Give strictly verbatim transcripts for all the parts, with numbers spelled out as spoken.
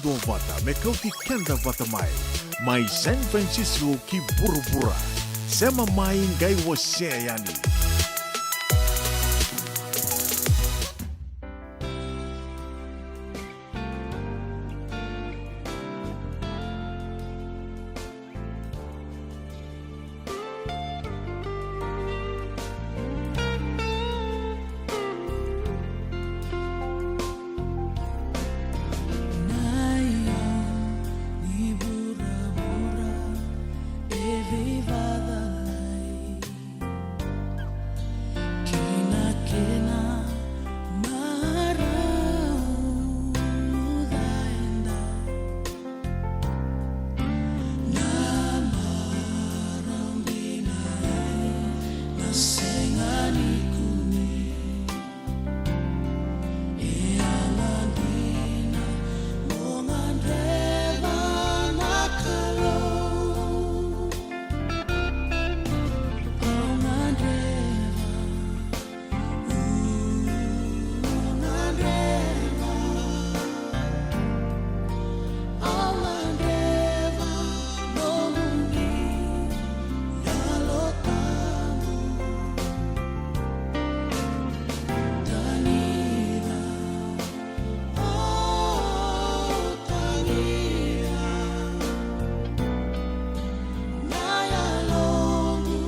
Duavata me kauti keda vata mai, mai San Francisco ki vuravura. Sema mai qai wasea yani. Na iyau ni vuravura e veivacalai. Kina kena marau muda eda. Na marau dina e na sega ni kune. E yaga dina mo gadreva na Kalou. Au gadreva, au gadreva, au gadreva nomuni Yalo Tabu. Tanira, oh, tanira. Na yaloqu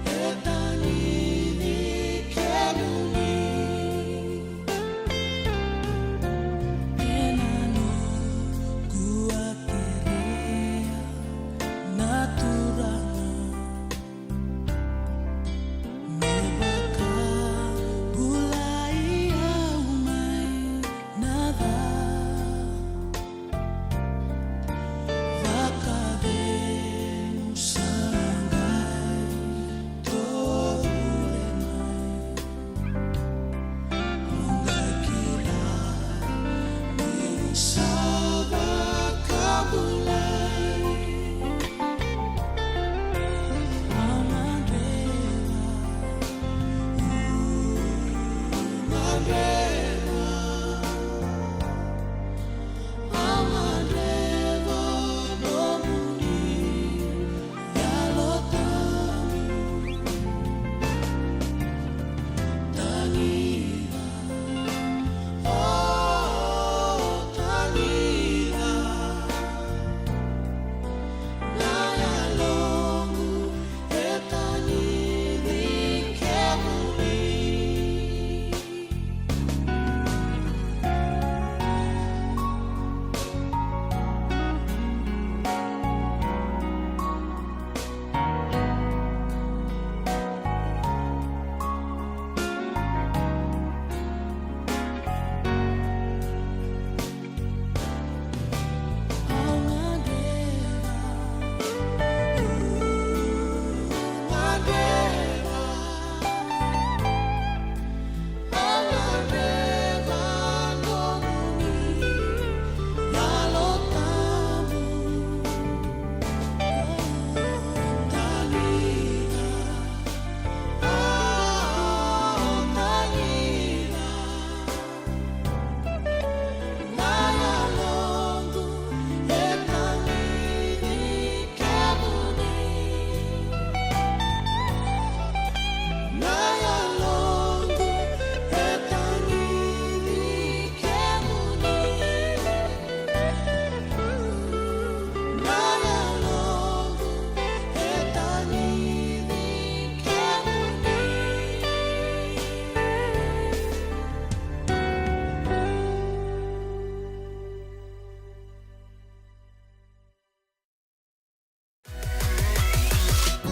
e tagicini kemuni. Ena noqu a kerea na Turaga me vakabulai au mai na ca. Vakacegu sa qai tovure mai. Au qai kila niu sa vakabulai. Au gadreva, au gadreva.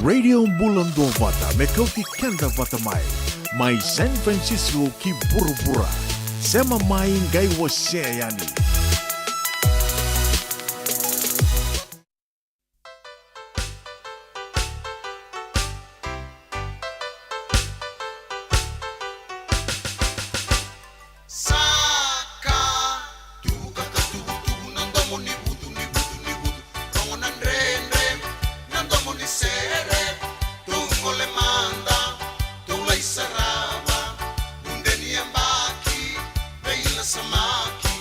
Radio Bula Duavata me kauti keda vata mai, mai San Francisco ki vuravura. Sema mai qai wasea yani. Saka, tuvu kata tuvutuvu, na domo ni vutu, ni vutu, ni vutu. Rogo na dredre, na domo ni sere. Tou gole mada, tou lai sarava. Nude ni yabaki, veilasamaki.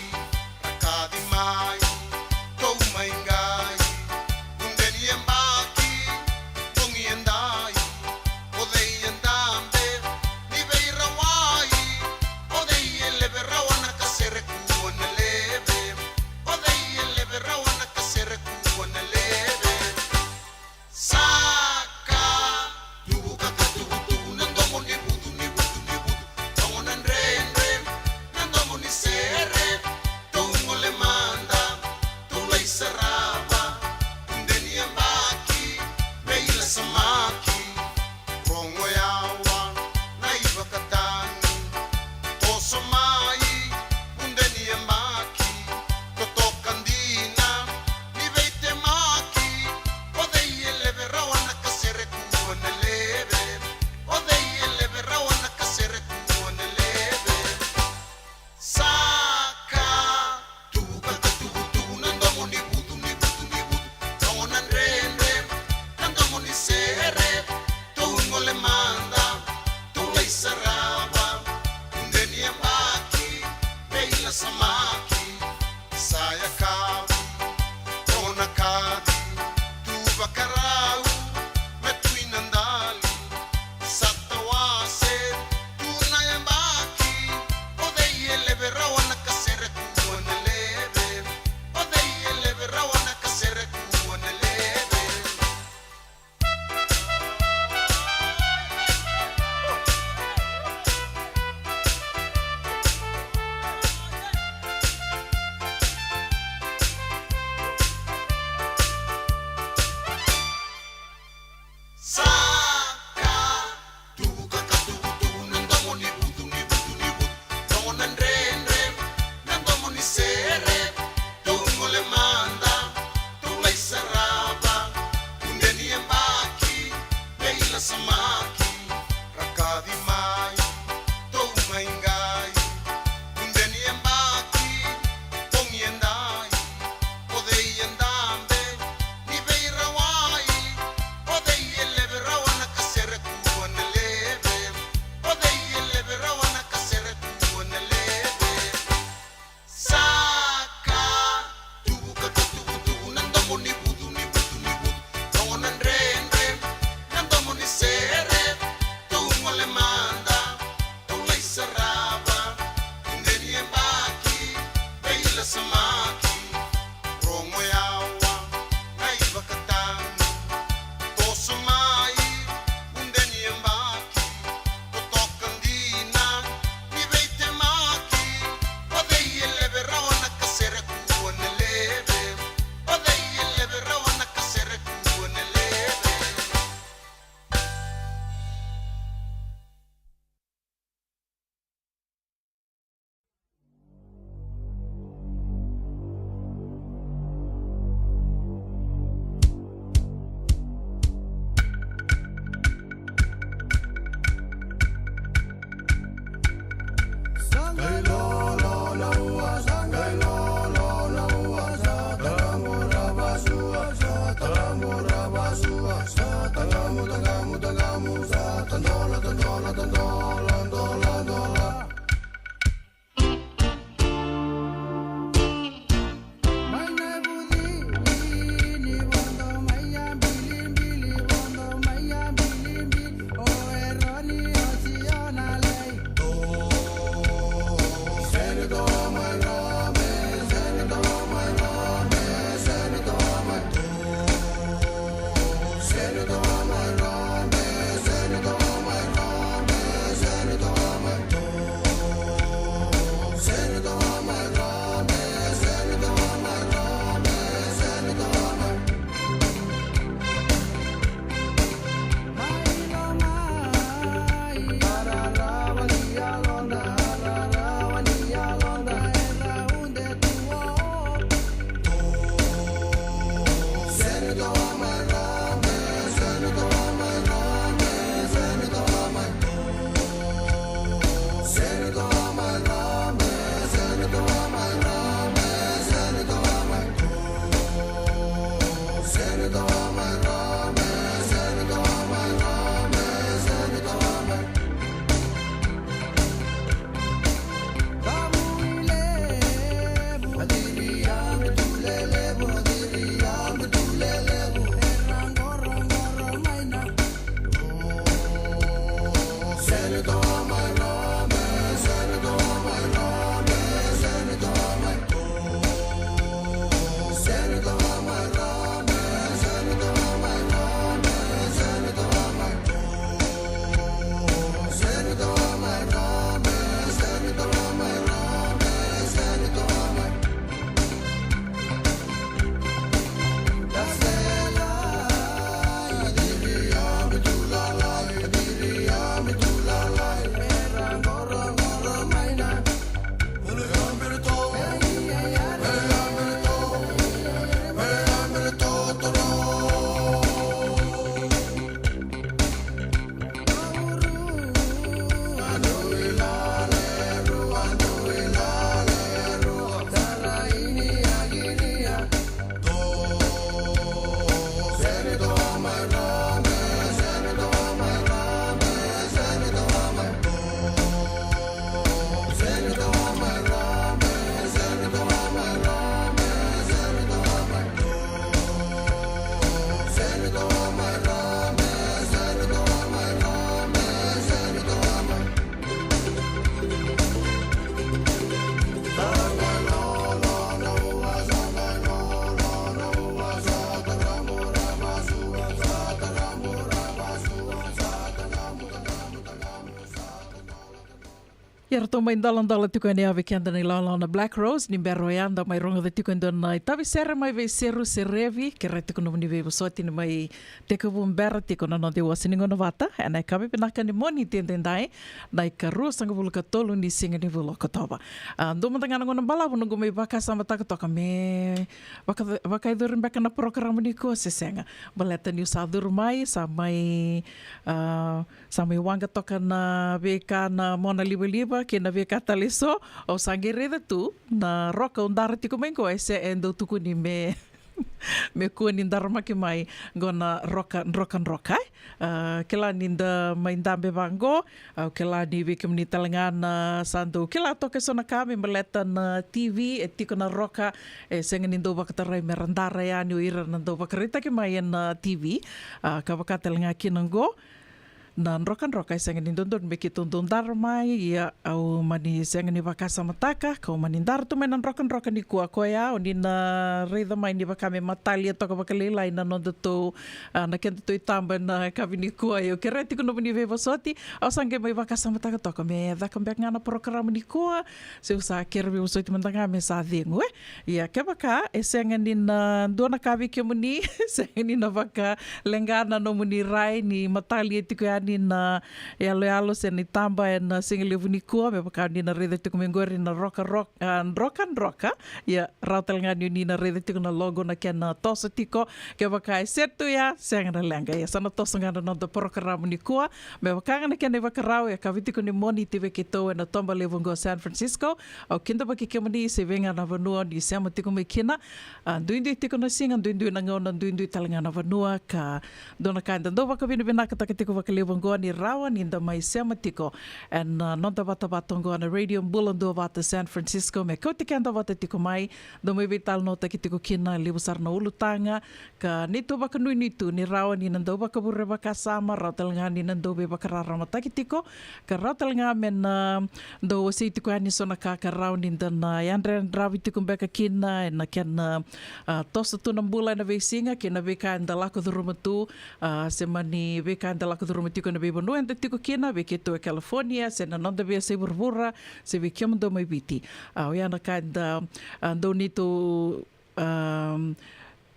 Ia ratou mai doladola tiko yani vei keda na ilawalawa na Black Rose, ni bera oya da mai rogoca tiko e dua na itavi sere mai vei Seru Serevi, kerea tiko nomuni veivosoti ni mai tekivu bera tiko na noda iwase ni gauna vata ena yakavi vinaka ni Moniti edaidai, na ikaruasagavulu ka tolu ni siga ni vula o Okotova. A, dua mada ga na gauna balavu noqu mai vakasamataka toka me vaka, vakayacori beka na porokaramu nikua se sega. Baleta niu sa curu mai, sa mai, a, sa mai waqa toka na veika na mona livaliva kei na veika tale eso, au sa qai raica tu na roka au dara tiko mai qo e se e dau tukuni me me kua ni daramaki mai qo na roka, drokadroka, e? A, kila ni da mai dabe vaqo, au kila ni vei kemuni tale ga na sa dau kila toka eso na ka me baleta na T V, e tiko na roka, e sega ni dau vakatarai me ra dara yani o ira na dau vakaraitaki mai ena T V. A, ka vaka tale ga kina qo, na drokadroka e sega ni dodonu me keitou dau dara mai, ia au mani sega ni vakasamataka, kau mani dara tu mai na drokadroka nikua koya, o ni na raica mai ni vaka me matalia toka vakalailai na nodatou, a, na kedatou itaba ena yakavi nikua, ia au kerea tiko nomuni veivosoti, au sa qai mai vakasamataka toka me caka beka ga na porokaramu nikua, se au sa kere veivosoti mada ga me sa cegu, e? Ia, kevaka e sega ni na dua na ka vei kemuni, sega ni na vakaleqa na nomuni rai ni matalia tiko yani na yaloyalo se na itaba ena siga levu nikua, me vaka ni na raica tiko mai qori na roka, roka, a, drokadroka. Ia, rawa tale ga ni o ni na raica tiko na logo na kena toso tiko. Kevaka e set tu ya, sega na leqa. Ia, sa na toso ga na noda porokaramu nikua. Me vaka ga na kena ivakarau, e yakavi tiko ni Moniti vei keitou ena toba levu oqo San Francisco. Au kidavaki kemuni se vei ga na vanua ni sema tiko mai kina. A, duidui tiko na siga, duidui na gauna, duidui tale ga na vanua, ka dua na ka eda dau vakavinavinakataka tiko vakalevu oqo ni rawa ni da mai sema tiko ena, a, noda vatavata oqo na Radio Bula Duavata San Francisco, me kauti keda vata tiko mai, dau mai veitalanoataki tiko kina, levu sara na ulutaga, ka neitou vakanuinui tu ni rawa ni na dau vakavure vakasama, rawa tale ga ni na dau veivakararamataki tiko, ka rawa tale ga me na dau wasei tiko yani so na ka ka rawa ni da na yadrayadravi tiko beka kina ena kena, a, toso tu na bula ena veisiga kei na veika eda lako curuma tu, a, se mani veika eda lako curuma tiko ena veivanua eda tiko kina, vei keitou e California, se na noda veiyasai vuravura, se vei kemudou mai Viti. A, oya na ka eda, a, dau neitou, a,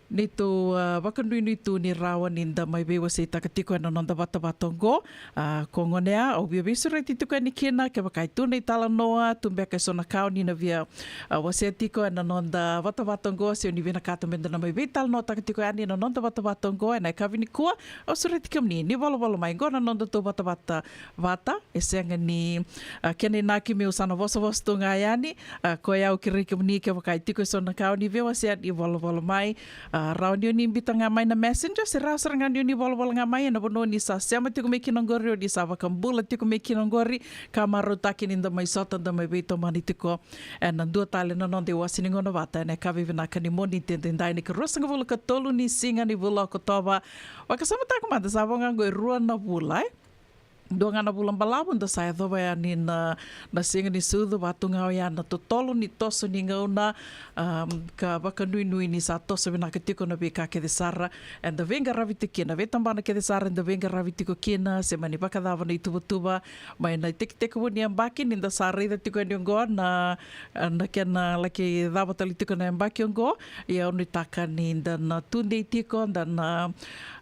Neitou, ah, vakanuinui tu ni rawa ni da mai veiwaseitaka tiko ena noda vatavata oqo. Ah, ko gonea, au via veisureti tiko yani kina, kevaka e tu na italanoa, tu beka eso na ka o ni na via, ah, wasea tiko ena noda vatavata oqo, se o ni vinakata me da na mai veitalanoataka tiko yani ena noda vatavata oqo, ena yakavi nikua, au sureti kemuni, ni volavola mai, qo na nodatou vatavata vata, e sega ni, ah, kena inaki meu sa na vosavosa tu ga yani, ah, koya au kerei kemuni kevaka e tiko eso na ka o ni via wasea ni volavola mai, ah, rawa ni o ni biuta ga mai na messenger, se rawa sara ga ni o ni volavola ga mai, ena vanua o ni sa sema tiko mai kina oqori, o ni sa vakabula tiko mai kina oqori, ka marautaki ni da mai sota, da mai veitomani tiko, ena dua tale na noda iwase ni gauna vata, ena yakavi vinaka ni Moniti edaidai, na ikaruasagavulu ka tolu ni siga ni vula o Okotova. Vakasamataka mada sa vo ga oqo e rua na vula, e? Dua ga na vula balavu da sa yacova yani na, na siga ni sucu, vaka tu ga oya na totolo ni toso ni gauna, am, ka vakanuinui ni sa toso vinaka tiko na veika kece sara eda veiqaravi tiko kina, veitabana kece sara eda veiqaravi tiko kina, se mani vakacava na ituvatuva mai na itekitekivu ni yabaki, ni da sa raica tiko yani oqo na, na kena laki cava tale tiko na yabaki oqo. Ia au nuitaka ni da na tudei tiko, da na,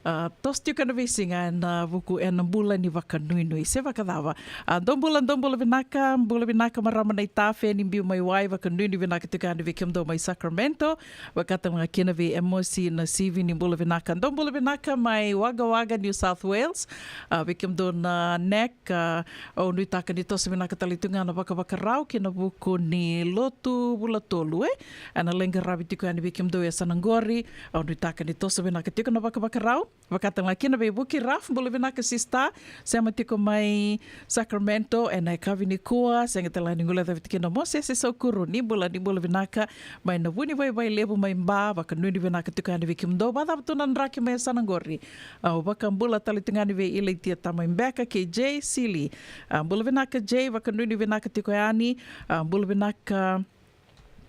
ah, toso tiko ena veisiga ena vuku ena bula ni vakanuinui. Se vakacava? Ah, dou bula, dou bula vinaka, bula vinaka marama na itafe ni biu mai wai, vakanuinui vinaka tiko yani vei kemudou mai Sacramento, vaka tale ga kina vei Emosi Nasivi, ni bula vinaka. Dou bula vinaka mai Wagga Wagga, New South Wales, ah, vei kemudou na Neck, ah, au nuitaka ni toso vinaka tale tu ga na vakavakarau ki na vuku ni lotu vula tolu, e? Ena lai qaravi tiko yani vei kemudou e yasana qori, au nuitaka ni toso vinaka tiko na vakavakarau. Vaka tale ga kina vei Vuki Raf, bula vinaka sista, sema tiko mai Sacramento ena yakavi nikua, sega tale ga ni guilecavi tiko kina Mosese Saukuru, ni bula, ni bula vinaka mai na Vunivaivai Levu mai Ba, vakanuinui vinaka tiko yani vei kemudou, vakacava tu na draki mai yasana qori. Au vakabula tale tu ga yani vei Ilaitia Tamai Beka kei Jay Sili. Ah, bula vinaka Jay, vakanuinui vinaka tiko yani. Ah, bula vinaka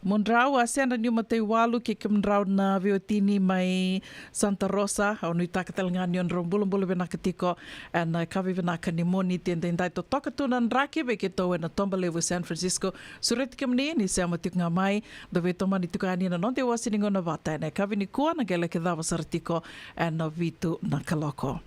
Mudrau, a Sena Niu Mataiwalu kei kemudrau na veiwatini mai Santa Rosa, au nuitaka tale ga ni o drau bulabula vinaka tiko ena yakavi vinaka ni Moniti edaidai. Totoka tu na draki vei keitou ena Toba Levu San Francisco. Sureti kemuni ni sema tiko ga mai, da veitomani tiko yani na noda iwase ni gauna vata ena yakavi nikua, na qai laki cava sara tiko ena vitu na kaloko.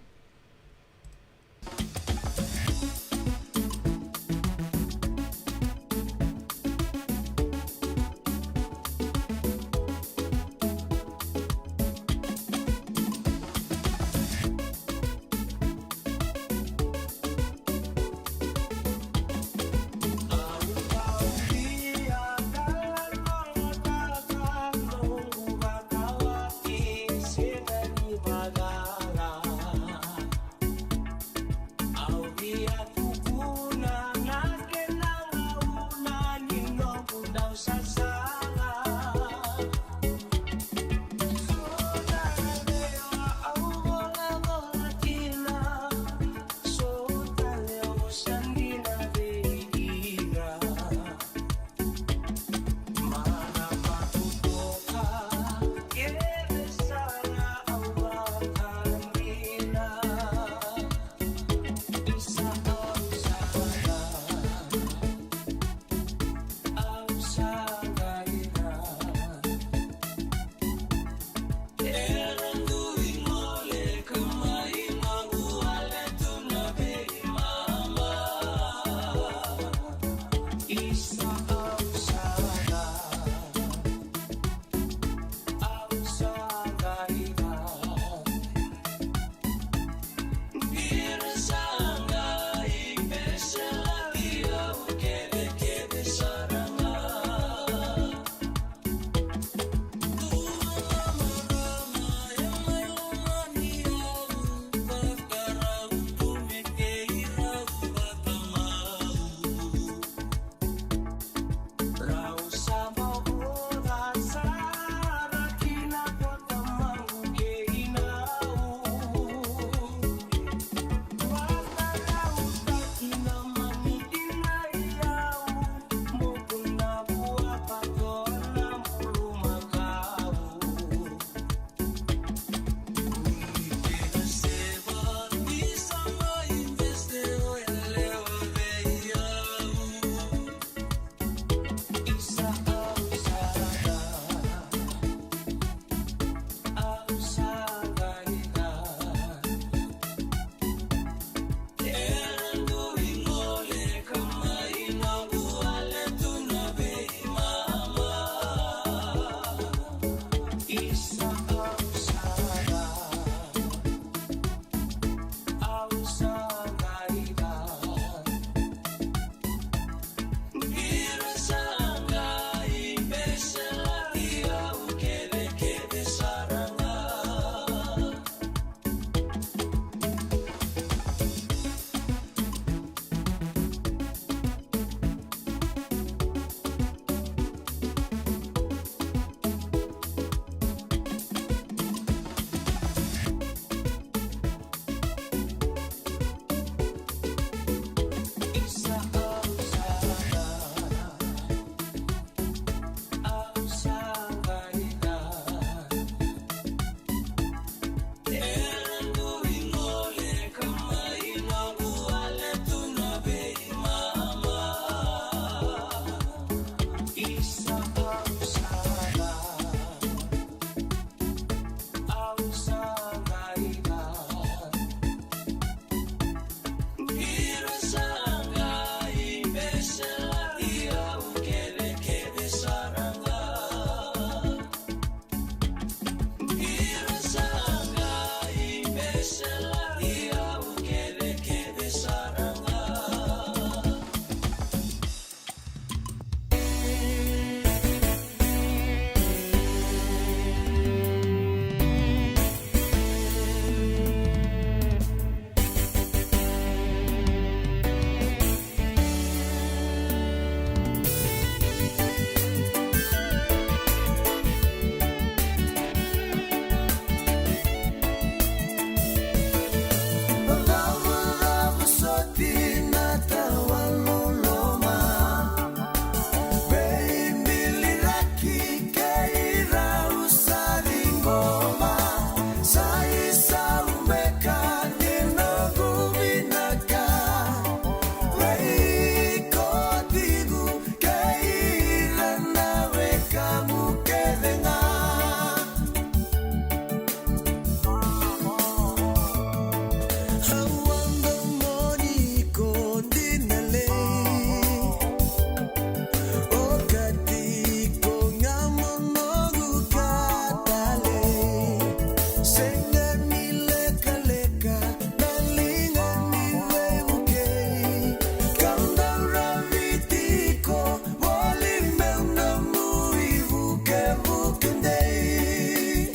Sega ni lekaleka na liga ni veivukei, ka dau raviti iko voli meu nomu ivukevuke dei.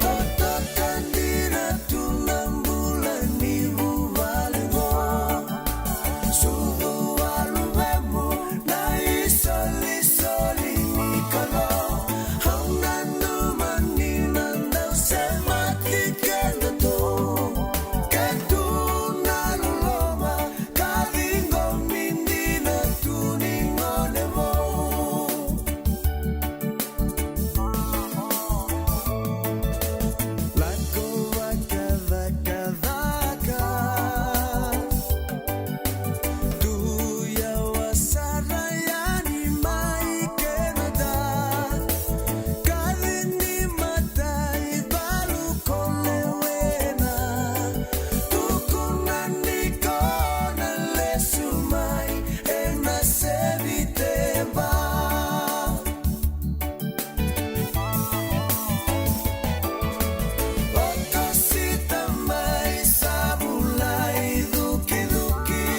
Totoka dina tu na bula ni vuvale qo. Sucu a luvemu na isolisoli ni Kalou. Au nanuma ni na dau semati keda tu. Ke tu na loloma ka ciqomi dina tu ni gone vou. Lako vakacakacaka. Tu yawa sara yani mai Kenada. Kaci ni mata i valu ko lewena. Tukuna ni ko na lesu mai ena seviteva. O tosita mai sa vulai cukicuki.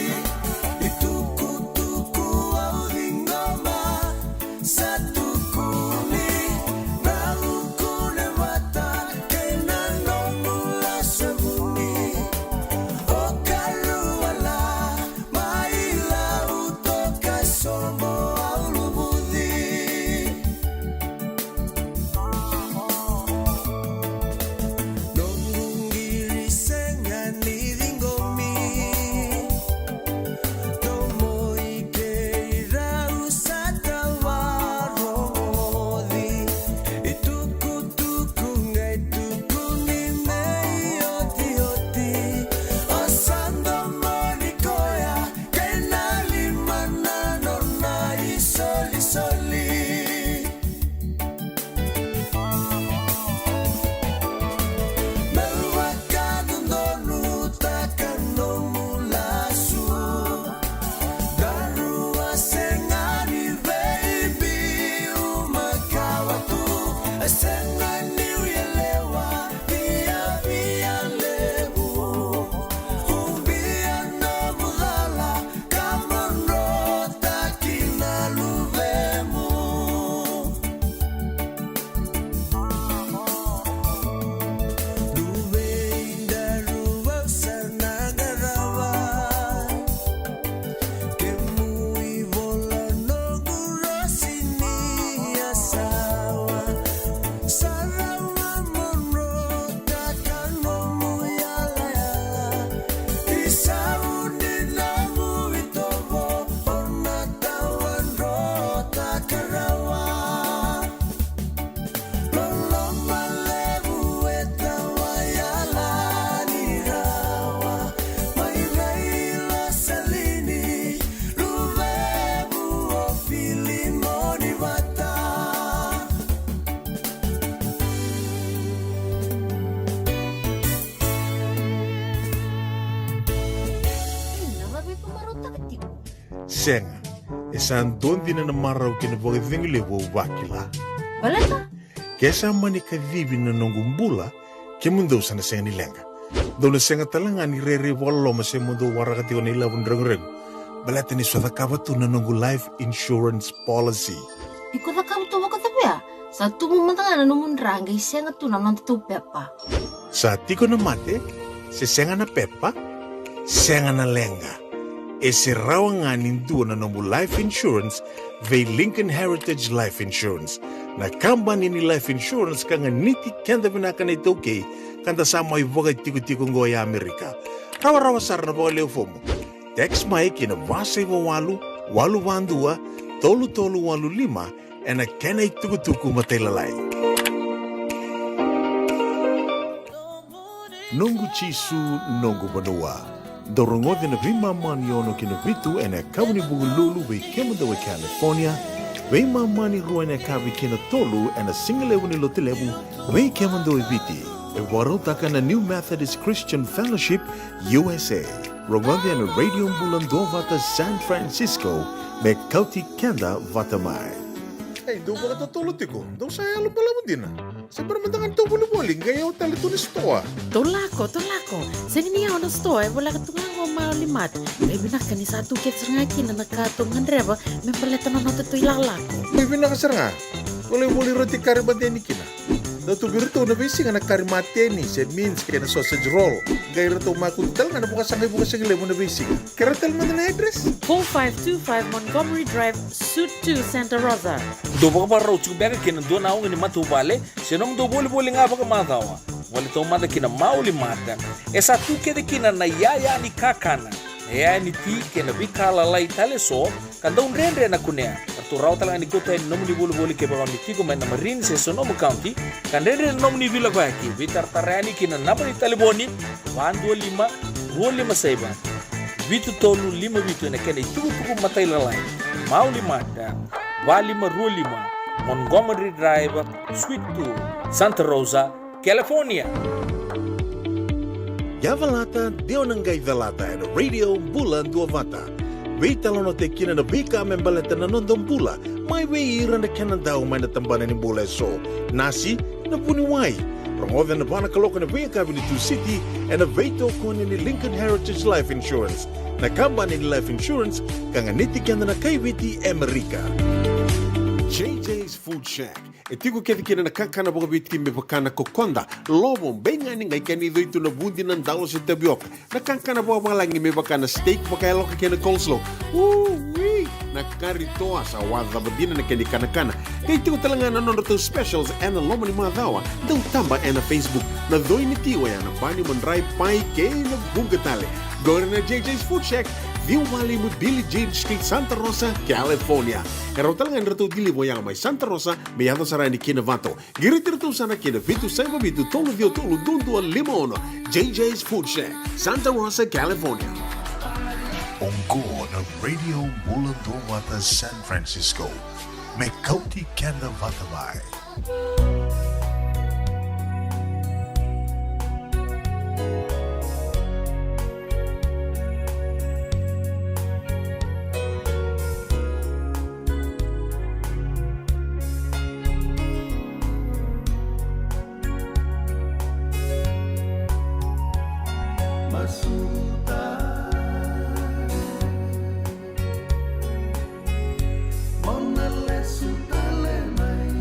I tukutuku au ciqoma. Sa tukuni na ukune vata kei na nomu lasa vuni. O Kalou a la mai lau toka sobo au luvuci. Noqu qiri sega ni ciqomi. Tomoi kei rau sa tawarogoci. I tukutuku qai tukuni me i otioti. O sa domoni koya kei na lima na nona isolisoli. Meu vakadodonutaka nomu lasu. Daru a sega ni veibiu makawa tu. A sega niu yalewa viavia levu. Ubia nomu cala ka modrotaki na luvemu. Luvei daru au sa na qarava. Kemu ivola noqu rosi ni yasawa. Sa rawa modrotaka nomu yalayala. Isau ni nomu itovo o na tawadrotaka rawa. Loloma levu e tawayalani rawa mai vei Losalini, luvequ o Filimoni vata. Ina, ra veimarautaka tiko. Sega, e sa dua dina na marau kei na vakacegu levu au vakila. Baleta? Ke sa mani kacivi na noqu bula, kemudou sa na sega ni leqa. Dou na sega tale ga ni rairai vakaloloma se mo dou waraka tiko na ilavo ni reguregu. Baleta niu sa cakava tu na noqu life insurance policy. Iko cakava tu vakacava ya? Sa tubu mada ga na nomu dra qai sega tu na noda tou pepa. Sa tiko na mate, se sega na pepa, sega na leqa. E se rawa ga ni dua na nomu life insurance vei Lincoln Heritage Life Insurance, na kabani ni life insurance ka ganiti keda vinaka na iTaukei, ka da sa mai vakatikotiko oqo e Amerika. Rawarawa sara na vakalewe fomu. Text mai ki na va saiva walu, walu va dua, tolu tolu walu lima, ena kena itukutuku matailalai. Noqu Jisu, noqu vanua. Dou rogoca na veimama ni ono ki na vitu ena yakavi ni Vukelulu vei kemudou e California, veimama ni rua ena yakavi ki na tolu ena sigalevu ni Lotulevu vei kemudou e Viti. E vakarautaka na New Methodist Christian Fellowship, U S A. Rogoca ena Radio Bula Duavata San Francisco me kauti keda vata mai. Ei, dou vakatotolo tiko, dou sa yalo balavu dina. Se bera mada ga ni tou volivoli, qai yawa tale tu ni sitoa. Tou lako, tou lako. Sega ni yawa na sitoa, e voleka tu ga qo Mauli Mart. Qai vinaka ni sa tu kece sara ga kina na ka tou gadreva me baleta na noda tou ilakolako. Qai vinaka sara ga. Tou lai voli roti kari mateni kina. Dau tu vei iratou na veisiga na kari mateni, se mince kei na sausage roll. Qai ratou makutu tale ga na vakasaqa i Vukasagilevu na veisiga. Kerea tale mada na address. Four five two five Montgomery Drive, Suite two, Santa Rosa. Dou vakavakarau tiko beka kei na dua na oga ni matavuvale, se nomudou volivoli ga vakamacawa. Voli taumada ki na Mauli Mart. E sa tu kece kina na yaya ni kakana, na yaya ni ti kei na veika lalai tale eso, ka dau dredre na kunea. Ratou rawa tale ga ni kauta yani na nomuni volivoli kevaka o ni tiko mai na Marin se Sonoma County, ka dredre na nomuni veilakoyaki. Veitaratara yani ki na naba ni talevoni, va dua lima, rua lima saiva, vitu tolu lima vitu, ena kena itukutuku matailalai. Mauli Mart, va lima rua lima, Montgomery Drive, Suite two, Santa Rosa, California. Yavalata, de o na qai calata ena Radio Bula Duavata. Veitalanoataki kina na veika me baleta na noda bula, mai vei ira na kena dau mai na tabana ni bula eso. Nasi, na vuniwai. Rogoca ena va na kaloko ena veiyakavi ni Tusiti, ena veitokoni ni Lincoln Heritage Life Insurance, na kabani ni life insurance ka ganiti keda na kai Viti Amerika. J J's Food Shack. E tiko kece kina na kakana vakaviti me vaka na kokoda, lovo, beigani, qai kena icoi tu na vudi, na dalo se tavioka. Na kakana vakavalagi me vaka na steak vakayaloka kei na coleslaw. Ui! Na kari toa, sa wacava dina na kena ikanakana. Qai tiko tale ga na nodratou specials ena loma ni macawa. Dau taba ena Facebook. Na coi ni ti oya na bani, madrai, pai kei na vuqa tale. Qori na J J's Food Shack, ciwa va lima Billie Jean Street, Santa Rosa, California. E rawa tale ga ni ratou deliver oya mai Santa Rosa me yaco sara yani ki Novato. Qiriti iratou sara ki na vitu saiva vitu tolu ciwa tolu dua dua lima ono. J J's Food Shack, Santa Rosa, California. Oqo na Radio Bula Duavata San Francisco. Me kauti keda vata mai. Masuta. Mo na lesu tale mai.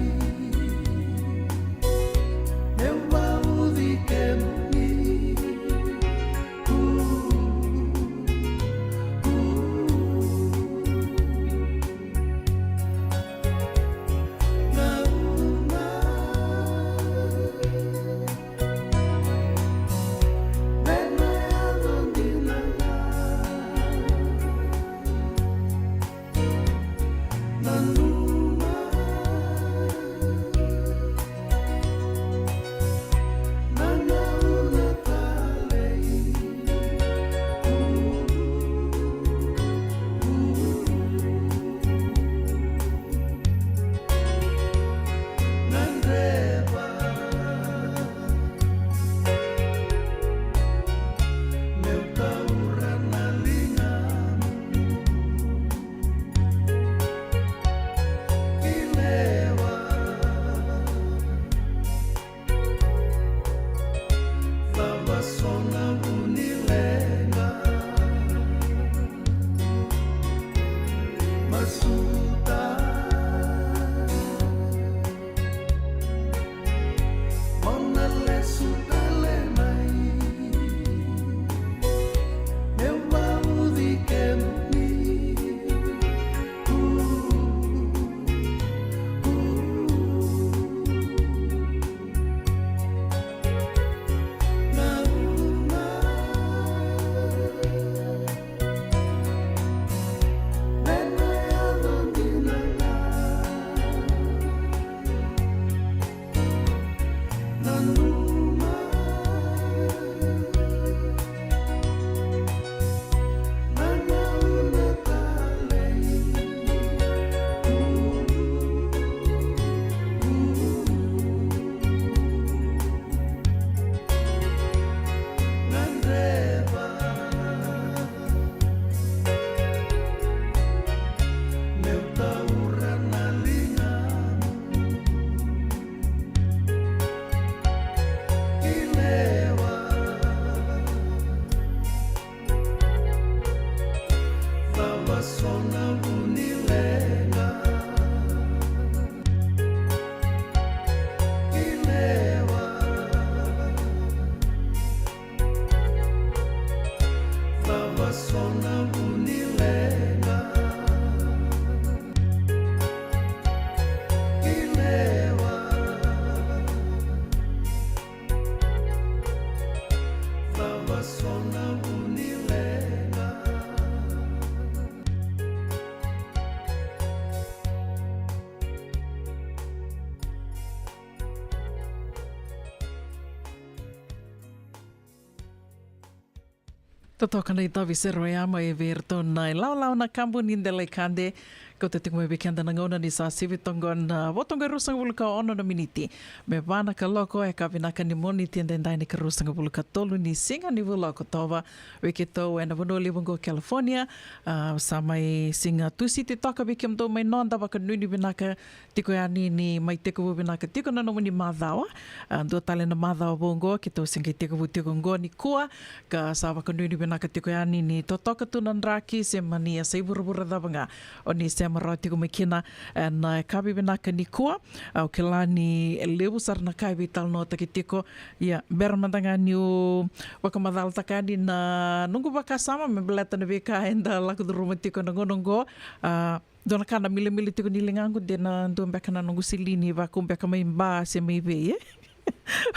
Totoka na itavi sere oya mai vei iratou na ilawalawa na kabu ni Delaikade. Kauta tiko mai vei keda na gauna ni sa sivi toka na vo toka e ruasagavulu ka ono na miniti me va na kaloko. E ka vinaka ni Moniti edaidai, na ikaruasagavulu ka tolu ni siga ni vula o Okotova. Vei keitou ena vanua levu oqo California, a, sa mai siga Tusiti toka vei kemudou mai noda. Vakanuinui vinaka tiko yani ni mai tekivu vinaka tiko na nomuni macawa. A, dua tale na macawa vou oqo keitou se qai tekivu tiko oqo nikua, ka sa vakanuinui vinaka tiko yani ni totoka tu na draki se mani yasai vuravura cava ga o ni sema rawa tiko mai kina ena yakavi vinaka nikua. Au kila ni levu sara na ka e veitalanoataki tiko. Ia, bera mada ga niu vakamacalataka yani na noqu vakasama me baleta na veika eda lako curuma tiko ena gauna oqo. A, dua na ka na milamila tiko ni ligaqu de na dua beka na noqu silini, vakau beka mai Ba se mai vei, e?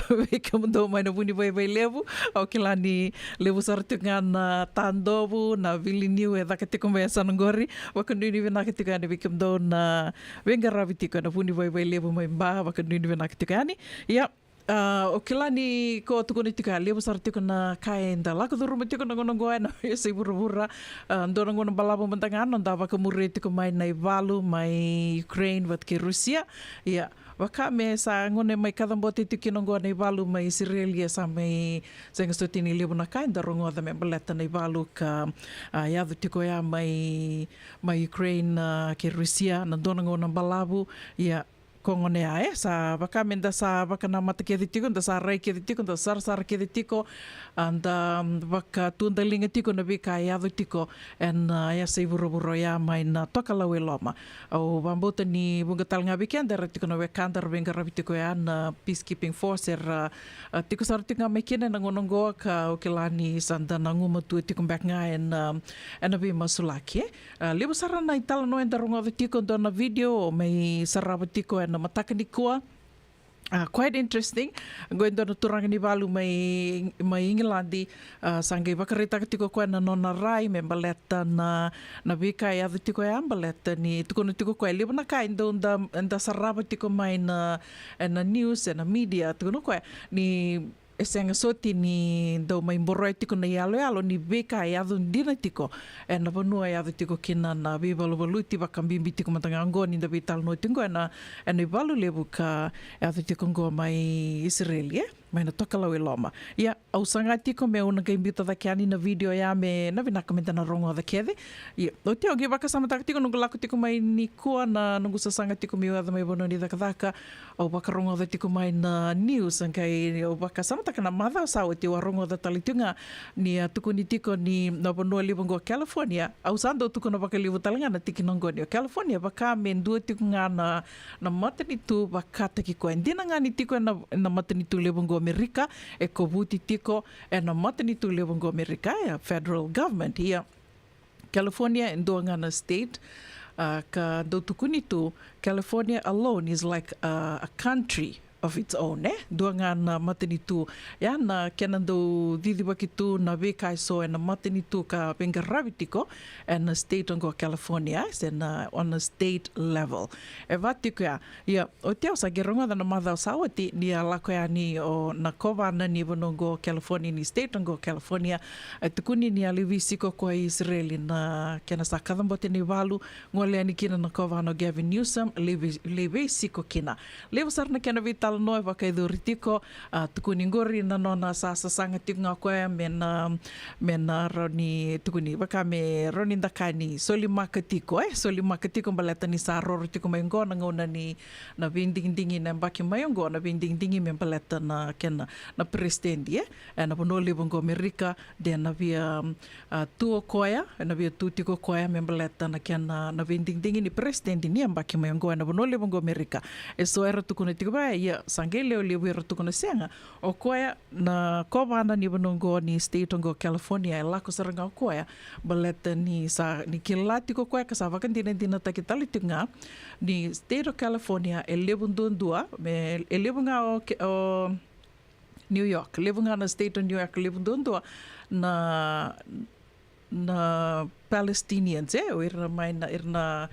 Vei kemudou mai na Vunivaivai Levu, au kila ni levu sara tiko ga na Tadovu, na Viliniu e caka tiko mai e sa na qori. Vakanuinui vinaka tiko yani vei kemudou na veiqaravi tiko ena Vunivaivai Levu mai Ba, vakanuinui vinaka tiko yani. Ia, a, au kila ni ko tukuna tiko ya, levu sara tiko na ka eda lako curuma tiko na gauna oqo ena veiyasai vuravura. A, dua na gauna balavu mada ga noda vakamuria tiko mai na ivalu mai Ukraine vata kei Rusia. Ia, vaka me sa gauna mai kacabote tiko kina oqo na ivalu mai Isireli, ia sa mai sega soti ni levu na ka eda rogoca me baleta na ivalu ka, a, yaco tiko ya mai, mai Ukraine, a, kei Rusia, na dua na gauna balavu. Ia, ko gona ya, e, sa vaka me da sa vakanamata kece tiko, da sa rai kece tiko, da sarasara kece tiko, a, da, mm, vakatudaliga tiko na veika e yaco tiko ena, a, yasai vuravura oya mai na tokalau e loma. Au vakabauta ni vuqa tale ga vei keda era tiko na wekada era veiqaravi tiko ya na Peacekeeping Force, era, a, tiko sara tiko ga mai kina ena gauna oqo, ka au kila ni sa da na gumatua tiko beka ga ena, ena veimasulaki, e. A, levu sara na italanoa eda rogoca tiko, dua na video mai sarava tiko ena mataka nikua. A, quite interesting. Oqo e dua na turaga ni valu mai, mai Igiladi, a, sa qai vakaraitaka tiko o koya na nona rai me baleta na, na veika e yaco tiko ya, baleta ni tukuna tiko o koya, levu na ka e dau da, da sarava tiko mai na, ena news, ena media, tukuna o koya ni e sega soti ni dau mai boroya tiko na iyaloyalo ni veika e yaco dina tiko ena vanua e yaco tiko kina na veivaluvaluti, vakabibi tiko mada ga oqo ni da veitalanoa tiko oqo ena, ena ivalu levu ka yaco tiko oqo mai Isireli, e, mai na tokalau e loma. Ia, au saga tiko meu na qai biuta cake yani na video ya me na vinaka me da na rogoca kece. Ia, oti au qai vakasamataka tiko noqu lako tiko mai nikua, na noqu sasaga tiko meu yaco mai vanua ni cakacaka. Au vakarogoca tiko mai na news, qai au vakasamataka na macawa sa oti au a rogoca tale tiko ga ni a tukuni tiko ni na vanua levu oqo California. Au sa dau tukuna vakalevu tale ga na tikina oqo ni o California vaka me dua tiko ga na, na matanitu vakataki koya. Dina ga ni tiko ena, na matanitu levu oqo Amerika, e kovuti tiko ena matanitu levu oqo Amerika, e a federal government. Ia, California e dua ga na state, a, ka dau tukuni tu, California alone is like a, a country of its own, e? Dua ga na matanitu. Ia na kena dau cicivaki tu na veika eso ena matanitu ka veiqaravi tiko ena state oqo California, se na on a state level. E va tiko ya. Ia, oti au sa qai rogoca na macawa sa oti ni a lako yani o na kovana ni vanua oqo California, ni state oqo California, e tukuni ni a lai veisiko o koya i Isireli na kena sa kacabote na ivalu, gole yani kina na kovana o Gavin Newsom, lai vei, lai veisiko kina. Levu sara na kena veitalanoa e vakayacori tiko, a, tukuni qori na nona sa sasaga tiko ga o koya me na, me na rawa ni tukuni vaka me rawa ni da kaya ni solimaka tiko, e, solimaka tiko baleta ni sa roro tiko mai oqo na gauna ni na veidigidigi na yabaki mai oqo, na veidigidigi me baleta na kena na peresitedi, e, ena vanua levu oqo Amerika, de na via, a, tu o koya, ena via tu tiko o koya me baleta na kena na veidigidigi ni peresitedi ni yabaki mai oqo ena vanua levu oqo Amerika. Eso era tukuna tiko vaya, ia sa qai lewe levu era tukuna sega. O koya na kovana ni vanua oqo ni state oqo California, e lako sara ga o koya baleta ni sa ni kila tiko o koya ka sa vakadinadinataki tale tiko ga ni state o California e levu duadua, me e levu ga o, o New York, levu ga na state o New York, levu duadua na na Palestinians, e, o ira mai na, ira na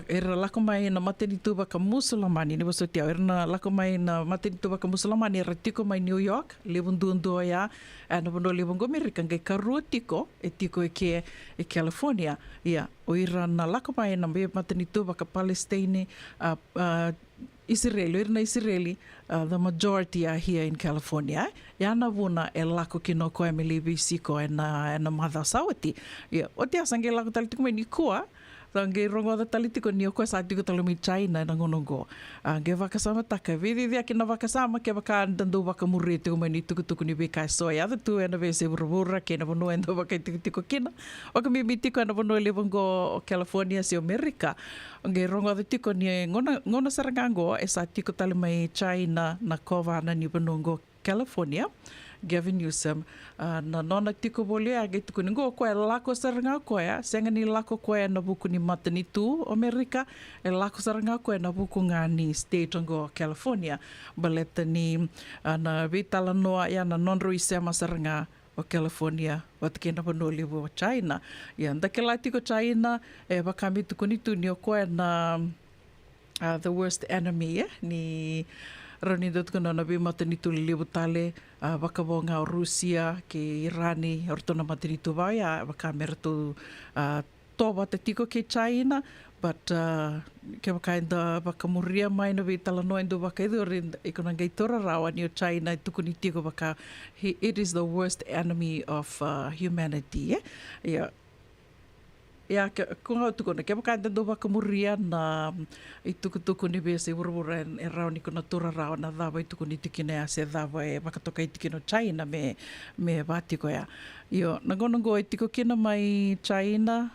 Era lako mai na matanitu vakamusulamani, ni vosoti au, era na lako mai na matanitu vakamusulamani era tiko mai New York, levu duadua oya, e na vanua levu oqo Amerika, qai karua tiko e tiko e ke e California. Ia, o ira na lako mai na veimatanitu vakapalestine, a, a, Isireli, o ira na Isireli, a, the majority are here in California. Ia na vuna e lako kina o koya me lai veisiko e na, e na macawa sa oti. Ia, oti a sa qai lako tale tiko mai nikua, sa qai rogoca tale tiko ni o koya sa tiko tale mai China e na gauna oqo. A, qai vakasamataka, veiciciyaki na vakasama kevaka da dau vakamuria tiko mai ni tukutuku ni veika e so e yaco tu e na veiyasai vuravura kei na vanua e dau vakaitikotiko kina. Vakabibi tiko e na vanua levu oqo o California se o Amerika. Qai rogoca tiko ni gauna, gauna sara ga oqo e sa tiko tale mai China na kovana ni vanua oqo California, Gavin Newsom, a, na nona tiko voli oya qai tukuni oqo o koya e lako sara ga o koya, sega ni lako o koya e na vuku ni matanitu o Amerika, e lako sara ga o koya e na vuku ga ni state oqo California, baleta ni, a, na veitalanoa ya na nodrau isema sara ga o California vata kei na vanua levu o China. Ia, da kila tiko China, e vaka me tukuni tu ni o koya na, a, the worst enemy, e, ni rawa ni da tukuna na veimatanitu lelevu tale, a, vakavo ga o Rusia kei Irani, o ratou na matanitu va oya, vaka me ratou, a, to vata tiko kei China, but, a, kevaka eda vakamuria mai na veitalanoa e dau vakayacori, iko na qai taura rawa ni o China e tukuni tiko vaka, he, it is the worst enemy of, a, humanity, e? Ia, Ia, ke, ko ga au tukuna, kevaka eda dau vakamuria na, mm, itukutuku ni veiyasai vuravura e, e rawa ni ko na taura rawa na cava e tukuni tiko kina ya se cava e vakatokai tiko kina o China me, me va tiko ya. Io, na gauna oqo e tiko kina mai China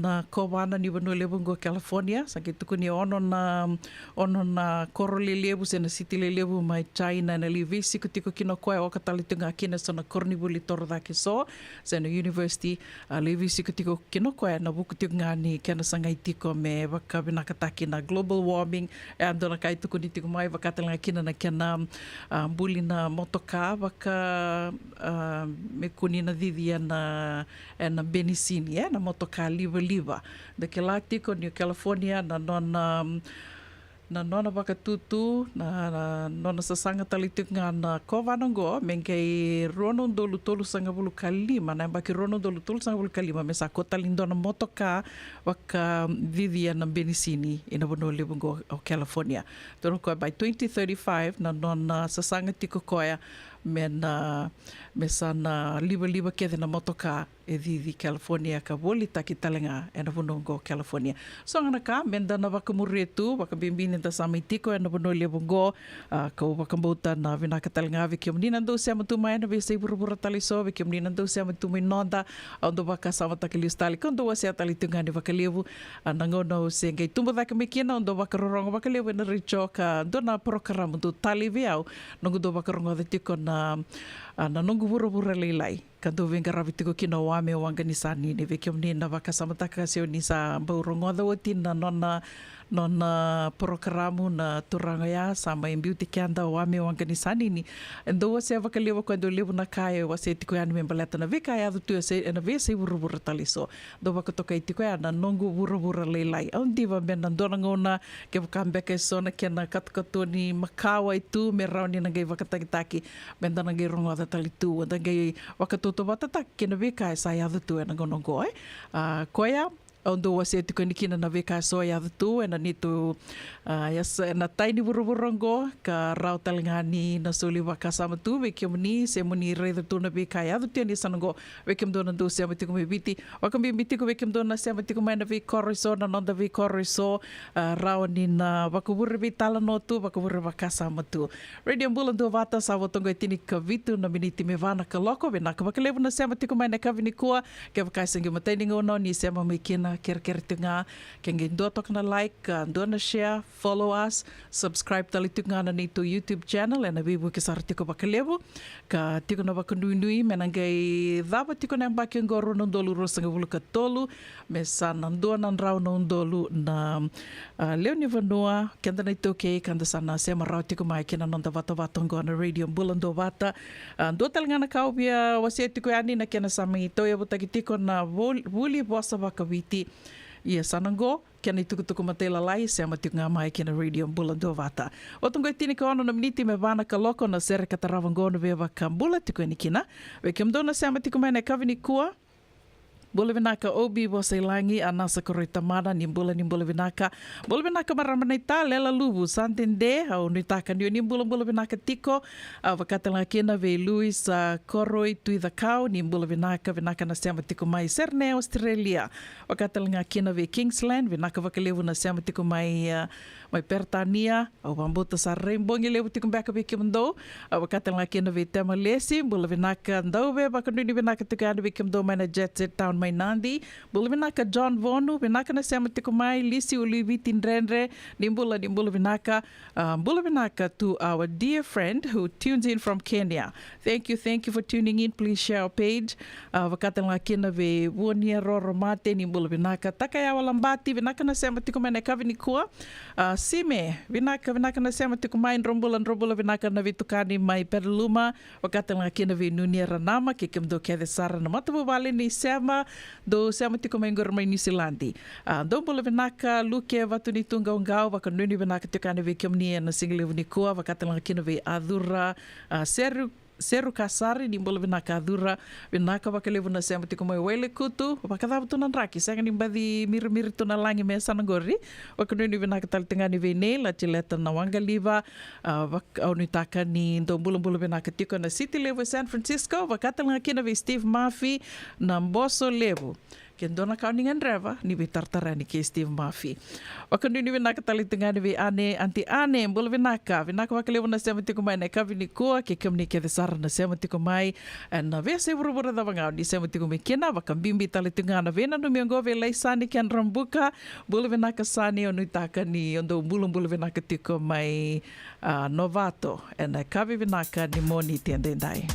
na kovana ni vanua levu oqo California, sa qai tukuni e ono na, ono na koro lelevu se na siti lelevu mai China e na lai veisiko tiko kina o koya, oka tale tu ga kina e so na koronivuli torocake e so, se na university, a, lai veisiko tiko kina o koya e na vuku tiko ga ni kena sagai tiko me vakavinakataki na global warming. E a dua na ka e tukuni tiko mai, vaka tale ga kina na kena, a, buli na motoka, vaka, a, me kua ni na cici e na, e na benisini, e na motoka livaliva. Da kila tiko ni o California na nona, na nona vakatutu, na, na nona sasaga tale tiko ga na kovana oqo, me qai rua na udolu tolusagavulu ka lima, na yabaki rua na udolu tolusagavulu ka lima, me sa kua tale ni dua na motoka vakacici e na benisini e na vanua levu oqo o California. Tukuna o koya by twenty thirty-five na nona sasaga tiko o koya me na, me sa na livaliva kece na motoka e cici California ka volitaki tale ga e na vanua oqo California. So ga na ka me da na vakamuria tu, vakabibi ni da sa mai tiko e na vanua levu oqo, a, kau vakabauta na vinaka tale ga vei kemuni na dau sema tu mai e na veiyasai vuravura tale e so, vei kemuni na dau sema tu mai noda, au dau vakasamataka lesu tale, kau dau wasea tale tu ga ni vakalevu, a, na gauna au se qai tubu cake mai kina, au dau vakarorogo vakalevu e na retio ka dua na porokaramu dau talei vei au, noqu dau vakarogoca tiko na, a, na noqu vuravura lailai. Ka dau veiqaravi tiko kina o Wame Waqanisanini. Vei kemuni na vakasamataka se o ni sa bau rogoca oti na nona, nona porokaramu na turaga oya sa mai biuti keda o Wame Waqanisanini. E dau wasea vakalevu o koya, dau levu na ka e wasea tiko yani me baleta na veika e yaco tu e se, e na veiyasai vuravura tale e so. Dau vakatokai tiko ya na noqu vuravura lailai. Au diva me na dua na gauna kevaka beka e so na kena katokatoni makawa e tu me rawa ni na qai vakatagitaki, me da na qai rogoca tale tu, da qai vakatautauvatataka kei na veika e sa yaco tu e na gauna oqo, e. A, koya, au dau wasea tiko yani kina na veika e so e yaco tu e na neitou, a, e sa, e na tai ni vuravura oqo, ka rawa tale ga ni na soli vakasama tu vei kemuni se mo ni raica tu na veika e yaco tu e na yasana oqo, vei kemudou na dau sema tiko mai Viti, vakabibi tiko vei kemudou na sema tiko mai na veikoro e so, na noda veikoro e so, a, rawa ni na vakavure veitalanoa tu, vakavure vakasama tu. Radio Bula Duavata, sa vo toka e tinikavitu na miniti me va na kaloko. Vinaka vakalevu na sema tiko mai na yakavi nikua. Kevaka e se qai matai ni gauna o ni sema mai kina, kerekere tu ga ke qai dua toka na like, a, dua na share, follow us, subscribe tale tiko ga na neitou YouTube channel, e na veivuke sara tiko vakalevu. Ka tiko na vakanuinui me na qai cava tiko na yabaki oqo rua na udolu ruasagavulu ka tolu, me sa na dua na drau na udolu na, a, lewe ni vanua, keda na iTaukei, ka da sa na sema rawa tiko mai kei na noda vatavata oqo na Radio Bula Duavata. A, dua tale ga na ka au via wasea tiko yani na kena sa mai tauyavutaki tiko na vul-, vuli vosa vakaviti Ia sa na qo kena itukutuku matailalai, sema tiko ga mai kei na Radio Bula Duavata. Oti qo e tinikaono na miniti me va na kaloko na sere ka tarava qo na veivakabula tiko yani kina. Vei kemudou na sema tiko mai na yakavi nikua, bula vinaka Obi Vosailagi, Anasa Koroi Tamana, ni bula, ni bula vinaka. Bula vinaka marama naita, Lela Luvu, sa dede, au nuitaka ni o ni bulabula vinaka tiko. A, vakatalega kina vei Luis, a, Koroi Tuicakau, ni bula vinaka, vinaka na sema tiko mai Sydney, Australia. Vakatalega kina vei Kingsland, vinaka vakalevu na sema tiko mai, a, mai Peritania. Au vakabauta sa raibogi levu tiko beka vei kemudou. A, vakatalega kina vei Temalesi, bula vinaka Dauve, vakanuinui vinaka tiko yani vei kemudou mai na Jet Set Town mai Nadi. Bula vinaka John Vonu, vinaka na sema tiko mai, Lisi Uluiviti Dredre, ni bula, ni bula vinaka. A, bula vinaka to our dear friend who tunes in from Kenya. Thank you, thank you for tuning in. Please share our page. A, vakatalega kina vei Vuania Roro Mate, ni bula vinaka. Takayawa Labati, vinaka na sema tiko mai na yakavi nikua. A, Sime, vinaka, vinaka na sema tiko mai, drobula, drobula vinaka na veitukani mai Petaluma. Vakatalega kina vei Nunia Ranama, kei kemudou kece sara na matavuvale ni sema, dou sema tiko mai qori mai Niusiladi. A, dou bula vinaka, Luke Vatunitu Qauqau, vakanuinui vinaka tiko yani vei kemuni ena sigalevu nikua, vakatalega kina vei Acura, a, Seru, Seru Kasari, ni bula vinaka Acura, vinaka vakalevu na sema tiko mai Wailekutu, vakacava tu na draki, sega ni baci mirimiri tu na lagi me sa na qori, vakanuinui vinaka tale tiko ga yani vei Neil, a Tileta na Waqaliva, a, vak-, au nuitaka ni dou bulabula vinaka tiko na siti levu e San Francisco, vakatalega kina vei Steve Murphy, na boso levu. Ke dua na ka o ni gadreva, ni veitaratara yani kei Steve Murphy. Vakanuinui vinaka tale tiko ga yani vei Ane, Aunty Ane, bula vinaka, vinaka vakalevu na sema tiko mai na yakavi nikua, kei kemuni kece sara na sema tiko mai, ena veiyasai vuravura cava ga o ni sema tiko mai kina, vakabibi tale tiko ga na veinanumi oqo vei Laisani Kedrabuka, bula vinaka Sani, au nuitaka ni o dou bulabula vinaka tiko mai, a, Novato, ena yakavi vinaka ni Moniti edaidai.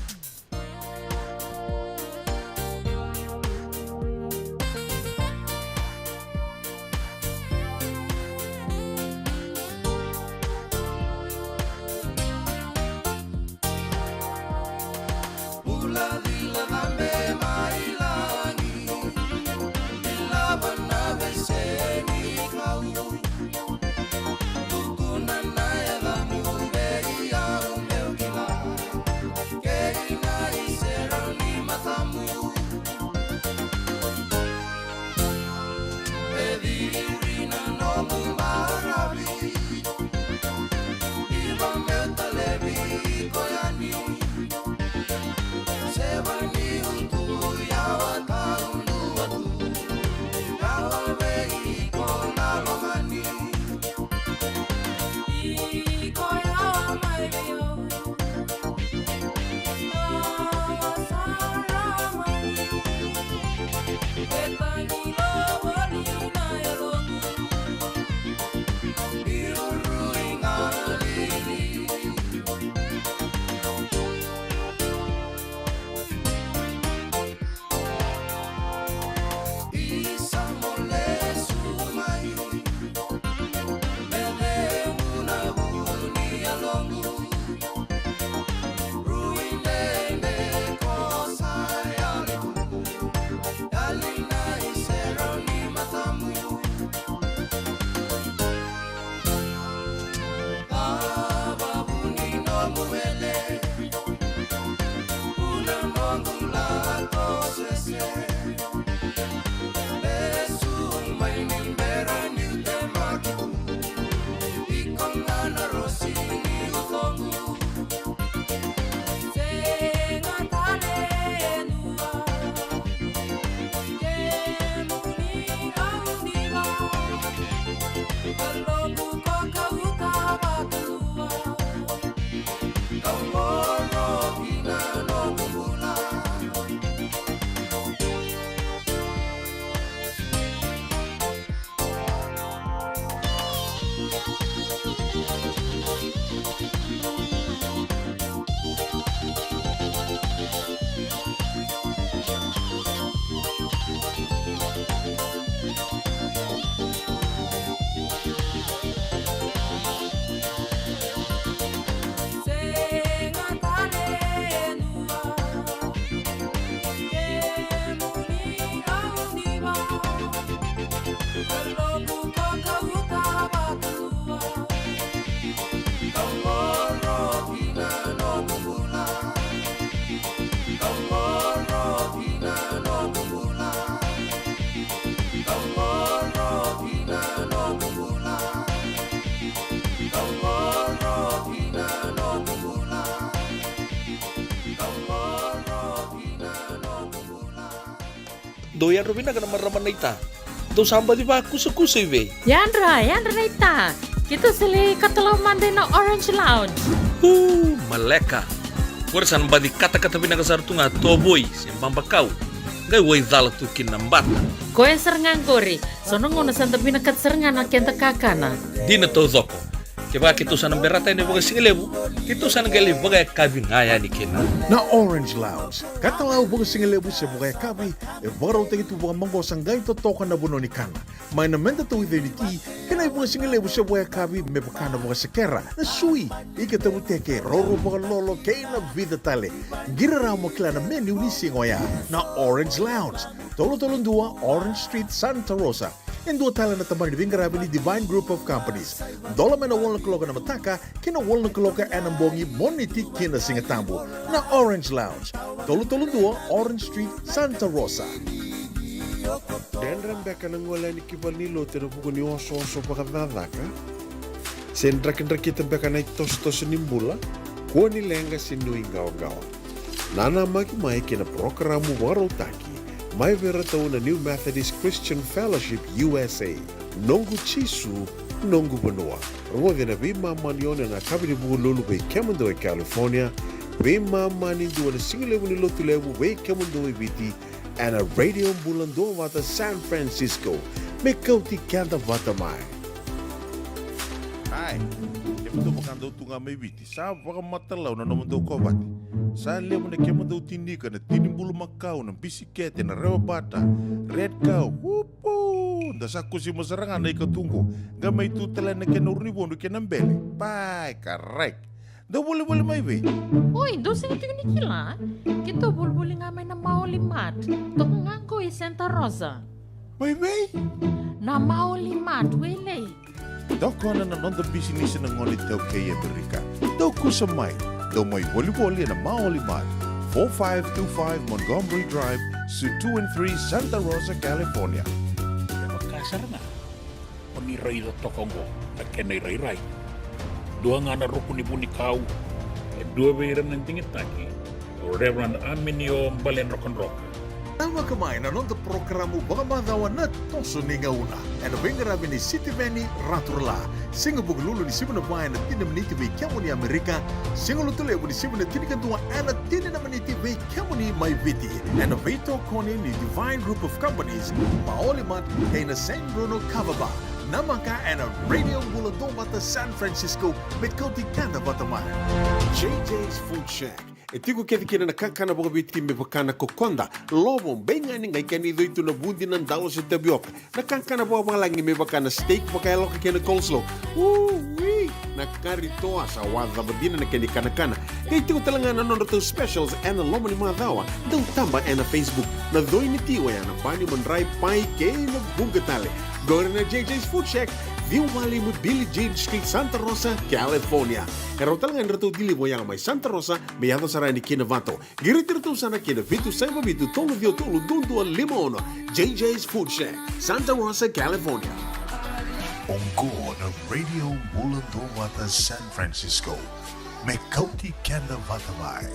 Dou yadra vinaka na marama naita. Dou sa baci vakusakusa i vei? Yadra, yadra naita. Keitou sa lai katalau mada ina Orange Lounge. Uu, maleka. Qori sa na baci katakata vinaka sara tu ga tovoi se babakau. Qai waicala tu kina na bata. Koya sara ga qori. So na gauna sa da vinakata sara ga na keda kakana. Dina taucoko. Kevaka keitou sa na berata yani vakasigalevu, keitou sa na qai lai vakayakavi ga yani kina. Na Orange Lounge, katalau vakasigalevu se vakayakavi, e vakarautaki tu vakamaqosa qai totoka na vanua ni kana. Mai na meda tauica ni ti, kei na ivakasigalevu se vakayakavi me vaka na vakasekera, na sui, ika tavuteke, roro vakalolo, kei na vica tale. Qiri rawa mo kila na menu ni siga oya. Na Orange Lounge, tolu tolu dua Orange Street, Santa Rosa. E dua tale na tabana ni veiqaravi ni Divine Group of Companies. Dola mai na walu na kaloko na mataka ki na walu na kaloko ena bogi, Moniti ki na Sigatabu. Na Orange Lounge, tolu tolu dua Orange Street, Santa Rosa. Dredre beka na gole yani ki valenilotu ena vuku ni osooso vakacakacaka? Se drakidrakita beka na itosotoso ni bula? Kua ni leqa se nuiqawaqawa. Nanamaki mai kei na parokaramu vakarautaki mai vei iratou na New Methodist Christian Fellowship U S A. Noqu Jisu, noqu vanua. Rogoci ena veimama ni ono ena yakavi ni Vukelulu vei kemudou e California, veimama ni dua na sigalevu ni Lotulevu vei kemudou e Viti, ena Radio Bula Duavata San Francisco. Me kauti keda vata mai. Ai, kemudou vaka dou tu ga mai Viti, sa vakamatalau na nomudou kovate. Sa levu na kemudou tinika, na tini bulumakau, na bisikete, na rewabata, red cow, upu! Da sa kusima sara ga na ika tu qo. Qai mai tu tale na kena uru ni vodu kei na bele. Pai, karai. Dou volivoli mai vei? Oi, dou sega tiko ni kila? Keitou volivoli ga mai na Maoli Mart. Toka ga qo i Santa Rosa. Mai vei? Na Maoli Mart, Wailei. Tokona na noda bisinisi na gone iTaukei e Amerika. Dou kusa mai. Dou mai volivoli ena Maoli Mart, four five two five Montgomery Drive, Suite two and three, Santa Rosa, California. E vaka sara ga o ni raica toka oqo na kena irairai. Dua ga na ruku ni vunikau, e dua vei ira na digitaki, o Reverend Aminio Baledrokadroka. Namaka mai na noda parokaramu vakamacawa Na Toso ni Gauna, ena veiqaravi ni Sitiveni Raturala. Siga Vukelulu ni sivi na va ena tini na miniti vei kemuni Amerika, Siga Lotulevu ni sivi na tinikadua ena tini na miniti vei kemuni mai Viti, ena veitokoni ni Divine Group of Companies, Maoli Mart, kei na Saint Bruno Kava Bar. Namaka ena Radio Bula Duavata San Francisco, me kauti keda vata mai. J J's Food Shack. E tiko kece kina na kakana vakaviti me vaka na kokoda, lovo, beigani, qai kena icoi tu na vudi, na dalo se tavioka. Na kakana vakavalagi me vaka na steak vakayaloka kei na coleslaw. Ui! Na kari toa, sa wacava dina na kena ikanakana. Qai tiko tale ga na nodratou specials ena loma ni macawa. Dau taba ena Facebook. Na coi ni ti oya na bani, madrai, pai kei na vuqa tale. Qori na J J's Food Shack, ciwa walu lima Billie Jean Street, Santa Rosa, California. E rawa tale ga ni ratou deliver oya mai Santa Rosa me yaco sara yani ki Novato. Qiriti iratou sara ki na vitu saiva vitu tolu ciwa tolu dua dua lima ono. J J's Food Shack, Santa Rosa, California. Oqo na Radio Bula Duavata San Francisco. Me kauti keda vata mai.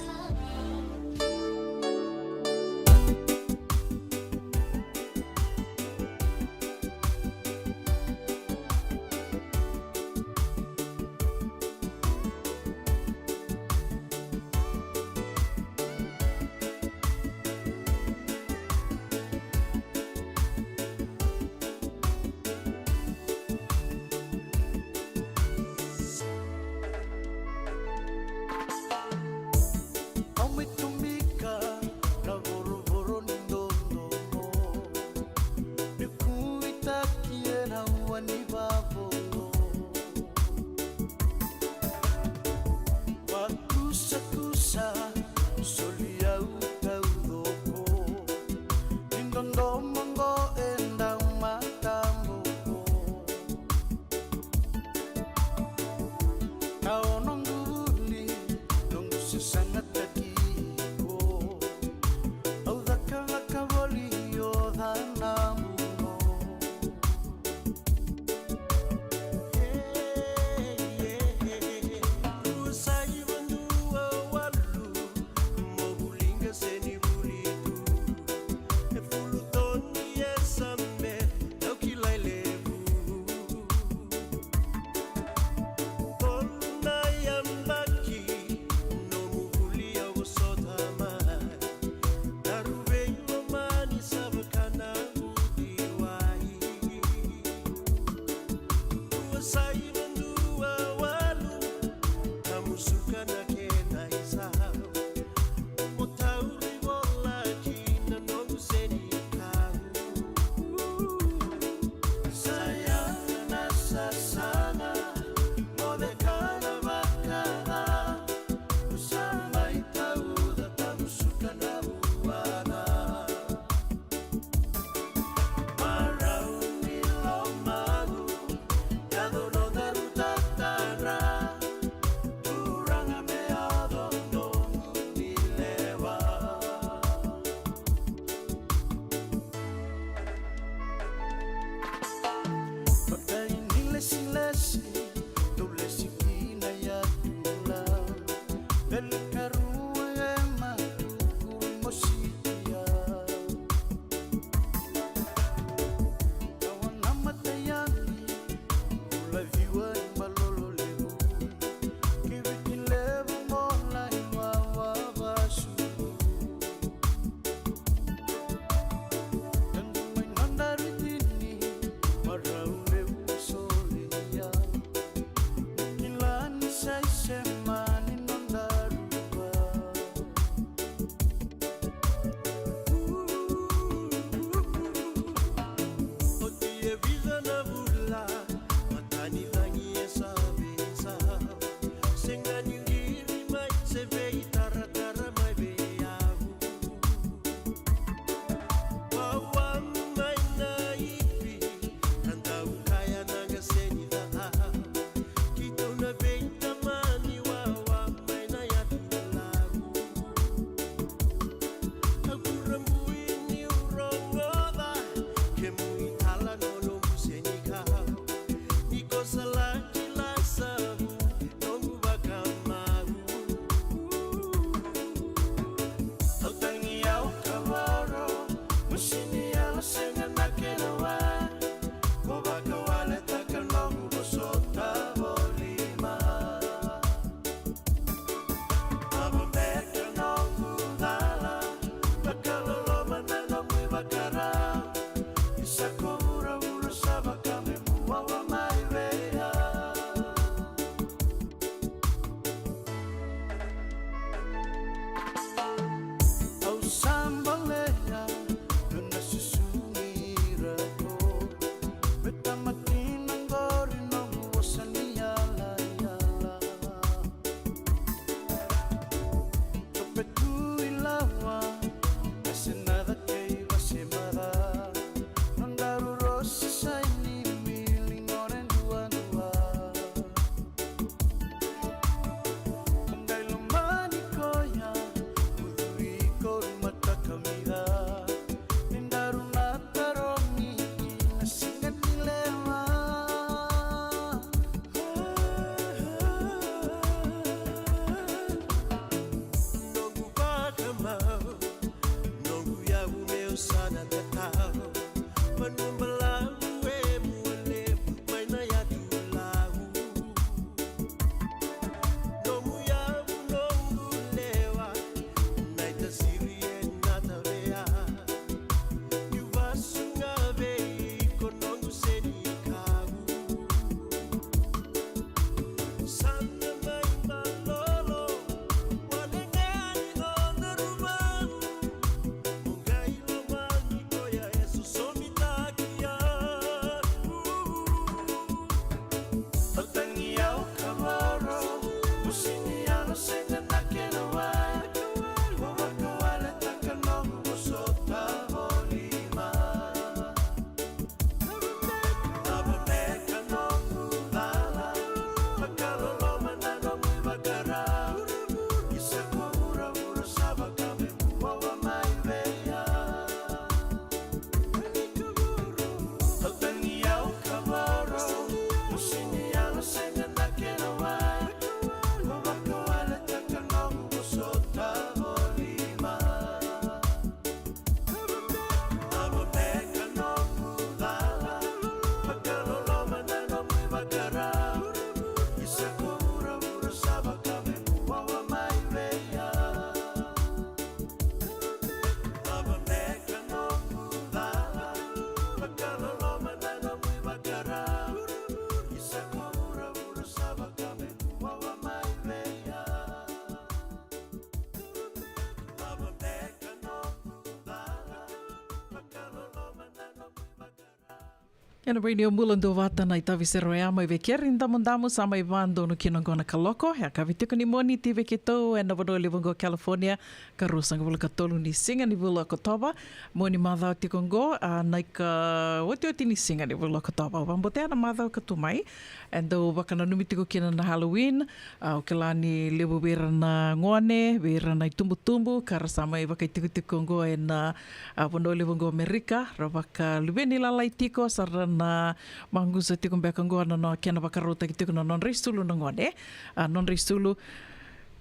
Ena Radio Bula Duavata na itavi sere oya mai vei keri Damudamu, sa mai vadonu kina oqo na kaloko. E a kavi tiko ni Moniti vei keitou ena vanua levu oqo California, ka ruasagavulu ka tolu ni siga ni vula o Okotova. Mo ni macawa tiko oqo, a, na ika otioti ni siga ni vula o Okotova. Au vabotea na macawa ka tu mai e dau vakananumi tiko kina na Halloween. A, au kila ni levu vei ira na gone, vei ira na itubutubu ka ra sa mai vakaitikotiko oqo ena, a, vanua levu oqo Amerika, ra vakaluveni lalai tiko, sa ra na maqusa tiko beka oqo na, na kena vakarautaki tiko na nodra isulu na gone. A, nodra isulu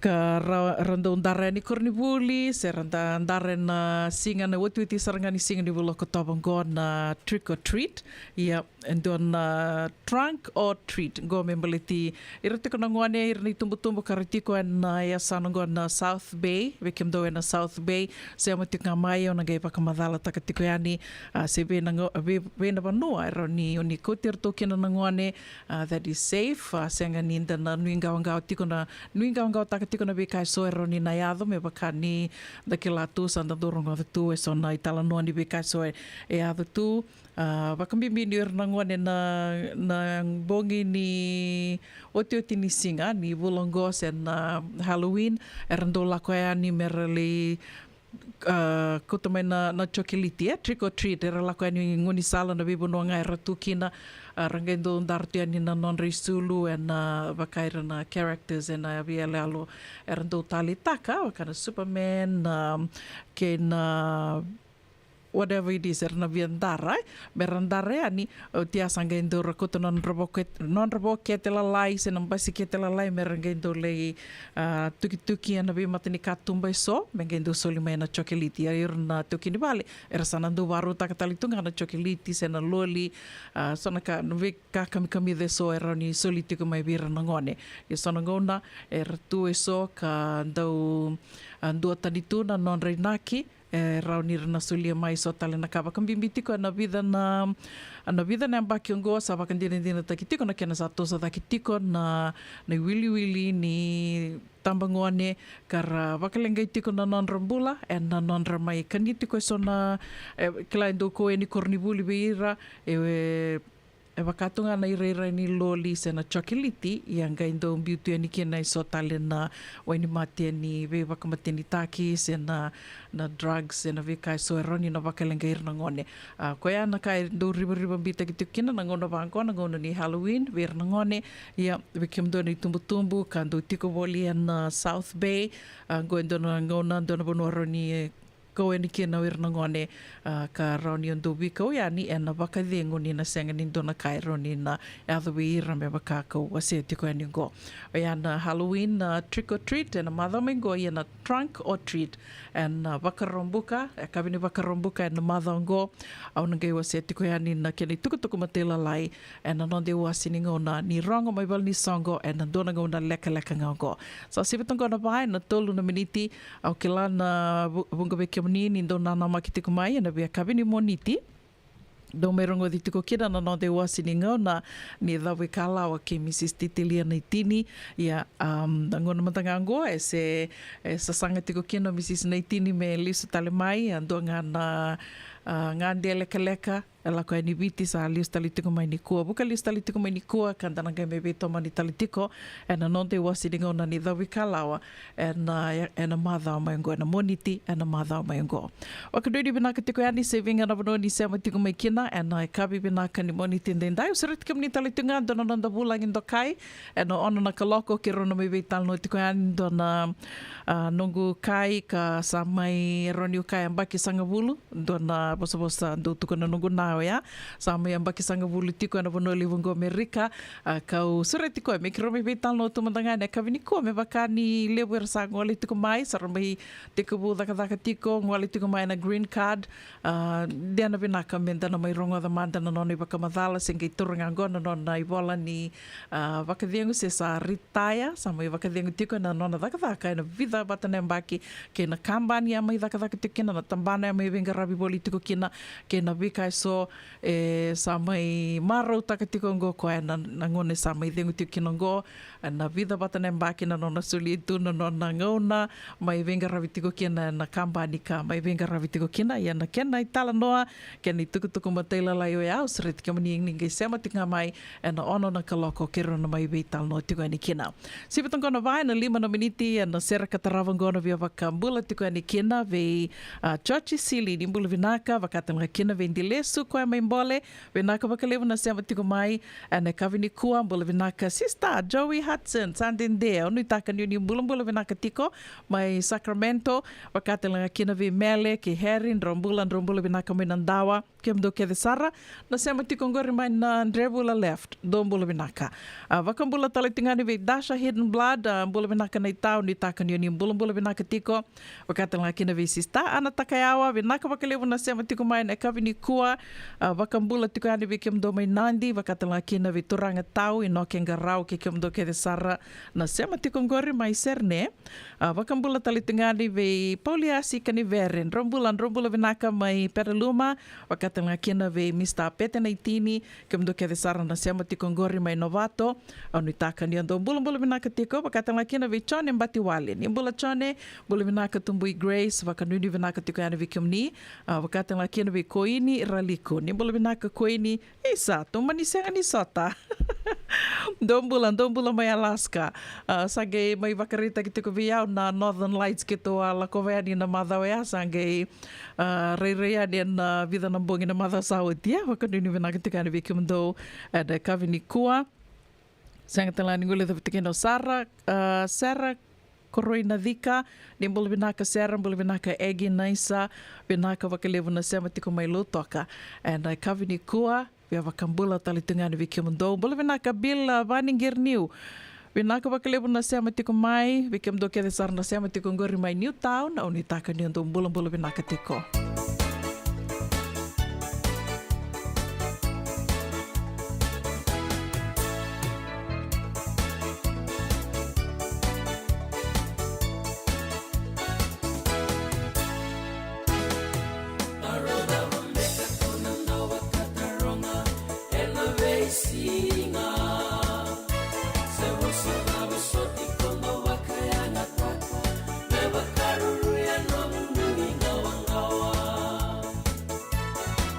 Ka ra, ra dau dara yani koronivuli, se ra da dara ena siga na otioti sara ga ni siga ni vula o Okotova oqo na trick or treat. Ia, e dua na trunk or treat. Qo me baleti ira tiko na gone, ira na itubutubu ka ra tiko ena yasana oqo na South Bay, vei kemudou ena South Bay, sema tiko ga mai, au na qai vakamacalataka tiko yani, a, se vei na go-, vei, vei na vanua e rawa ni, o ni kauti iratou kina na gone, a, that is safe, a, sega ni da na nuiqawaqawa tiko na, nuiqawaqawataka tiko na veika eso e rawa ni na yaco, me vaka ni da kila tu, sa da dau rogoca tu eso na italanoa ni veika eso e, e yaco tu. A, vakabibi ni o ira na gone na, na bogi ni otioti ni siga ni vula oqo se na Halloween, era dau lako yani me ra lai, a, kauta mai na, na chocolate, e, trick or treat, era lako yani gaunisala na veivanua ga era tu kina, a, ra qai dau dara tu yani na nodra isulu ena, a, vaka ira na characters ena veiyaloyalo era dau taleitaka, vaka na Superman, a, kei na whatever it is era na via dara, e, me ra dara yani, oti ya sa qai dau ra kauta na nodra vokete, nodra vokete lalai se na basikete lalai me ra qai dau lai, a, tukituki ena veimata ni katuba eso, me qai dau soli mai na chocolate. Ia ira na taukei ni vale era sa na dau vakarautaka tale tu ga na chocolate se na loli, a, so na ka, na veika kamikamica eso e rawa ni soli tiko mai vei ira na gone. Ia so na gauna era tu eso ka dau, a, duatani tu na nodra inaki, e rawa ni ra na solia mai so tale na ka. Vakabibi tiko ena vica na, na vica na yabaki oqo sa vakadinadinataki tiko na kena sa toso cake tiko na, na iwiliwili ni tabagone, ka ra vakaleqai tiko na nodra bula ena nodra mai kania tiko eso na, e, kila e dau kau yani koronivuli vei ira, e, e vaka tu ga na irairai ni loli se na chocolate, ia qai dau biu tu yani kina eso tale na wainimate ni veivakamatenitaki se na, na drugs se na veika eso e rawa ni na vakaleqai ira na gone. A, koya na ka e dau rivarivabitaki tiko kina na gauna vaqo, na gauna ni Halloween vei ira na gone. Ia vei kemudou na itubutubu ka dau tiko voli ena, a, South Bay, a, qo e dua na gauna, dua na vanua rawa ni kau yani kina o ira na gone, a, ka rawa ni o dau veikau yani ena vakacegu ni na sega ni dua na ka e rawa ni na yaco vei ira me vaka kau wasea tiko yani oqo. Oya na Halloween, a, trick or treat ena macawa mai oqo, ia na trunk or treat ena, a, Vakaraubuka, e, yakavi ni Vakaraubuka ena macawa oqo. Au na qai wasea tiko yani na kena itukutuku matailalai ena noda iwase ni gauna ni rogo mai valenisoqo ena dua na gauna lekaleka ga oqo. Sa sivi toka na va ena tolu na miniti. Au kila na vu-, vuqa vei kemuni ni dau nanamaki tiko mai ena veiyakavi ni Moniti. Dau mai rogoci tiko kina na noda iwase ni gauna ni Cavuikalawa kei Mrs Titilia Naitini. Ia, um, na gauna mada ga oqo e se, e sasaga tiko kina o Mrs Naitini me lesu tale mai, a dua ga na, a, gade lekaleka e lako yani Viti, sa lesu tale tiko mai nikua, vuka lesu tale tiko mai nikua, ka da na qai mai veitomani tale tiko ena noda iwase ni gauna ni Cavuikalawa ena, ena macawa mai oqo, ena Moniti ena macawa mai oqo. Vakadreti vinaka tiko yani se vica na vanua ni sema tiko mai kina ena yakavi vinaka ni Moniti edaidai. Au sureti kemuni tale tiko ga dua na noda vulagi dokai ena ono na kaloko, keirau na mai veitalanoa tiko yani dua na, a, noqu kai ka sa mai, rawa niu kaya, yabaki sagavulu. Dua na vosavosa dau tukuna na noqu na oya. Sa mai yabaki sagavulu tiko ena vanua levu oqo Amerika. A, kau sureti koya me keirau mai veitalanoa tu mada ga ena yakavi nikua, me vaka ni levu era sa gole tiko mai, sa ra mai tekivu cakacaka tiko, gole tiko mai na green card. A, de na vinaka me da na mai rogoca mada na nona ivakamacala, se qai taura ga oqo na nona ivola ni, a, vakacegu, se sa retire, sa mai vakacegu tiko ena nona cakacaka ena vica vata na yabaki, kei na kabani a mai cakacaka tiko kina, na tabana a mai veiqaravi voli tiko kina, kei na veika eso e sa mai marautaka tiko oqo o koya ena, na gauna e sa mai cegu tiko kina oqo, ena vica vata na yabaki na nona solia tu na nona gauna mai veiqaravi tiko kina ena kabani ka mai veiqaravi tiko kina. Ia na kena italanoa, kena itukutuku matailalai oya, au sureti kemuni ni qai sema tiko ga mai ena ono na kaloko, keirau na mai veitalanoa tiko yani kina. Sivi toka na va ena lima na miniti ena sere ka tarava oqo, na via vakabula tiko yani kina vei, a, George Sili, ni bula vinaka, vaka tale ga kina vei Dilesu koya mai Bole, vinaka vakalevu na sema tiko mai ena yakavi nikua. Bula vinaka sister Joey Hudson, sa dede, au nuitaka ni o ni bulabula vinaka tiko mai Sacramento. Vaka tale ga kina vei Mele kei Harry, drau bula, drau bula vinaka mai Nadawa. Kemudou kece sara na sema tiko qori mai na Drevula Left, dou bula vinaka. A, vakabula tale tiko ga ni vei Dasha Hidden Blood, a, bula vinaka na itau, nuitaka ni o ni bulabula vinaka tiko. Vaka tale ga kina vei sister Ana Takayawa, vinaka vakalevu na sema tiko mai na yakavi nikua. A, vakabula tiko yani vei kemudou mai Nadi, vaka tale ga kina vei turaga tau Inoke Qarau kei kemudou kece sara na sema tiko qori mai Serne. A, vakabula tale tiko ga yani vei Pauliasi Kanivere, drau bula, drau bula vinaka mai Petaluma, vaka tale ga kina vei Mister Pete Naitini, kemudou kece sara na sema tiko qori mai Novato. Au nuitaka ni o dou bulabula vinaka tiko, vaka tale ga kina vei Jone Batiwale, ni bula Jone, bula vinaka tubui Grace, vakanuinui vinaka tiko yani vei kemuni. A, vaka tale ga kina vei Koini Raliku, ni bula vinaka Koini. Isa, tou mani sega ni sota. Dou bula, dou bula mai Alaska. A, sa qai mai vakaraitaki tiko vei au na Northern Lights keitou a lakova yani na macawa ya, sa qai, a, rairai yani ena, a, vica na bogi na macawa sa oti ya. Vakanuinui vinaka tiko yani vei kemudou ena yakavi nikua. Sega tale ga ni guilecavi tiko kina o Sara, a, Sara Koroi Nacika, ni bula vinaka Sera, bula vinaka Egi Naisa, vinaka vakalevu na sema tiko mai Lautoka ena yakavi nikua. Via vakabula tale tu ga yani vei kemudou. Bula vinaka Bill, a, Vani Gerniu, vinaka vakalevu na sema tiko mai, vei kemudou kece sara na sema tiko qori mai Newtown, au nuitaka ni o dou bulabula vinaka tiko.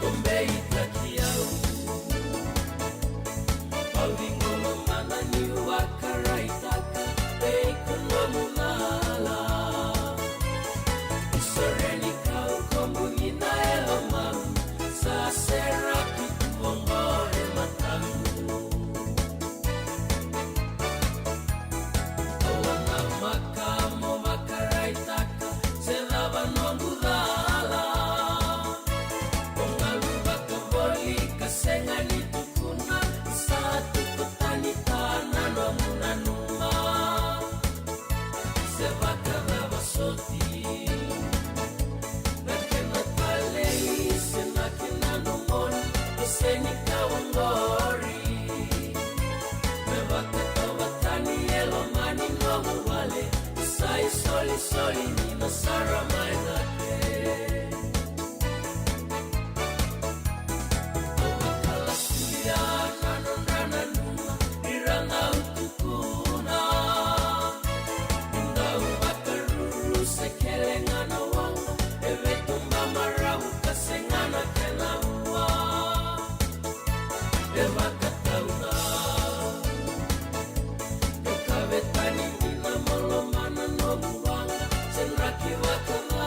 Ko beitaki au. Au ciqoma mana niu vakaraitaka vei iko nomu cala. Isore ni kau ko bogi na yalo mau sa seraki tu oqori mataqu. Au a namaka mo vakaraitaka se cava noqu cala. Ko galu vakavoli ka sega ni tukuna, sa tuku tani ta na nomu nanuma. Se vakacava soti na kena talei se na kena nomoni, ko sega ni ka oqori. Me vakatauvatani e loma ni nomu vale, sa isolisoli ni na sara mai cake. Au a kala sulia na nodra nanuma, ira na au tukuna. Ni dau vakaruru se kele ga na waqa, e vetuba marau ka sega na kena vua. E vakatauca. Ke kavetani ni na malomana nomu waqa, se draki vakacava.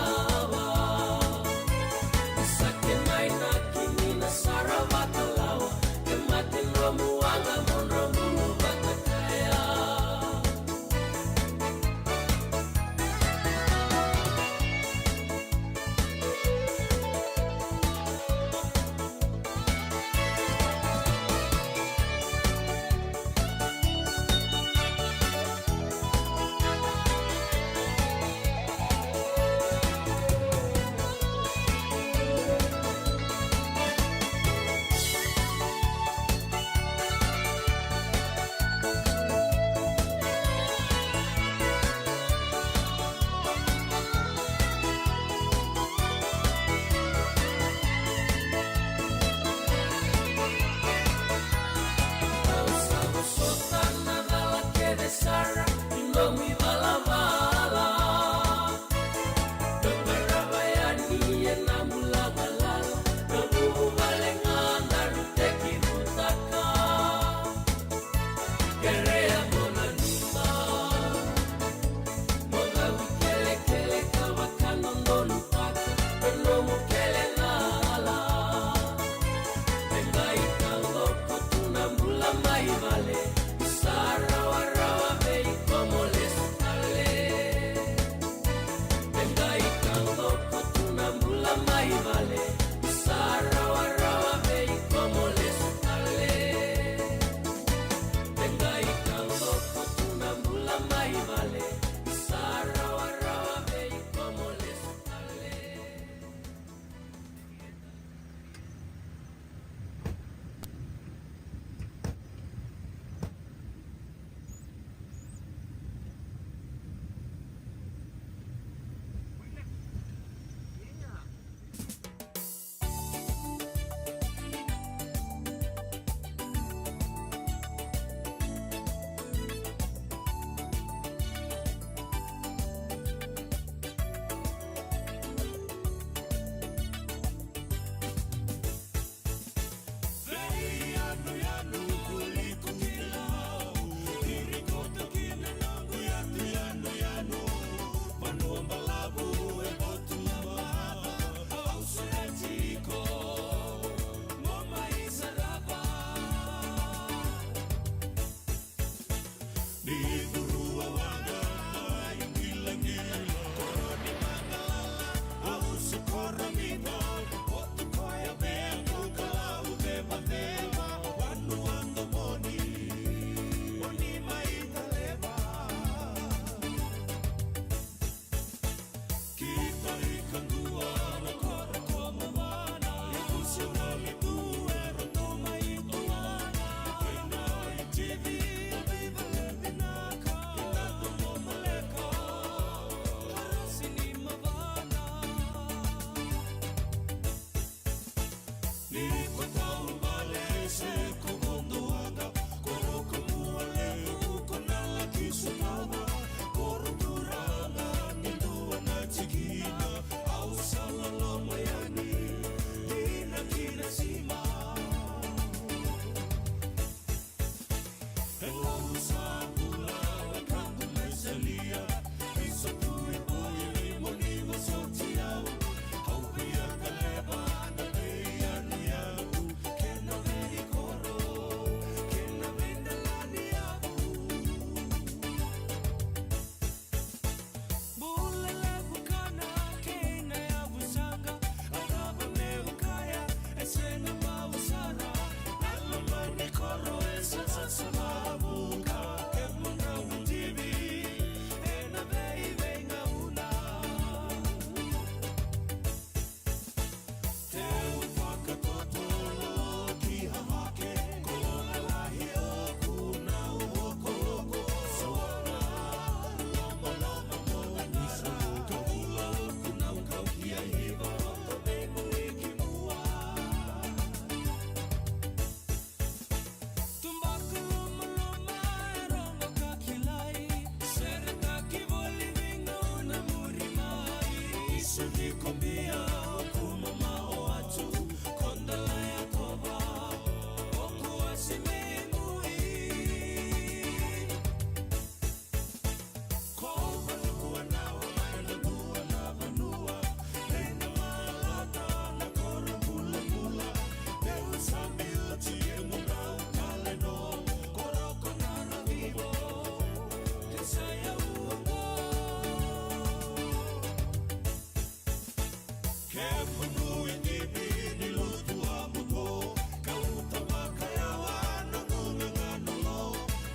Kemuni na idivi ni lotu, a mo tou kauta vakayawa na guga ga na lo,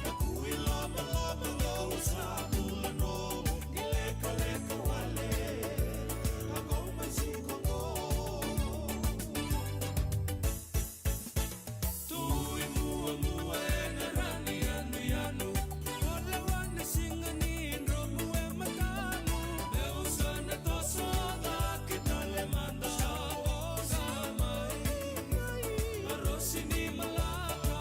na kui lomaloma lou sa bula no, ni lekaleka wale, a qo mai tiko qo. Tu i muamua ena ra ni yanuyanu, o lewa ni siga ni dromu e matamu. Meu sa na toso cake tale mada, sa mai a rosi ni malaka.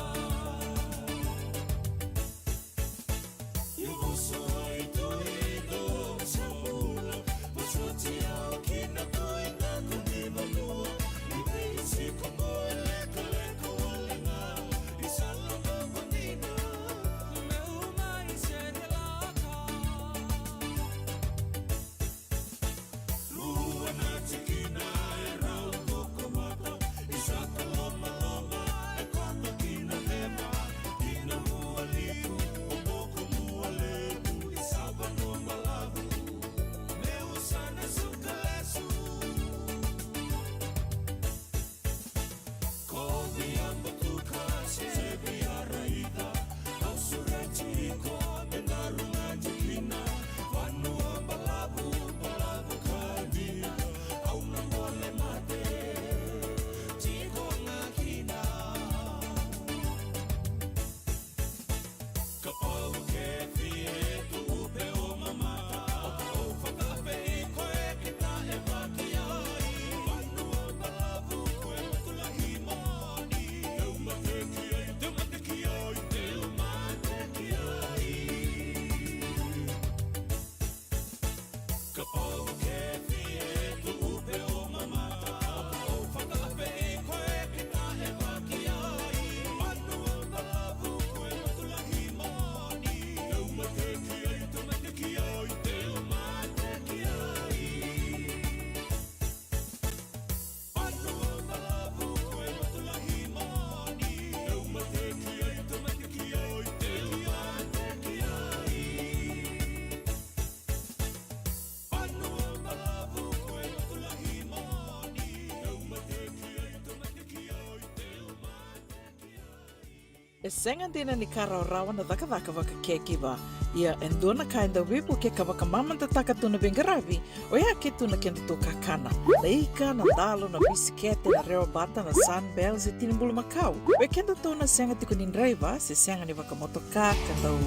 Rua na tikina e rau toka mata, i sa ka lomaloma e koto ki na ceva, ki na mua liu o toka mua levu, i sa vanua balavu, meu sa na suka lesu. Ko via butuka se via raica, au sureti iko me daru ga tikina, vanua balavu, balavu ka dina, au na gole mate tiko ga kina. Kapau ke fie tu upe o mamata, o fakapei koe ke ta e vaki ai. Vanua balavu koe matulahi moni, eu mate ki ai, teu mate ki ai, teu mate ki ai. Kapau ke fie tu upe o mamata, o fakapei koe ke ta e vaki ai. Vanua balavu koe matulahi moni, eu mate ki ai, teu mate ki ai, teu mate ki ai. E sega dina ni ka rawarawa na cakacaka vaka caregiver. Ia e dua na ka e dau veivuke ka vakamamadataka tu na veiqaravi, oya ke tu na kedatou kakana. Na ika, na dalo, na bisikete, na rewa bata, na Sunbell se tini bulumakau. Vei kedatou na sega tiko ni draiva se sega ni vakamotoka ka dau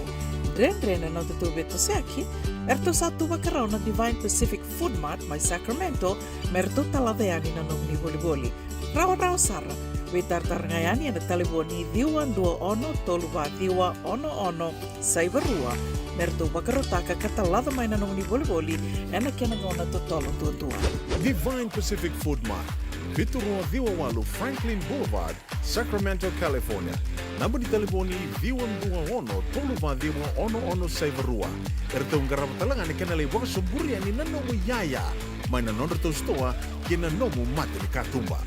dredre na nodatou veitosoyaki, eratou sa tu vakarau na Divine Pacific Food Mart mai Sacramento me ratou talaca yani na nomuni volivoli. Rawarawa sara, veitaratara ga yani ena talevoni ciwa dua ono tolu va ciwa ono ono saiva rua, me ratou vakarautaka ka talaca mai na nomuni volivoli ena kena gauna totolo duadua. Divine Pacific Food Mart, vitu rua ciwa walu Franklin Boulevard, Sacramento, California. Naba ni talevoni ciwa dua ono tolu va ciwa ono ono saiva rua. Eratou qarava tale ga na kena lai vakasoburi yani na nomu iyaya mai na nodratou sitoa kei na nomu mata ni katuba.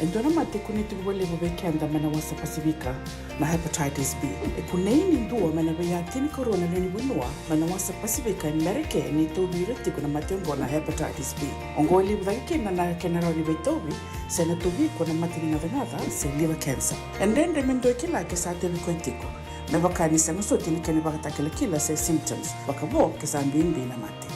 E dua na mate e kunei tiko vakalevu vei keda mai na wasa Pasifika na hepatitis B. E kunei ni dua mai na veiya tinikarua na lewe ni vanua mai na wasa Pasifika e Merika ni tauvi ira tiko na mate oqo na hepatitis B. Oqo e levu cake kina na kena rawa ni veitauvi se na tauvi iko na mate ni gacagaca se liver cancer. E dredre me dua e kila ke sa tauvi koya tiko, me vaka ni sega soti na kena ivakatakilakila se symptoms, vakavo ke sa bibi na mate.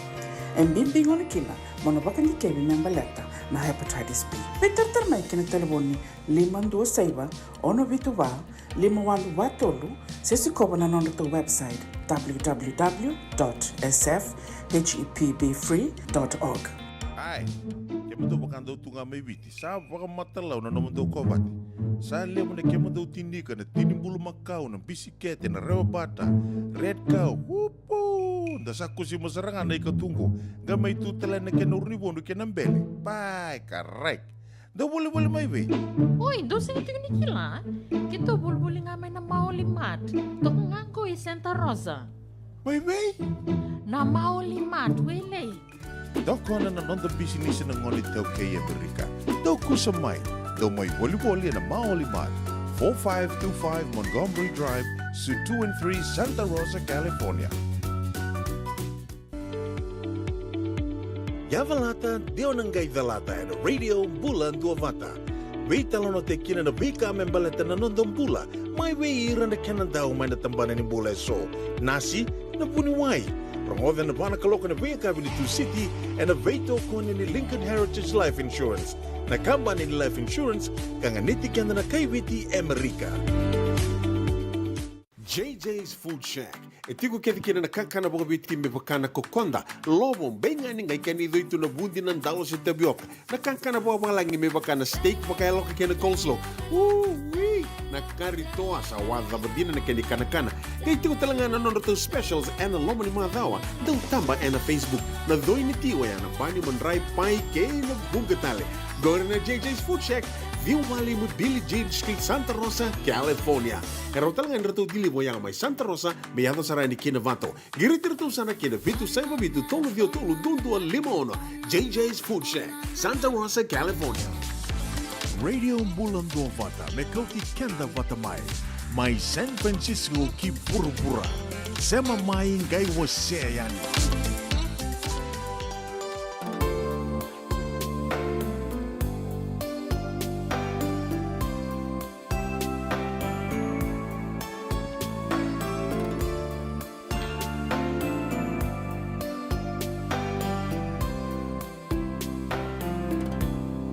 E bibi gona kina mo na vakadikevi me baleta na hepatitis B. Veitaratara mai ki na talevoni lima dua saiva ono vitu va lima walu va tolu, se sikova na nodratou website w w w dot s f h e p b free dot org. Ai, kemudou vaka dou tu ga mai Viti, sa vakamatau na nomudou kovate. Sa levu na kemudou tini ika, na tini bulumakau, na bisikete, na rewa bata, red cow, upu! Da sa kusima sara ga na ika tu qo, qai mai tu tale na kena uru ni vodu kei na bele. Pai, karai. Dou volivoli mai vei? Oi, dou sega tiko ni kila? Keitou volivoli ga mai na Maoli Mart. Toka ga qo i Santa Rosa. Mai vei? Na Maoli Mart, Wailei. Tokona na noda bisinisi na gone iTaukei e Amerika. Dou kusa mai. Dou mai volivoli ena Maoli Mart, four five two five Montgomery Drive, Suite two and three, Santa Rosa, California. Ia calata, de o na qai calata ena Radio Bula Duavata. Veitalanoataki kina na veika me baleta na noda bula, mai vei ira na kena dau mai na tabana ni bula eso. Nasi, na vuniwai. Rogoca ena va na kaloko ena veiyakavi ni Tusiti, ena veitokoni ni Lincoln Heritage Life Insurance, na kabani ni life insurance ka ganiti keda na kai Viti e Amerika. J J's Food Shack. E tiko kece kina na kakana vakaviti me vaka na kokoda, lovo, beigani, qai kena icoi tu na vudi, na dalo se tavioka. Na kakana vakavalagi me vaka na steak vakayaloka kei na coleslaw. Ui! Na kari toa, sa wacava dina na kena ikanakana. Qai tiko tale ga na nodratou specials ena loma ni macawa. Dau taba ena Facebook. Na coi ni ti oya na bani, madrai, pai kei na vuqa tale. Qori na J J's Food Shack, ciwa walu lima Billie Jean Street, Santa Rosa, California. E rawa tale ga ni ratou deliver oya mai Santa Rosa me yaco sara yani ki Novato. Qiriti iratou sara ki na vitu saiva vitu tolu ciwa tolu dua dua lima ono. J J's Food Shack, Santa Rosa, California. Radio Bula Duavata me kauti keda vata mai, mai San Francisco ki vuravura. Sema mai, qai wasea yani.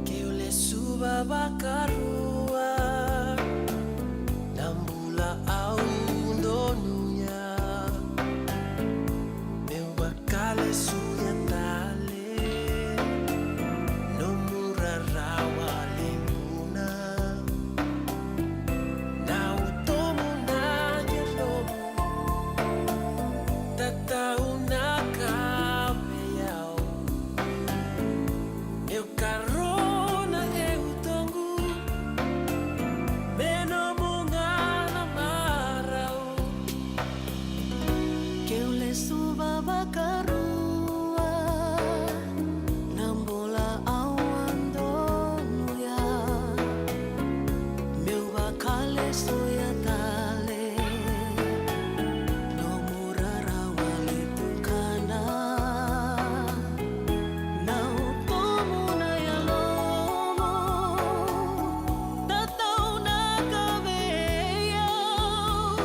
Keu lesuva vakarua na bula au donuya. Meu vakalesuya tale nomu rarawa levu na. Na utomu na yalomu, tataunaka vei au. Meu karona e utoqu me nomu ga na marau. Keu lesuva vakarua na bula au a donuya. Meu vakalesuya tale nomu rarawa le tukana. Na utomu na yalomu, tataunaka vei au.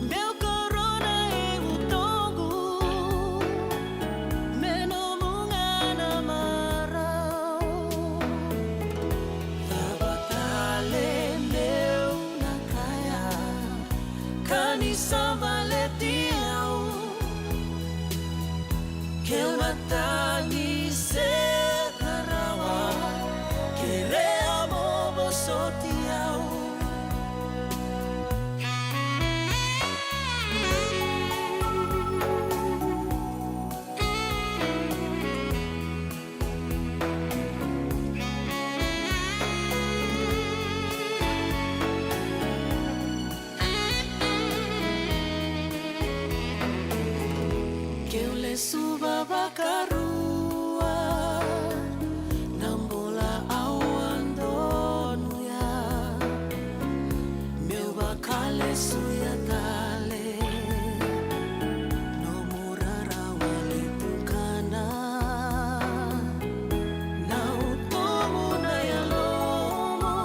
Meu karona e utoqu me nomu ga na marau. Cava tale meu na kaya, ka ni sa baleti au. Keu na tagi se na rawa, kerea mo vosoti au. Keu lesuva vakarua na bula au a donuya. Meu vakalesuya tale nomu rarawa le tukana. Na utomu na yalomu,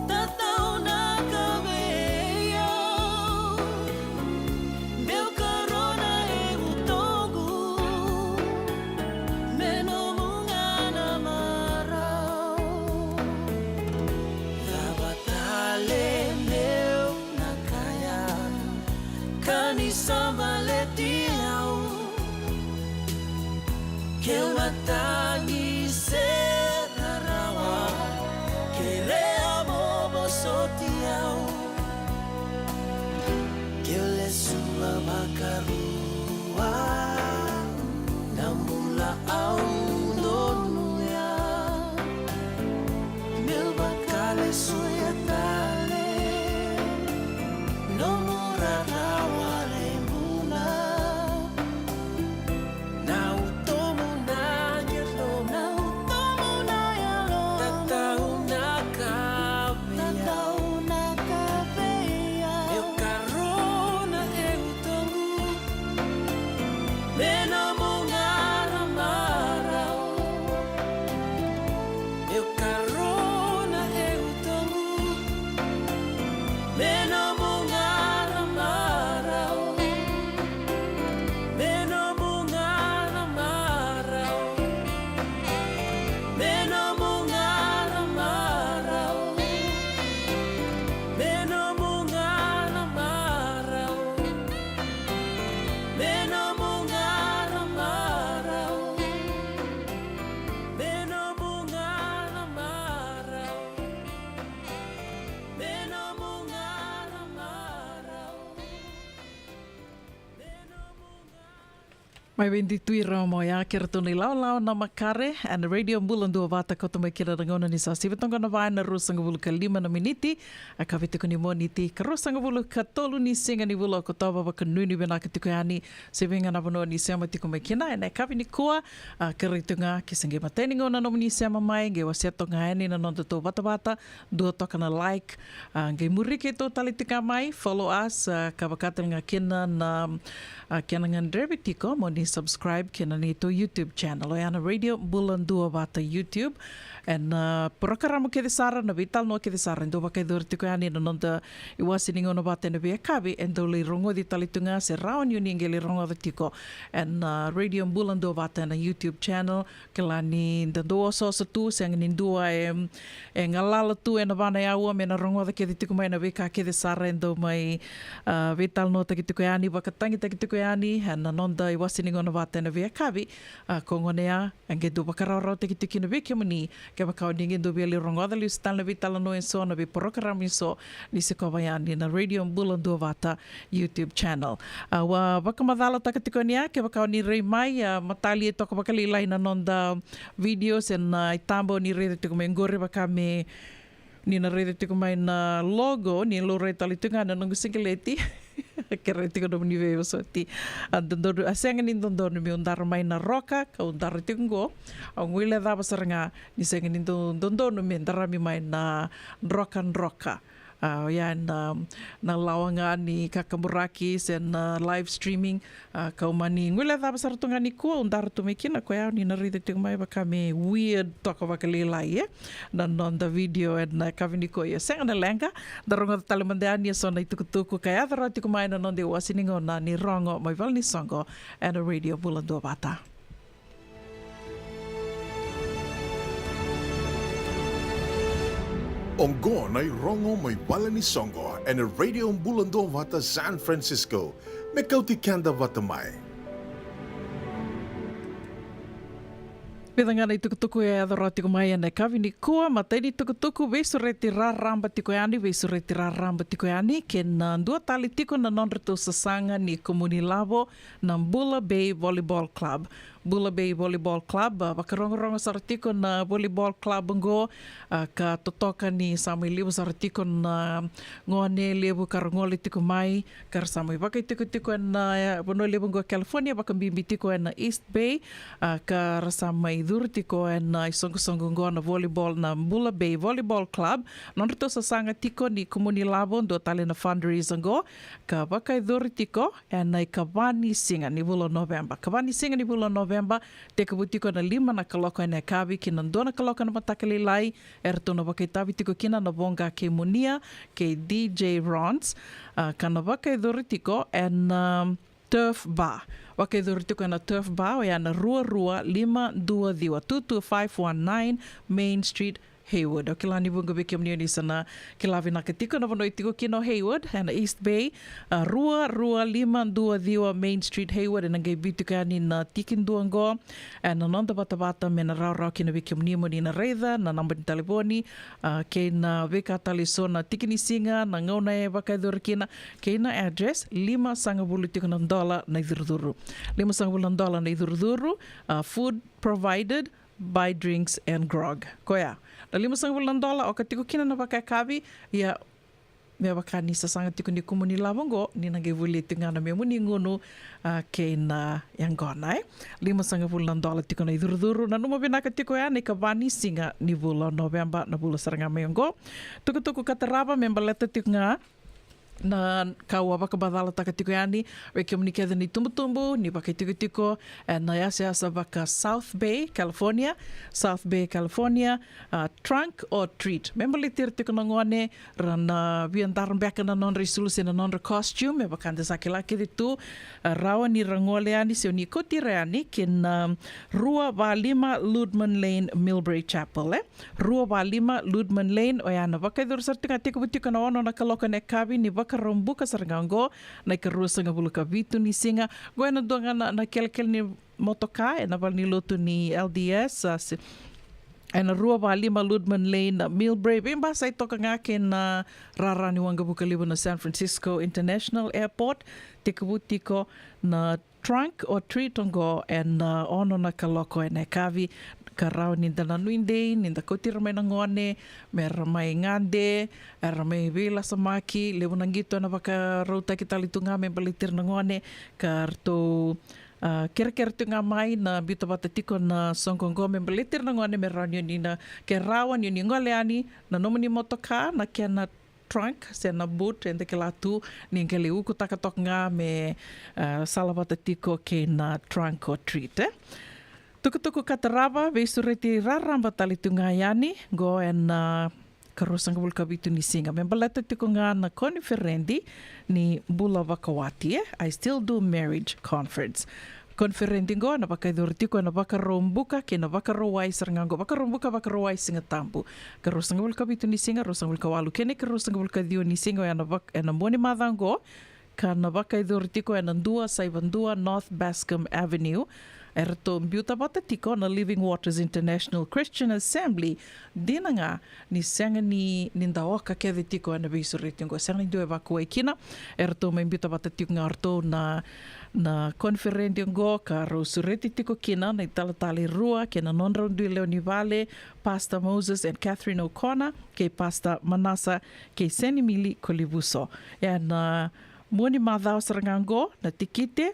tataunaka vei au. Meu karona e utoqu me nomu ga na marau. Cava tale meu na kaya, ka ni sa baleti au. Keu na tagi se na rawa, kerea mo vosoti au. Keu lesuva vakarua na bula au donuya. Meu vakalesuya tale nomu rarawa le bula. Na utomu na yalomu. Mai vei Dui Tui Ramo ya, kei ratou na ilawalawa na makare, ena Radio Bula Duavata, kauta mai kina na gauna ni sa sivi toka na va ena ruasagavulu ka lima na miniti, a kavi tiko ni Moniti, ka ruasagavulu ka tolu ni siga ni vula o Okotova, vakanuinui vinaka tiko yani, se vei ga na vanua ni sema tiko mai kina, ena kavi nikua, a kerei tu ga, ke se qai matai ni gauna nomuni sema mai, qai wasea toka ga yani na noda tou vatavata, dua toka na like, a, qai muri keitou tale tiko ga mai, follow us, a, ka vaka tale ga kina na, a, kena gadrevi tiko mo ni subscribe kei na neitou YouTube channel, oya na Radio Bula Duavata YouTube. Ena, a, porokaramu kece sara, na veitalanoa kece sara, e dau vakayacori tiko yani na noda iwase ni gauna vata ena veiyakavi, e dau lai rogoci tale tu ga se rawa ni o ni qai lai rogoca tiko ena, a, Radio Bula Duavata ena YouTube channel. Kila ni da dau osooso tu, sega ni dua e, e galala tu ena va na aua me na rogoca kece tiko mai na veika kece sara e dau mai, a, veitalanoataki tiko yani, vakatagitaki tiko yani ena noda iwase ni gauna vata ena veiyakavi. A, ko gona ya, e qai dau vakarawarawataki tiko kina vei kemuni, kevaka o ni qai dau via lai rogoca lesu tale na veitalanoa eso, na veiporokaramu eso, ni sikova yani na Radio Bula Duavata YouTube channel. A, au a vakamacalataka tiko ni a, kevaka o ni rai mai, a, matali e toka vakalailai na noda video se na, a, itaba o ni raica tiko mai qori, vaka me ni na raica tiko mai na logo, ni laurai tale tiko ga na noqu sigileti. Kerei tiko nomuni veivosoti. A dodonu, a sega ni dodonu meu dara mai na roka, kau dara tiko qo. Au guilecava sara ga, ni sega ni do-, dodonu me darami mai na drokadroka. A, oya na, na lawa ga ni kakaburaki se na live streaming. A, kau mani guilecava sara tu ga nikua, au dara tu mai kina, koya au ni na raica tiko mai vaka me weird toka vakalailai, e. Na noda video ena kavi nikua, ia sega na leqa, da rogoca tale mada yani eso na itukutuku ka yaco rawa tiko mai na noda iwase ni gauna ni rogo mai vale ni soqo ena Radio Bula Duavata. Oqo na irogo mai vale ni soqo ena Radio Bula Duavata San Francisco. Me kauti keda vata mai. Vica ga na itukutuku e yaco rawa tiko mai ena yakavi nikua, matai ni tukutuku, veisureti raraba tiko yani, veisureti raraba tiko yani, kei na dua tale tiko na nodratou sasaga ni kumuni lavo, na Bula Bay Volleyball Club. Bula Bay Volleyball Club, a, vakarogorogo sara tiko na volleyball club oqo, a, ka totoka ni sa mai levu sara tiko na gone levu ka ra gole tiko mai, ka ra sa mai vakaitikotiko ena, e, vanua levu oqo California, vakabibi tiko ena East Bay, a, ka ra sa mai curu tiko ena isoqosoqo oqo na volleyball, na Bula Bay Volleyball Club. Nodratou sasaga tiko ni kumuni lavo, dua tale na fundraiser oqo, ka vakayacori tiko ena ikava ni siga ni vula o Noveba. Kava ni siga ni vula o Noveba, tekivu tiko ena lima na kaloko ena yakavi ki na dua na kaloko ena mataka lailai, eratou na vakaitavi tiko kina na Voqa kei Munia kei D J Rons, a, ka na vakayacori tiko ena, um, Turf Bar. Vakayacori tiko ena Turf Bar, oya na rua rua lima dua ciwa, two two five one nine Main Street, Hayward. Au kila ni vuqa vei kemuni o ni sa na kila vinaka tiko na vanua e tiko kina o Hayward, ena East Bay, a, rua rua lima dua ciwa Main Street, Hayward, ena qai biu tiko yani na tiki dua oqo, ena noda vatavata me na rawarawa kina vei kemuni mo ni na raica, na naba ni talevoni, a, kei na veika tale eso, na tiki ni siga, na gauna e vakayacori kina, kei na address, limasagavulu tiko na dola na icurucuru. Limasagavulu na dola na icurucuru, a, food provided, buy drinks and grog. Koya, na limasagavulu na dola, oka tiko kina na vakayakavi, ia me vaka ni sasaga tiko ni kumuni lavo oqo, ni na qai volia tiko ga na memu ni gunu, a, kei na yaqona, e. Limasagavulu na dola tiko na icurucuru, nanuma vinaka tiko ya, na ikava ni siga ni vula o Noveba, na vula sara ga mai oqo. Tukutuku ka tarava, me baleta tiko ga na ka au a vakamacalataka tiko yani vei kemuni kece na itubutubu ni vakaitikotiko ena yasayasa vaka South Bay, California, South Bay, California, a, trunk or treat. Me baleti ira tiko na gone, ra na via dara beka na nodra isulu se na nodra costume, me vaka da sa kila kece tu, a, rawa ni ra gole yani se o ni kauti ira yani ki na, um, rua va lima Ludman Lane, Millbrae Chapel, e. Rua va lima Ludman Lane, oya na vakayacori sara tiko ga, tekivu tiko na ono na kaloko ena yakavi ni Vakaraubuka sara ga oqo, na ikaruasagavulu ka vitu ni siga. Oqo ena dua ga na, na kelekele ni motoka ena valenilotu ni L D S, a, se, ena rua va lima Ludman Lane, Millbrae. Veibasai toka ga kei na rara ni waqavuka levu na San Francisco International Airport. Tekivu tiko na trunk or treat oqo ena ono na kaloko ena yakavi, ka rawa ni da nanumi dei ni da kauti ira mai na gone me ra mai gade, era mai veilasamaki. Levu na qito ena vakarautaki tale tu ga me baleti ira na gone, ka ratou, a, kerekere tu ga mai na biuta vata tiko na soqo oqo me baleti ira na gone me rawa ni oni na, ke rawa ni oni gole yani na nomuni motoka, na kena trunk se na boot, eda kila tu ni qai lai ukutaka toka ga me, a, sala vata tiko kei na trunk or treat, e. Tukutuku ka tarava, veisureti raraba tale tu ga yani qo ena, a, ka ruasagavulu ka vitu ni siga me baleta tiko ga na koniferedi ni bula vakawati, e, I Still Do Marriage Conference. Koniferedi qo ena vakayacori tiko ena Vakaraubuka kei na Vakarauwai sara ga qo. Vakaraubuka, Vakarauwai, Sigatabu. Ka ruasagavulu ka vitu ni siga, ruasagavulu ka walu kei na ka ruasagavulu ka ciwa ni siga, ena vak-, ena mua ni macawa qo, ka na vakayacori tiko ena dua saiva dua North Bascom Avenue. Eratou biuta vata tiko na Living Waters International Christian Assembly. Dina ga ni sega ni, ni da oka kece tiko ena veisureti oqo, sega ni dua e vakuwai kina. Eratou mai biuta vata tiko ga o ratou na, na koniferedi oqo, ka rau sureti tiko kina na italatala e rua kei na nodrau dui lewe ni vale, Pastor Moses and Catherine O'Connor kei Pastor Manasa kei Senimili Kolivuso. Ena mua ni macawa sara ga qo na tikite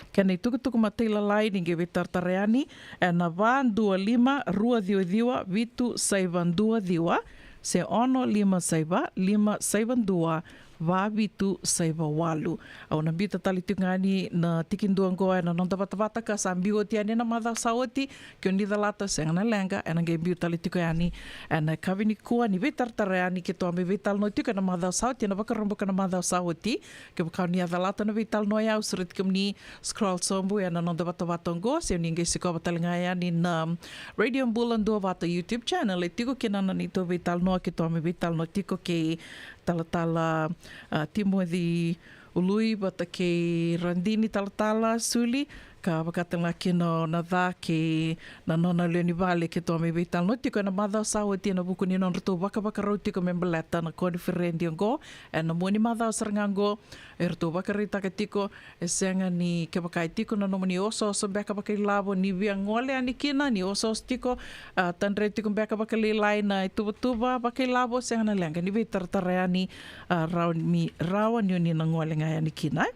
kei na itukutuku matailalai ni qai veitaratara yani ena va dua lima rua ciwa ciwa vitu saiva dua ciwa se ono lima saiva lima saiva dua va vitu saiva walu. Au na biuta tale tiko ga yani na tikidua oqo ena noda vatavata ka sa biu oti yani ena macawa sa oti. Ke o ni calata, sega na leqa, ena qai biu tale tiko yani ena yakavi nikua ni veitaratara yani keitou a mai veitalanoa tiko ena macawa sa oti, ena Vakaraubuka na macawa sa oti. Kevaka o ni a calata na veitalanoa ya, au sureti kemuni scroll sobu ena noda vatavata oqo, se o ni qai sikova tale ga yani na Radio Bula Duavata YouTube channel, e tiko kina na neitou veitalanoa keitou a mai veitalanoa tiko kei talatala, a, Timothy Ului vata kei Radini, talatala Suli, ka vaka tale ga kina o Naca kei na nona lewe ni vale keitou a mai veitalanoa tiko ena macawa sa oti ena vuku ni nodratou vakavakarau tiko me baleta na koniferedi oqo. Ena mua ni macawa sara ga oqo eratou vakaraitaka tiko, e sega ni, kevaka e tiko na nomuni osooso beka vakailavo, ni via gole yani kina, ni osooso tiko, a, tadre tiko beka vakalailai na ituvatuva vakailavo, sega na leqa, ni veitaratara yani, a, rawa ni, rawa ni o ni na gole ga yani kina, e.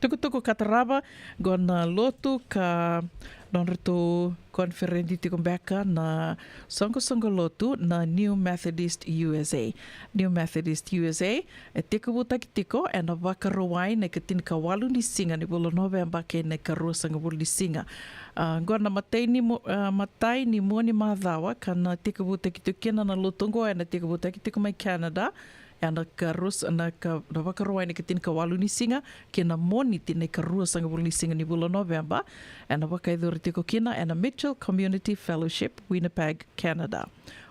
Tukutuku ka tarava, qo na lotu ka nodratou koniferedi tiko beka na soqosoqo lotu na New Methodist U S A. New Methodist U S A e tekivutaki tiko ena Vakarauwai na ikatinikawalu ni siga ni vula o Noveba kei na ikaruasagavulu ni siga. A, qo na matai ni mu-, a, matai ni mua ni macawa ka na tekivutaki tiko kina na lotu oqo, ena tekivutaki tiko mai Canada, ena karua s-, na ka, na Vakarauwai na ikatinikawalu ni siga kei na Moniti na ikaruasagavulu ni siga ni vula o Noveba. Ena vakayacori tiko kina ena Mitchell Community Fellowship, Winnipeg, Canada.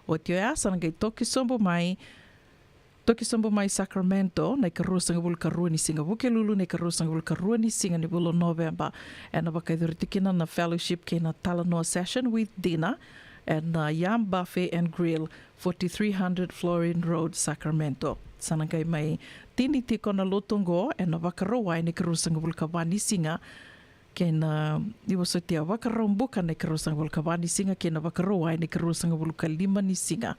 Oti oya sa na qai toki sobu mai, toki sobu mai Sacramento na ikaruasagavulu karua ni siga, Vukelulu, na ikaruasagavulu karua ni siga ni vula o Noveba. Ena vakayacori tiko kina na fellowship kei na talanoa session with dinner ena, a, Yam Buffet and Grill, forty-three hundred Florin Road, Sacramento. Sa na qai mai tini tiko na lotu oqo ena Vakarauwai na ikaruasagavulu ka va ni siga kei na, ni vosoti, a, Vakaraubuka na ikaruasagavulu ka va ni siga kei na Vakarauwai na ikaruasagavulu ka lima ni siga.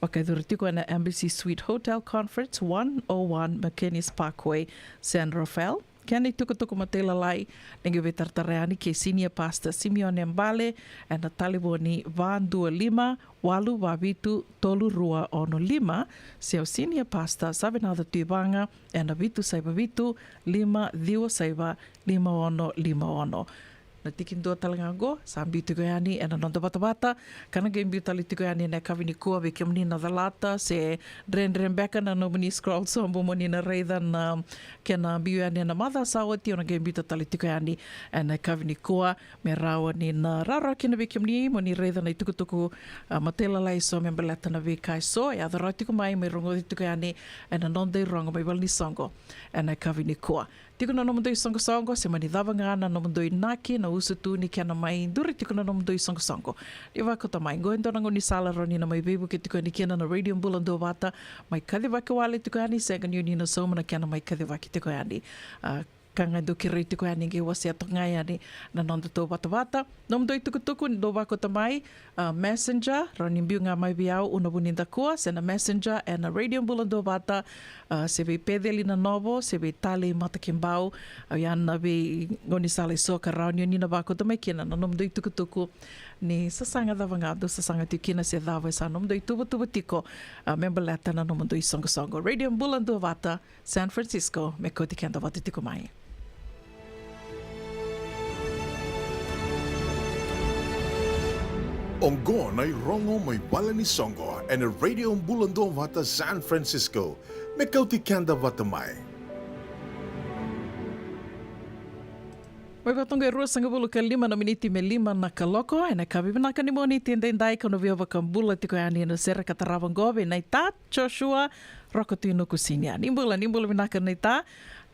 Vakayacori tiko ena Embassy Suite Hotel Conference, one oh one McKinney's Parkway, San Rafael. Kei na itukutuku matailalai, ni qai veitaratara yani kei Senior Pastor Simeone Bale ena talevoni va dua lima walu va vitu tolu rua ono lima, se o Senior Pastor Savenaca Tuivaga ena vitu saiva vitu lima ciwa saiva lima ono lima ono. Na tikidua tale ga oqo sa biu tiko yani ena noda vatavata, ka na qai biu tale tiko yani ena yakavi nikua. Vei kemuni na calata se dredre beka na nomuni scroll sobu mo ni na raica na kena biu yani ena macawa sa oti, o na qai biuta tale tiko yani ena yakavi nikua me rawa ni na rawarawa kina vei kemuni mo ni raica na itukutuku, a, matailalai eso me baleta na veika eso e yaco rawa tiko mai, me rogoci tiko yani ena noda irogo mai valenisoqo ena yakavi nikua. Tiko na nomudou isoqosoqo se mani cava ga na nomudou inaki, na usutu ni kena mai duri tiko na nomudou isoqosoqo. Ni vakauta mai, qo e dua na gaunisala rawa ni na mai veivuke tiko yani kina na Radio Bula Duavata, mai kacivaki wale tiko yani, sega ni o ni na sauma na kena mai kacivaki tiko yani. A, ka ga dou kerei tiko yani, qai wasea toka ga yani na nodatou vatavata. Nomudou itukutuku ni dou vakauta mai, a, Messenger, rawa ni biu ga mai vei au, Una Vunidakua, se na Messenger ena Radio Bula Duavata, a, se vei Peceli Nanovo, se vei Talei Matakibau. A, ia na veigaunisala eso ka rawa ni o ni na vakauta mai kina na nomudou itukutuku ni sasaga cava ga dou sasaga tiko kina se cava e sa nomudou ituvatuva tiko, a, me baleta na nomudou isoqosoqo. Radio Bula Duavata, San Francisco, me kauti keda vata tiko mai. Oqo na irogo mai vale ni soqo ena Radio Bula Duavata San Francisco, me kauti keda vata mai. Mai vata oqo e ruasagavulu ka lima na miniti me lima na kaloko, ena yakavi vinaka ni Moniti edaidai, kau na via vakabula tiko yani ena sere ka tarava oqo vei naita Joshua Roko Tuinuku Sinia. Ni bula, ni bula vinaka naita.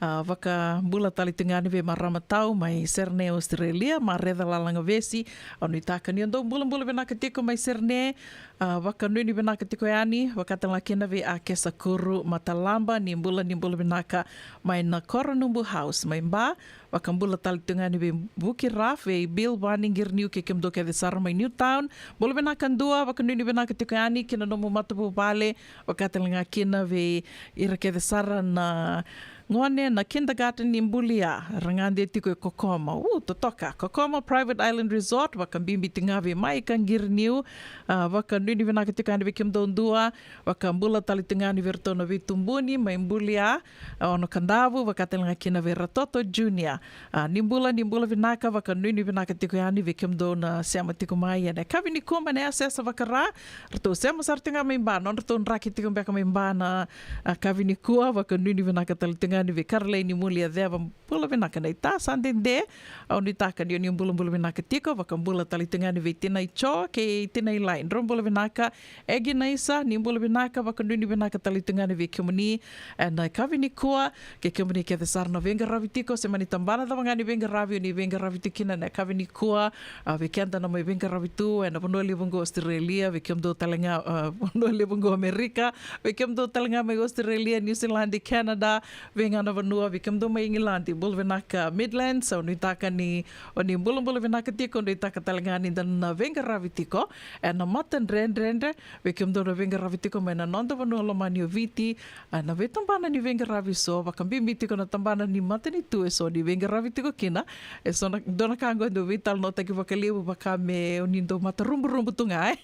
A, vakabula tale tu ga yani vei marama tau mai Sydney, Australia, Mareca Lalagavesi. Au nuitaka ni o dou bulabula vinaka tiko mai Sydney. A, vakanuinui vinaka tiko yani, vaka tale ga kina vei Akesa Kuru Matalaba, ni bula, ni bula vinaka mai na Koronubu House mai Ba. Vakabula tale tu ga yani vei Vuki Raf, vei Bill Vani Qiriniu kei kemudou kece sara mai Newtown. Bula vinaka dua, vakanuinui vinaka tiko yani ki na nomu matavuvale, vaka tale ga kina vei ira kece sara na gone na kindergarten ni Bulia, ra gade tiko e Kokomo. U, totoka. Kokomo Private Island Resort, vakabibi tu ga vei Maika Qiriniu. A, vakanuinui vinaka tiko yani vei kemudou dua. Vakabula tale tu ga yani vei iratou na veitubuni mai Bulia, a, Ono Kadavu, vaka tale ga kina vei Ratoto Junior. A, ni bula, ni bula vinaka, vakanuinui vinaka tiko yani vei kemudou na sema tiko mai ena yakavi nikua mai na yasayasa vakaRa. Ratou sema sara tiko ga mai Ba, nodratou draki tiko beka mai Ba na, a, yakavi nikua, vakanuinui vinaka tale tiko ga yani vei Karolai ni Mulia Ceva. Bula vinaka naita, sa dede. Au nuitaka ni o ni bulabula vinaka tiko, vakabula tale tu ga yani vei tinai Jo kei tinai Lai. Drau bula vinaka. Egi Naisa, ni bula vinaka, vakanuinui vinaka tale tu ga yani vei kemuni ena yakavi nikua, kei kemuni kece sara na veiqaravi tiko, se mani tabana cava ga ni veiqaravi o ni veiqaravi tiko kina ena yakavi nikua. A, vei keda na mai veiqaravi tu ena vanua levu oqo Australia, vei kemudou tale ga, a, vanua levu oqo Amerika, vei kemudou tale ga mai Australia, New Zealand, Canada, vei ga na vanua, vei kemudou mai Igiladi, bula vinaka Midlands. Au nuitaka ni o ni bulabula vinaka tiko, nuitaka tale ga ni da na veiqaravi tiko ena matadredredre, vei kemudou na veiqaravi tiko mai na noda vanua lomani o Viti, a, na veitabana ni veiqaravi eso, vakabibi tiko na tabana ni matanitu eso ni veiqaravi tiko kina. Eso na, dua na ka oqo e dau veitalanoataki vakalevu, vaka me o ni dau mataruburubu tu ga, e?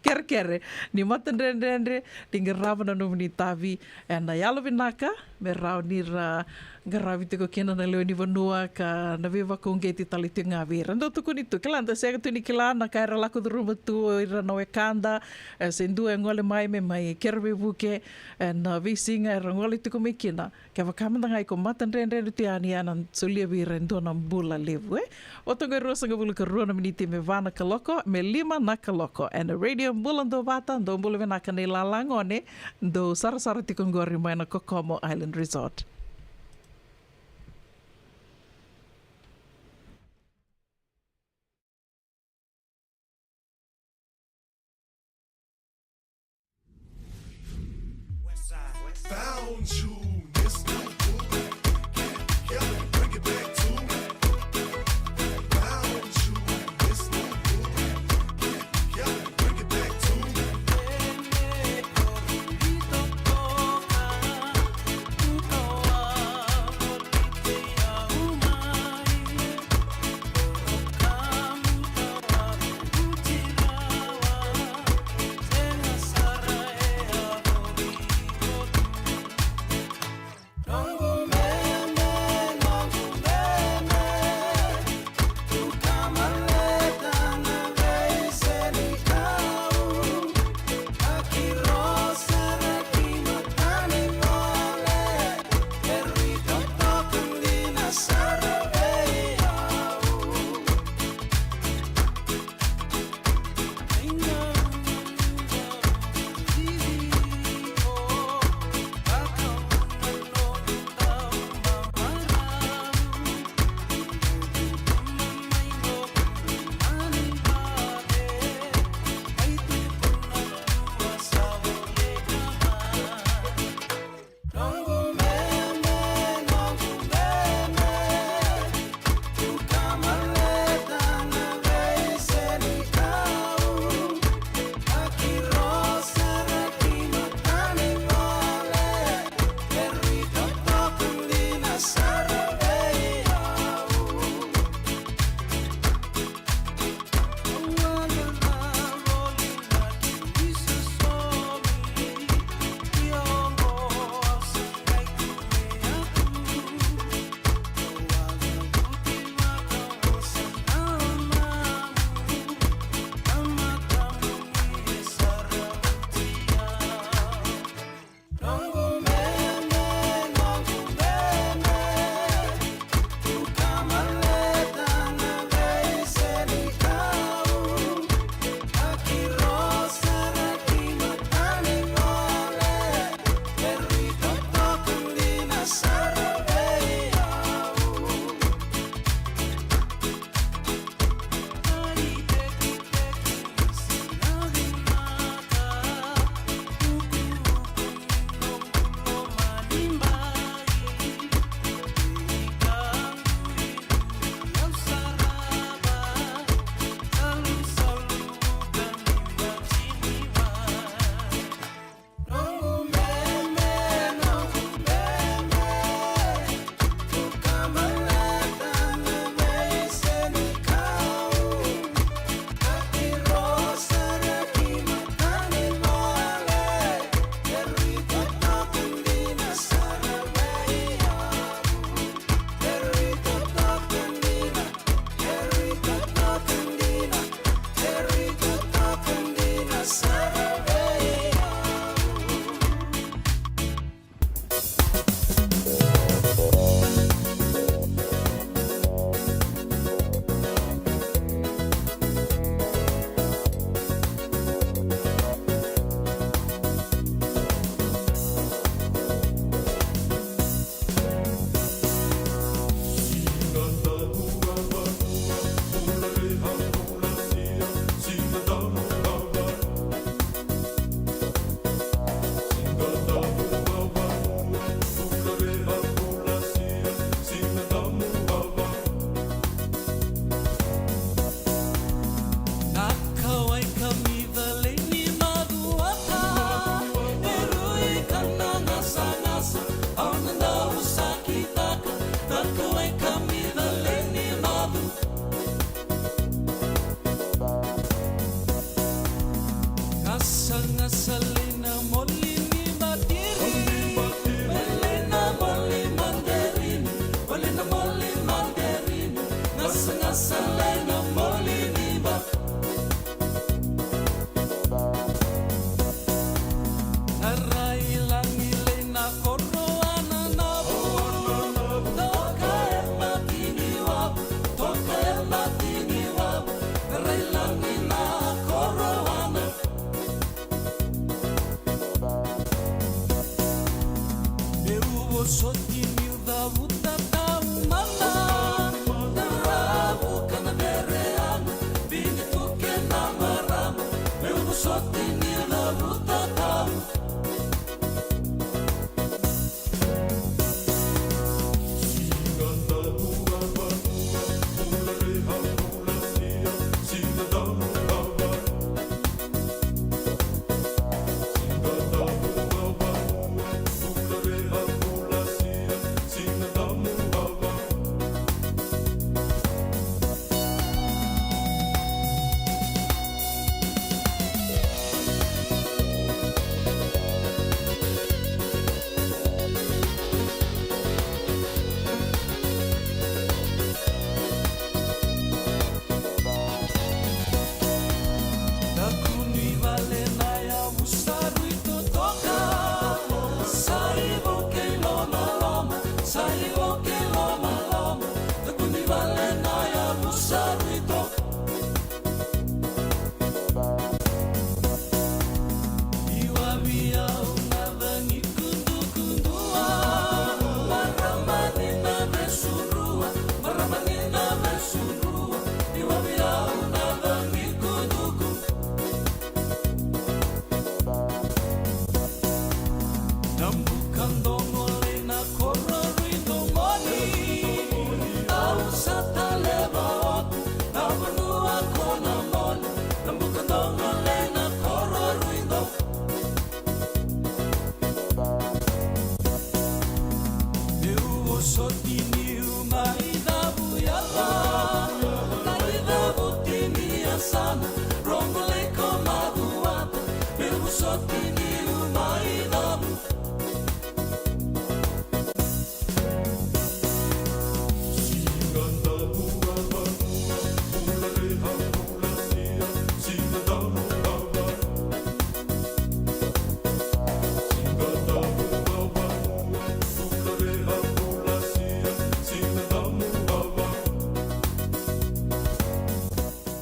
Kerekere, ni matadredredre, ni qarava na nomuni itavi ena yalovinaka, me rawa ni ra qaravi tiko kina na lewe ni vanua ka na veivakauqeti tale tiko ga vei ira. Dau tukuni tu, kila, da sega tu ni kila na ka era lako curuma tu o ira na wekada, e, se dua e gole mai me mai kere veivuke ena veisiga era gole tiko mai kina. Kevaka mada ga iko matadredredre tu yani, ena solia vei ira e dua na bula levu, e? Oti oqo e ruasagavulu ka rua na miniti me va na kaloko, me lima na kaloko ena Radio Bula Duavata. Dou bula vinaka na ilala gone, dou sarasara tiko oqori mai na Kokomo Island Resort. Found you, Mister Boogie. Get it together, bring it back to me. Found you, Mister Boogie. Get it together, bring it back to me.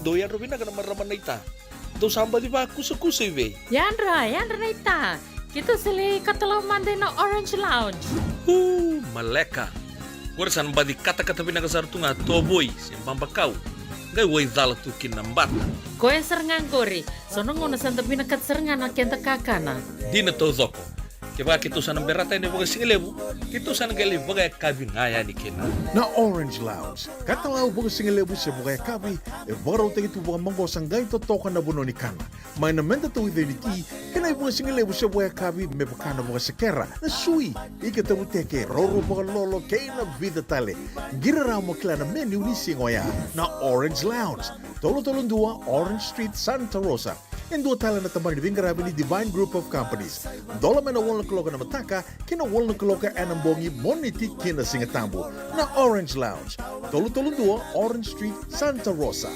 Dou yadra vinaka na marama naita. Dou sa baci vakusakusa i vei? Yadra, yadra naita. Keitou sa lai katalau mada ina Orange Lounge. Uu, maleka. Qori sa na baci katakata vinaka sara tu ga tovoi se babakau. Qai waicala tu kina na bata. Koya sara ga qori. So na gauna sa da vinakata sara ga na keda kakana. Dina taucoko. Kevaka keitou sa na berata yani vakasigalevu, keitou sa na qai lai vakayakavi ga yani kina. Na Orange Lounge, katalau vakasigalevu se vakayakavi, e vakarautaki tu vakamaqosa qai totoka na vanua ni kana. Mai na meda tauica ni ti, kei na ivakasigalevu se vakayakavi me vaka na vakasekera, na sui, ika tavuteke, raurau vakalolo, kei na vica tale. Qiri rawa mo kila na menu ni siga oya. Na Orange Lounge, tolu tolu dua Orange Street, Santa Rosa. E dua tale na tabana ni veiqaravi ni Divine Group of Companies. Dola mai na walu na kaloko ena mataka ki na walu na kaloko ena bogi, Moniti ki na Sigatabu. Na Orange Lounge, tolu tolu dua Orange Street, Santa Rosa.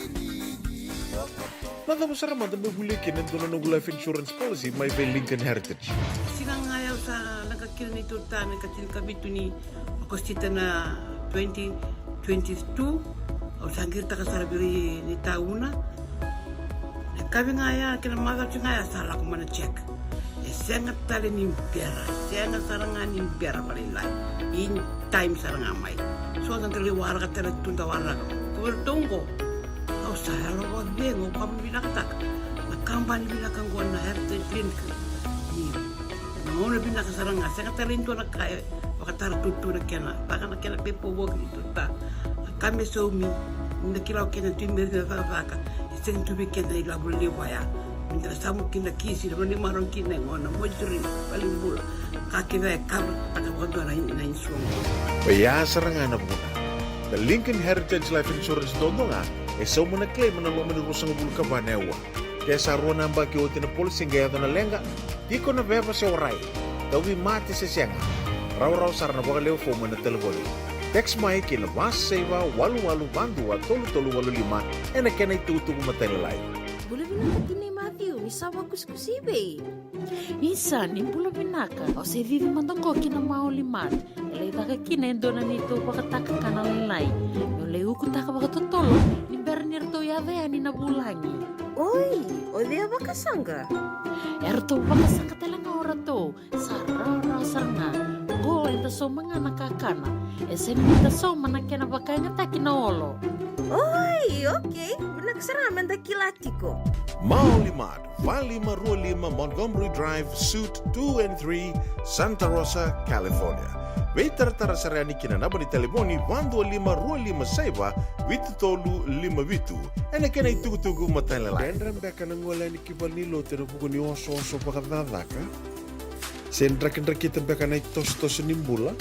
Na cava sara mada meu volia kina e dua na noqu life insurance policy mai vei Lincoln Heritage? Siga ga ya au sa leqa kina neitou ta na ikatini ka vitu ni Okosita na twenty twenty-two, au sa qiritaka sara vei ira ni tauna. E kavi ga ya kei na macawa ga ya sa lako mai na check. E sega tale ni bera, sega sara ga ni bera vakalailai. In time sara ga mai. So da lai waraka tale tu da waraka. Ko vei ratou qo, au sa yalo vakacegu, au vakavinavinakataka na kabani vinaka qo na Heritage Clinic. Ni Na gauna vinaka sara ga, sega tale e dua na ka e vakatara tutu na kena, vaka na kena pepa voki ni tuta. Na ka me saumi, ni da kila o keda tu i meri na cakacaka, e sega tu vei keda na ilavo levu vaya. Me da samu kina kisi, na vani marau kina e gona, moituri, vale ni bula. Ka kece e kava, taka vakadua na in-, na insurance. Oya sara ga na vuna. Na Lincoln Heritage Life Insurance dodonu ga, e sauma na claim ena loma ni ruasagavulu ka va na aua. Ke sa rua na yabaki oti na policy qai yaco na leqa, tiko na veva se warai, tauvimate se sega. Rawarawa sara na vakalewe fomu ena talevoni. Text mai ki na va saiva walu walu va dua tolu tolu walu lima ena kena itukutuku matailalai. Bula vinaka tinai Matthew, ni sa vakusikusi i vei? Isa, ni bula vinaka. Au se cici mada qo ki na Maoli Mart. E lai caka kina e dua na neitou vakataka kana lailai. Meu lai ukutaka vakatotolo ni bera ni ratou yaco yani na vulagi. Oi, o cei a vakasaqa? E ratou vakasaqa tale ga o ratou. Sa rawarawa sara ga. Qo eda sauma ga na kakana. E sega ni da sauma na kena vakayagataki na olo. Oi, okei. Vinaka sara ga me da kila tiko. Maoli Mart, va lima rua lima Montgomery Drive, Suite two and three, Santa Rosa, California. Veitaratara sara yani ki na naba ni talevoni va dua lima rua lima saiva vitu tolu lima vitu. Ena kena itukutuku matailalai. Dredre beka na gole yani ki valenilotu ena vuku ni osooso vakacakacaka? Se drakidrakita beka na itosotoso ni bula?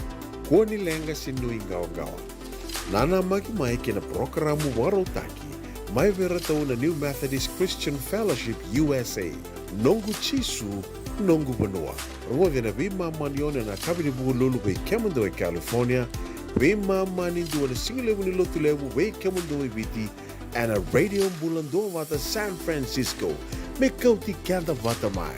Kua ni leqa se nuiqawaqawa. Nanamaki mai ki na parokaramu vakarautaki mai vei iratou na New Methodist Christian Fellowship U S A, Noqu Jisu, Noqu Vanua. Rogoci ena veimama ni ono ena yakavi ni Vukelulu vei kemudou e California, veimama ni dua ena sigalevu ni Lotulevu vei kemudou e Viti, ena Radio Bula Duavata San Francisco, me kauti keda vata mai.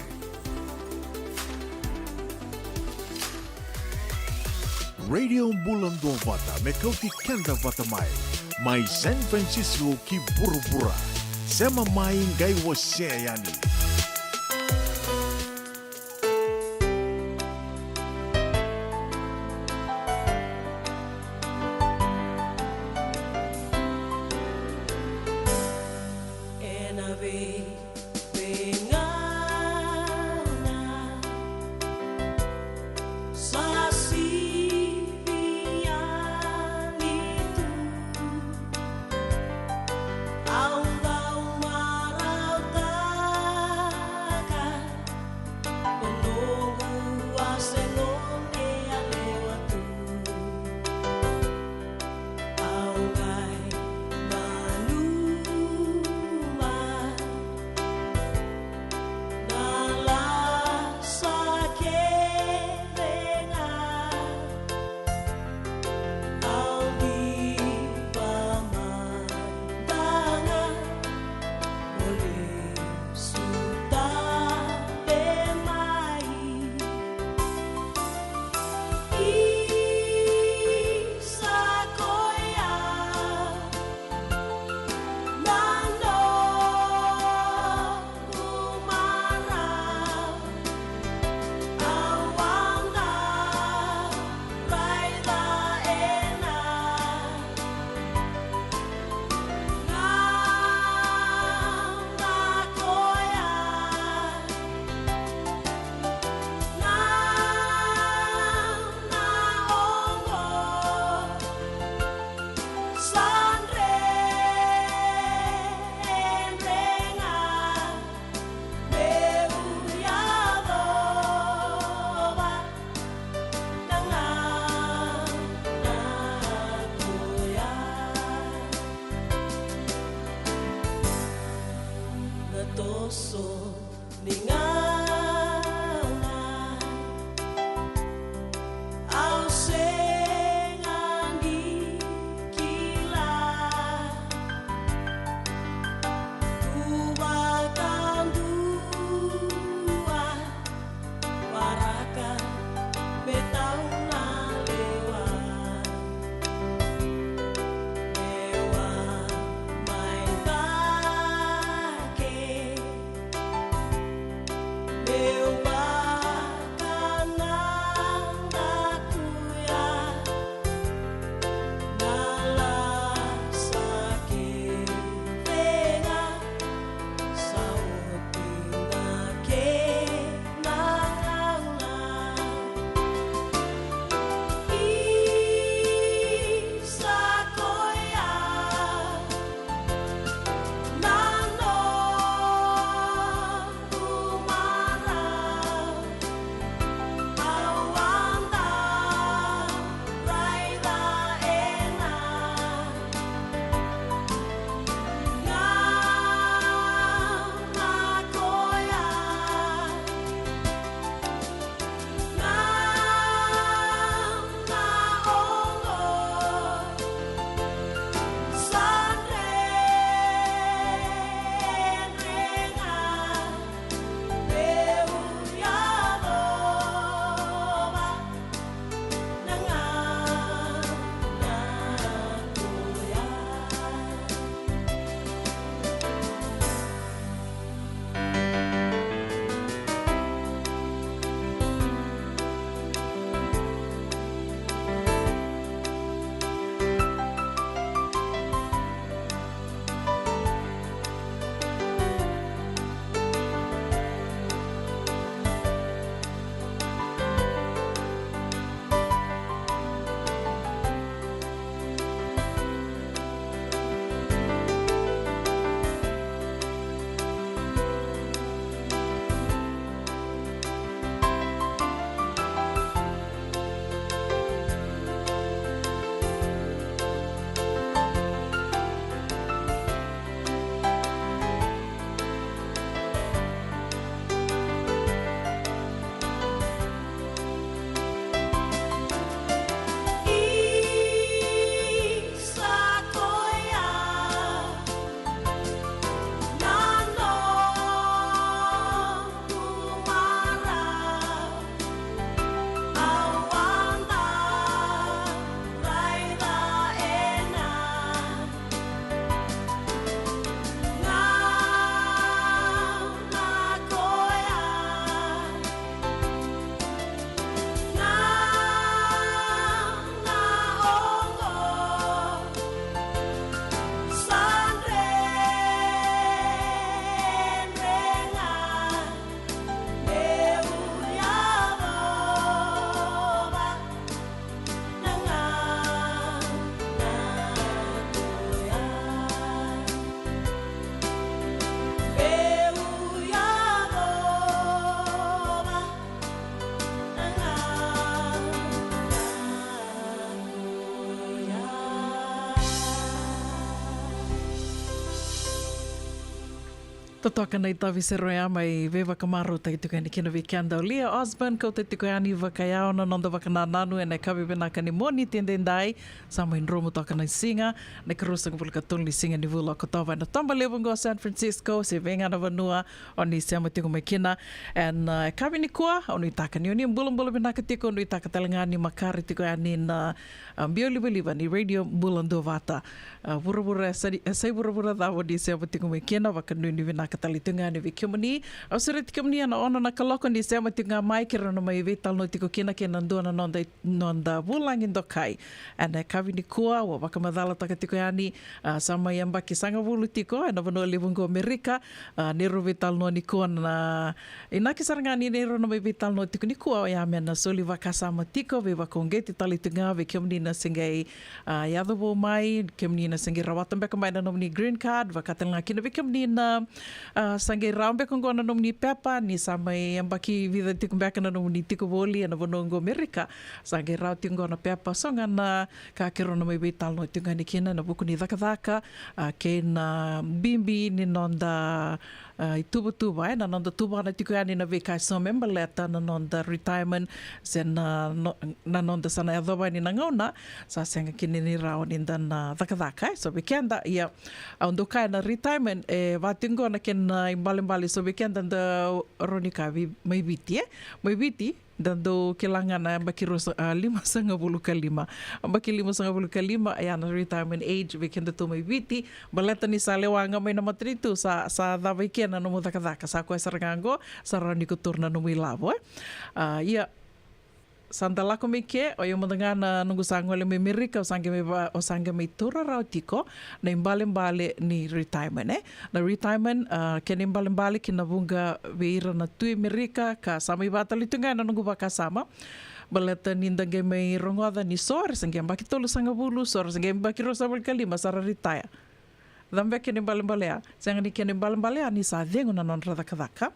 Radio Bula Duavata, me kauti keda vata mai. Mai San Francisco ki vuravura. Sema mai qai wasea yani. Totoka na itavi sere oya mai veivakamarautaki tiko yani kina vei keda o Leah Osborne, kauta tiko yani vakayawa na noda vakanananu ena yakavi vinaka ni Moniti edaidai. Sa mai dromu toka na siga, na ikaruasagavulu ka tolu ni siga ni vula o Okotova ena toba levu oqo o San Francisco, se vei ga na vanua o ni sema tiko mai kina. Ena, uh, yakavi nikua, au nuitaka ni o ni bulabula vinaka tiko, au nuitaka tale ga ni makare tiko yani na, uh, biau livaliva ni Radio Bula Duavata. Uh, vuravura, e sa, e sa i vuravura cava o ni sema tiko mai kina, vakanuinui vinaka tale tiko ga yani vei kemuni. Au sureti kemuni ena ono na kaloko ni sema tiko ga mai keirau na mai veitalanoa tiko kina kei na dua na noda, noda vulagi dokai. Ena yakavi nikua, au a vakamacalataka tiko yani, uh, sa mai yabaki sagavulu tiko ena vanua levu oqo o Amerika. Uh, neirau veitalanoa nikua na inaki sara ga ni neirau na mai veitalanoa tiko nikua oya me na soli vakasama tiko, veivakauqeti tale tiko ga vei kemuni na se qai, uh, yaco vou mai, kemuni na se qai rawata beka mai na nomuni green card, vaka tale ga kina vei kemuni na, uh, sa qai rawa beka oqo na nomuni pepa, ni sa mai yabaki vica tiko beka na nomuni tiko voli ena vanua oqo o Amerika, sa qai rawa tiko oqo na pepa. So ga na ka keirau na mai veitalanoa tiko yani kina ena vuku ni cakacaka, uh, kei na bibi ni noda, uh, ituvatuva, e, na noda tuvana tiko yani na veika eso me baleta na noda retirement, se na, no, na noda sa na yacova yani na gauna sa sega kina ni rawa ni da na cakacaka, e. So vei keda, ia, au dau kaya na retirement, e, vaka tiko na kena ibalebale, so vei keda da rawa ni kaya vei, mai Viti, e, mai Viti, da dau kila ga na yabaki rua sa-, a, lima sagavulu ka lima. Yabaki lima sagavulu ka lima, ia na retirement age vei kedatou mai Viti. Baleta ni sa lewa ga mai na matanitu, sa, sa cava i kea na nomu cakacaka. Sa koya sara ga oqo, sa rawa ni ko taura na nomu ilavo, e. A, ia, sa da lako mai ke, o yau mada ga na noqu sa gole mai Amerika, au sa qai mai va-, au sa qai mai taura rawa tiko na ibalebale ni retirement, e. Na retirement, a, kena ibalebale ki na vuqa vei ira na tui Amerika, ka sa mai vaka tale tu ga ena noqu vakasama. Baleta ni da qai mai rogoca ni so era se qai yabaki tolusagavulu, so era se qai yabaki ruasagavulu ka lima, sa ra retire. Cava beka kena ibalebale ya? Sega ni kena ibalebale ya ni sa cegu na nodra cakacaka.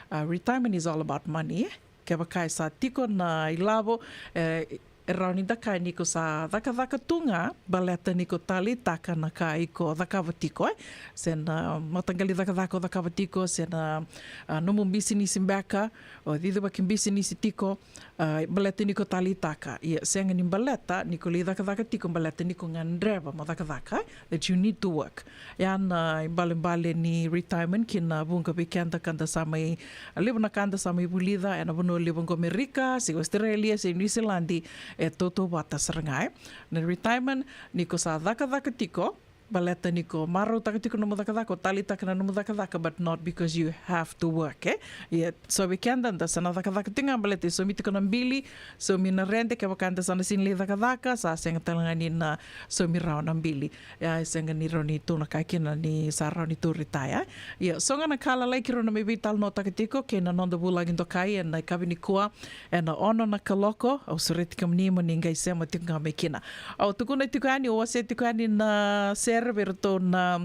A, retirement is all about money, e. Kevaka e sa tiko na ilavo, e, e rawa ni da kaya ni ko sa cakacaka tu ga baleta ni ko taleitaka na ka iko cakava tiko, e. Se na mataqali cakacaka o cakava tiko, se na, a, nomu bisinisi beka, o cicivaki bisinisi tiko, a, baleta ni ko taleitaka. Ia, sega ni baleta ni ko lai cakacaka tiko baleta ni ko gadreva mo cakacaka, e, that you need to work. Ya na ibalebale ni retirement ki na vuqa vei keda ka da sa mai, a, levu na ka da sa mai vulica ena vanua levu oqo Amerika, se Australia, se New Zealand, e tautauvata sara ga, e. Na retirement, ni ko sa cakacaka tiko, baleta ni ko marautaka tiko na nomu cakacaka, o taleitaka na nomu cakacaka, but not because you have to work, e. Ia, so vei keda da sa na cakacaka tiko ga baleta e saumi tiko na bili, saumi na rede, kevaka da sa na sega ni lai cakacaka, sa sega tale ga ni na saumi rawa na bili. Ia, e sega ni rawa ni tu na ka kina ni sa rawa ni tu retire. Ia, so ga na ka lalai keirau na mai veitalanoataka tiko kei na noda vulagi dokai ena yakavi nikua, ena ono na kaloko, au sureti kemuni mo ni qai sema tiko ga mai kina. Au tukuna tiko yani, au wasea tiko yani na sere vei iratou na,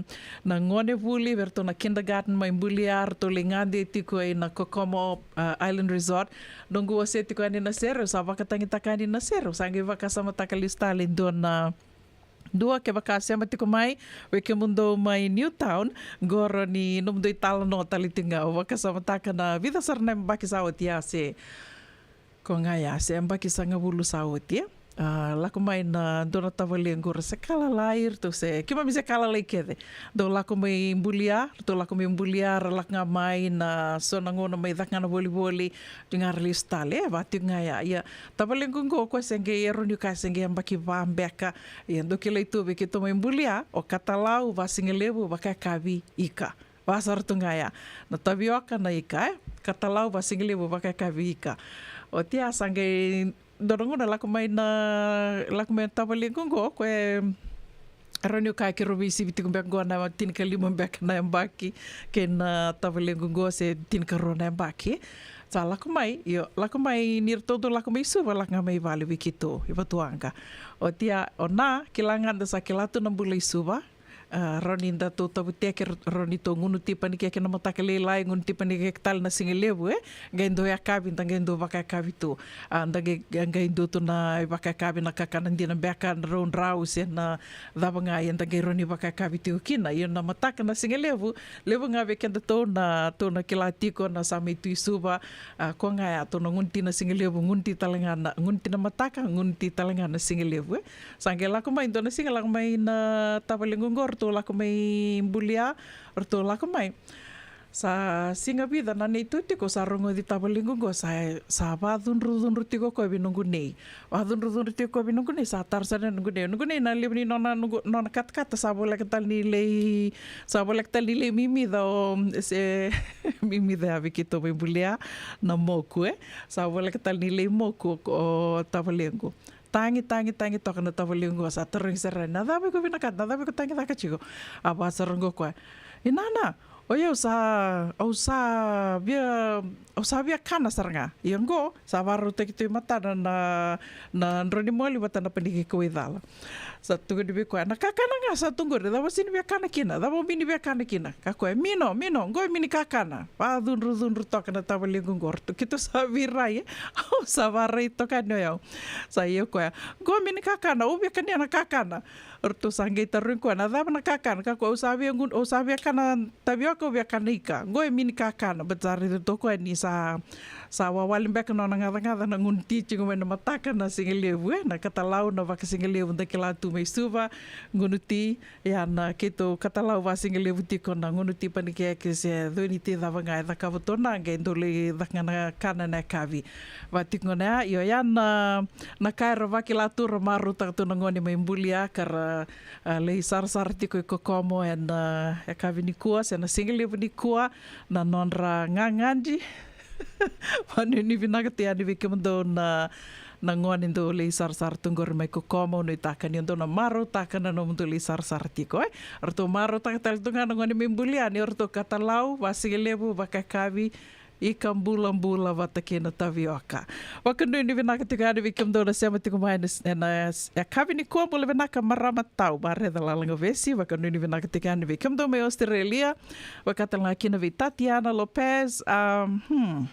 na gone vuli, vei iratou na kindergarten mai Bulia, ratou lai gade tiko ina Kokomo, a, Island Resort. Noqu wasea tiko yani na sere, au sa vakatagitaka yani na sere, au sa qai vakasamataka lesu tale e dua na, dua, kevaka sema tiko mai vei kemudou mai Newtown, qo rawa ni nomudou italanoa tale tiko ga. Au vakasamataka na vica sara na yabaki sa oti ya se ko ga ya, se yabaki sagavulu sa oti, e. A, lako mai na dua na tavalequ, ra se ka lalai, ratou se, keimami se ka lalai kece. Dau lako mai Bulia, ratou lako mai Bulia, ra lako ga mai na so na gauna mai caka ga na volivoli, tu ga ra lesu tale, e, vaka tiko ga ya. Ia, tavalequ qo, o koya se qai, e rawa ni kaya se qai yabaki va beka. Ia, dau kilai tu vei keitou mai Bulia, o katalau, vasigalevu, vakayakavi, ika. Va sara tu ga ya. Na tavioka, na ika, e? Katalau, vasigalevu, vakayakavi, ika. Oti ya sa qai dua na gauna lako mai na, lako mai na tavalequ qo, o koya e rawa ni kaya keirau veisivi tiko beka qo na tinikalima beka na yabaki, kei na tavalequ qo se tinikarua na yabaki. Sa lako mai, io, lako mai, ni ratou dau lako mai Suva, lako ga mai vale vei keitou i Vatuwaqa. Oti ya, o Na, kila ga da sa kila tu na bula i Suva. a, rawa ni datou tavuteke, rawa ni tou gunuti panikeke na mataka lailai, gunuti panikeke tale na siga levu, e? Qai dua yakavi, da qai dua vakayakavi tu. A, da qai, qai dua tu na vakayakavi na kakana dina beka, na draudrau se na cava ga, ia da qai rawa ni vakayakavi tiko kina. Ia na mataka na siga levu, levu ga vei kedatou na, tou na kila tiko na sa mai tu i Suva, a, ko ga ya, tou na gunuti na siga levu, gunuti tale ga na, gunuti na mataka, gunuti tale ga na siga levu, e? Sa qai lako mai, dua na siga lako mai na tavalequ qo, ratou lako mai bulia, ratou lako mai. Sa siga vica na neitou tiko, sa rogoci tavalequ qo, sa, sa vacudrucudru tiko koya vei noqu nei. Vacudrucudru tiko koya vei noqu nei, sa tara sara noqu nei. Noqu nei na levu ni nona, noqu, nona katakata, sa voleka tale ni lai, sa voleka tale ni lai mimica o, se, mimica ya vei keitou mai bulia, na moku, e? Sa voleka tale ni lai moku o, o tavalequ. Tagi, tagi, tagi toka na tavalequ, sa tarogi sara, na cava iko vinakata, na cava iko tagicaka tiko? A vaka sara qo koya. Inana, o yau sa, au sa via, au sa via kana sara ga. Ia qo, sa varautaki tu i matana na, na drau ni moli vata na paniki kauaicala. Sa tukuni vei koya, na kakana ga sa tu qori, cava o sega ni via kana kina, cava o mini via kana kina? Kaya o koya, mino, mino, qo e mini kakana. Vacudrucudru toka na tavalequ qo, ratou, keitou sa veirai, e? Au sa varai toka yani o yau. Sa ia o koya, qo mini kakana, au via kania na kakana. Ratou sa qai tarogi koya, na cava na kakana? Kaya o koya, au sa via gun-, au sa via kana tavioka, au via kana ika. Qo e mini kakana, but sa raica toka o koya ni sa, sa wawale beka na nona gacagaca na gunuti tiko mai na mataka na siga levu, e? Na katalau na vakasigalevu da kila tu mai Suva, gunuti, ia na keitou katalau vakasigalevu tiko na gunuti panikeke se cuniti cava ga e cakava tu na, qai dau lai caka ga na kana na yakavi. Vaka tiko gona ya, io ya na, na ka era vakila tu, ra marautaka tu na gone mai bulia ka ra, a, lai sarasara tiko i Kokomo ena, a, yakavi nikua se na sigalevu nikua, na nodra gagadi. Vakanuinui vinaka tu yani vei kemudou na, na gone dou lai sarasara tu qori mai Kokomo, au nuitaka ni dou na marautaka na nomudou lai sarasara tiko, e? Ratou marautaka tale tu ga na gone mai bulia ni ratou katalau vakasigalevu, vakayakavi, ika bulabula vata kei na tavioka. Vakanuinui vinaka tiko yani vei kemudou na sema tiko mai na, na, e, yakavi nikua, bula vinaka marama tau, Marece Lalagavesi, vakanuinui vinaka tiko yani vei kemudou mai Australia, vaka tale ga kina vei Tatiana Lopez, um, hmm.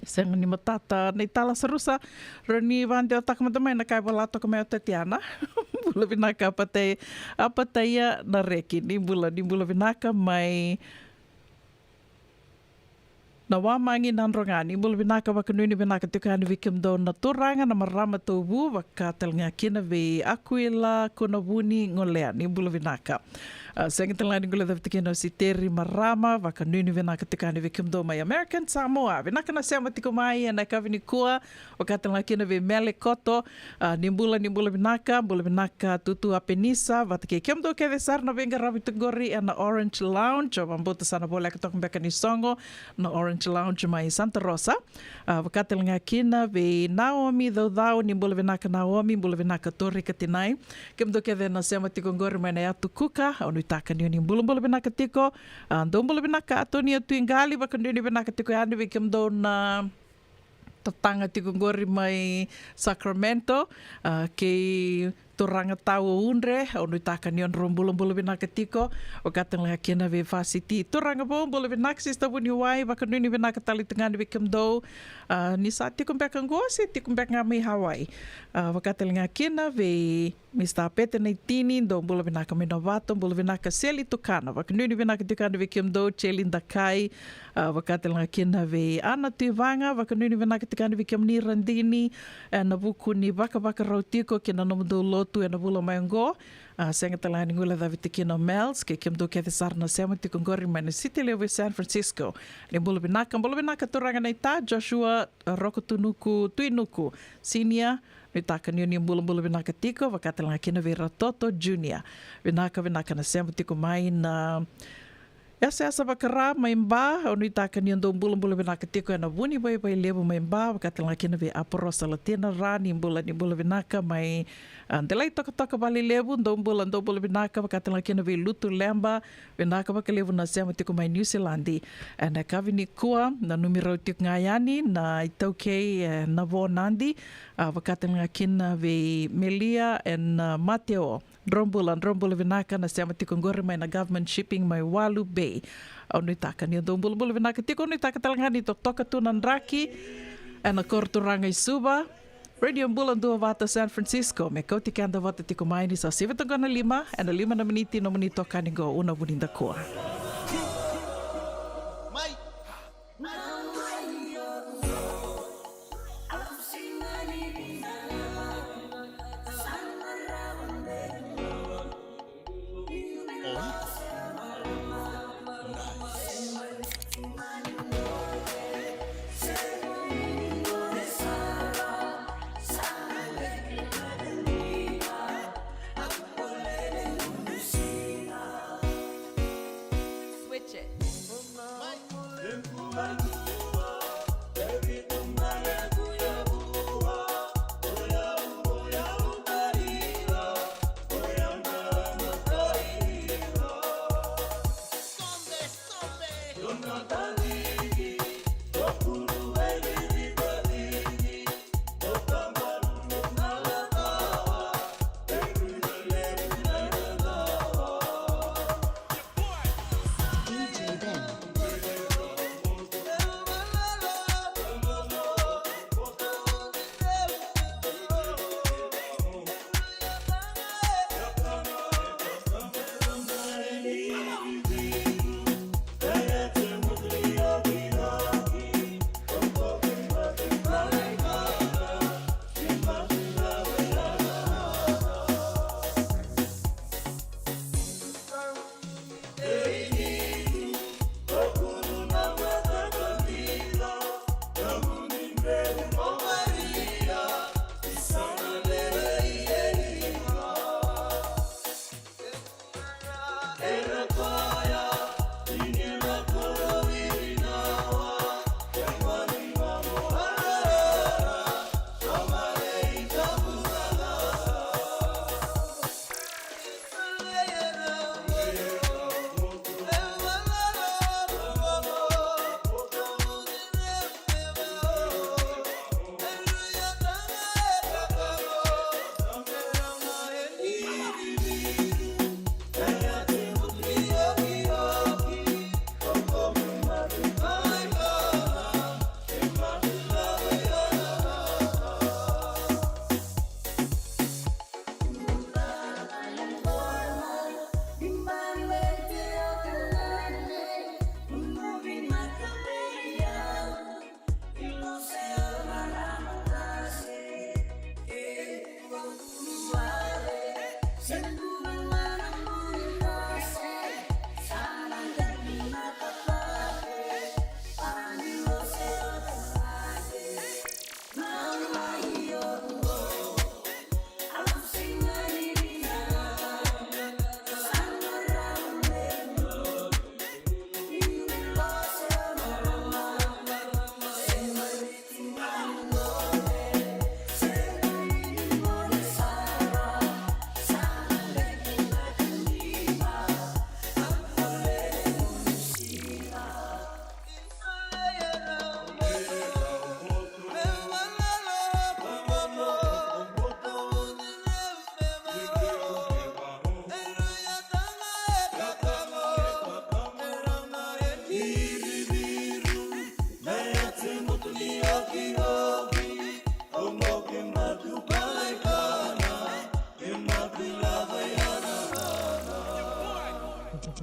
Sega ni matata na itala sarusa, rawa ni vakadewataka mada mai na ka e vola toka mai o Tatiana. Bula vinaka Apatai-, Apataia na Reki, ni bula, ni bula vinaka mai na Wamagi Nadroga, ni bula vinaka, vakanuinui vinaka tiko yani vei kemudou na turaga, na marama tauvu, vaka tale ga kina vei Akuila Kunavuni Golea, ni bula vinaka. A, sega tale ga ni guilecavi tiko kina o Siteri Marama, vakanuinui vinaka tiko yani vei kemudou mai American Samoa. Vinaka na sema tiko mai ena yakavi nikua, vaka tale ga kina vei Mele Koto, a, ni bula, ni bula vinaka, bula vinaka Tutu Apenisa, vata kei kemudou kece sara na veiqaravi tu qori ena Orange Lounge, au vakabauta sa na voleka toka beka ni sogo na Orange Lounge mai Santa Rosa. A, vaka tale ga kina vei Naomi Caucau, ni bula vinaka Naomi, bula vinaka Tori Katinai. Kemudou kece na sema tiko qori mai na yatu Kuka, au nuitaka ni o ni bulabula vinaka tiko. A, dou bula vinaka Atonia Tuiqali, vakanuinui vinaka tiko yani vei kemudou na tataga tiko qori mai Sacramento, a, kei turaga tau o Udre, au nuitaka ni o drau bulabula vinaka tiko. Vaka tale ga kina vei Vasiti, turaga vou, bula vinaka Sister Vuniwai, vakanuinui vinaka tale tu ga yani vei kemudou, a, ni sa tiko beka qo se tiko beka ga mai Hawaii. A, vaka tale ga kina vei Mister Pete Naitini, dou bula vinaka mai Novato, bula vinaka Seli Tukana, vakanuinui vinaka tiko yani vei kemudou, Seli Dakai, a, vaka tale ga kina vei Ana Tuivaga, vakanuinui vinaka tiko yani vei kemuni Radini, e, ena vuku ni vakavakarau tiko ki na nomudou lotu ena vula mai oqo. A, sega tale ga ni guilecavi tiko kina o Mels, kei kemudou kece sara na sema tiko qori mai na siti levu e San Francisco. Ni bula vinaka, bula vinaka turaga naita, Joshua, a, Rokotunuku, Tuinuku, Senior, nuitaka ni o ni bulabula vinaka tiko, vaka tale ga kina vei Ratoto Junior. Vinaka, vinaka na sema tiko mai na Yasayasa Vakara mai Ba, au nuitaka ni o dou bulabula vinaka tiko ena Vunivaivai Levu mai Ba, vaka tale ga kina vei Aporosa Latina Ra, ni bula, ni bula vinaka mai, a, Delaitokatoka Valelevu, dou bula, dou bula vinaka, vaka tale ga kina vei Lutu Leba, vinaka vakalevu na sema tiko mai Niusiladi. Ena yakavi nikua, nanumi rau tiko ga yani na iTaukei, e, Navo Nadi, a, vaka tale ga kina vei Melia and, a, Mateo. Dro bula, dro bula vinaka na sema tiko qori mai na Government Shipping mai Walu Bay. Au nuitaka ni o dou bulabula vinaka tiko, au nuitaka tale ga ni totoka tu na draki ena koro turaga i Suva. Radio Bula Duavata San Francisco me kauti keda vata tiko mai ni sa sivi toka na lima, ena lima na miniti nomuni tokani qo, Una Vunidakua. Switch it.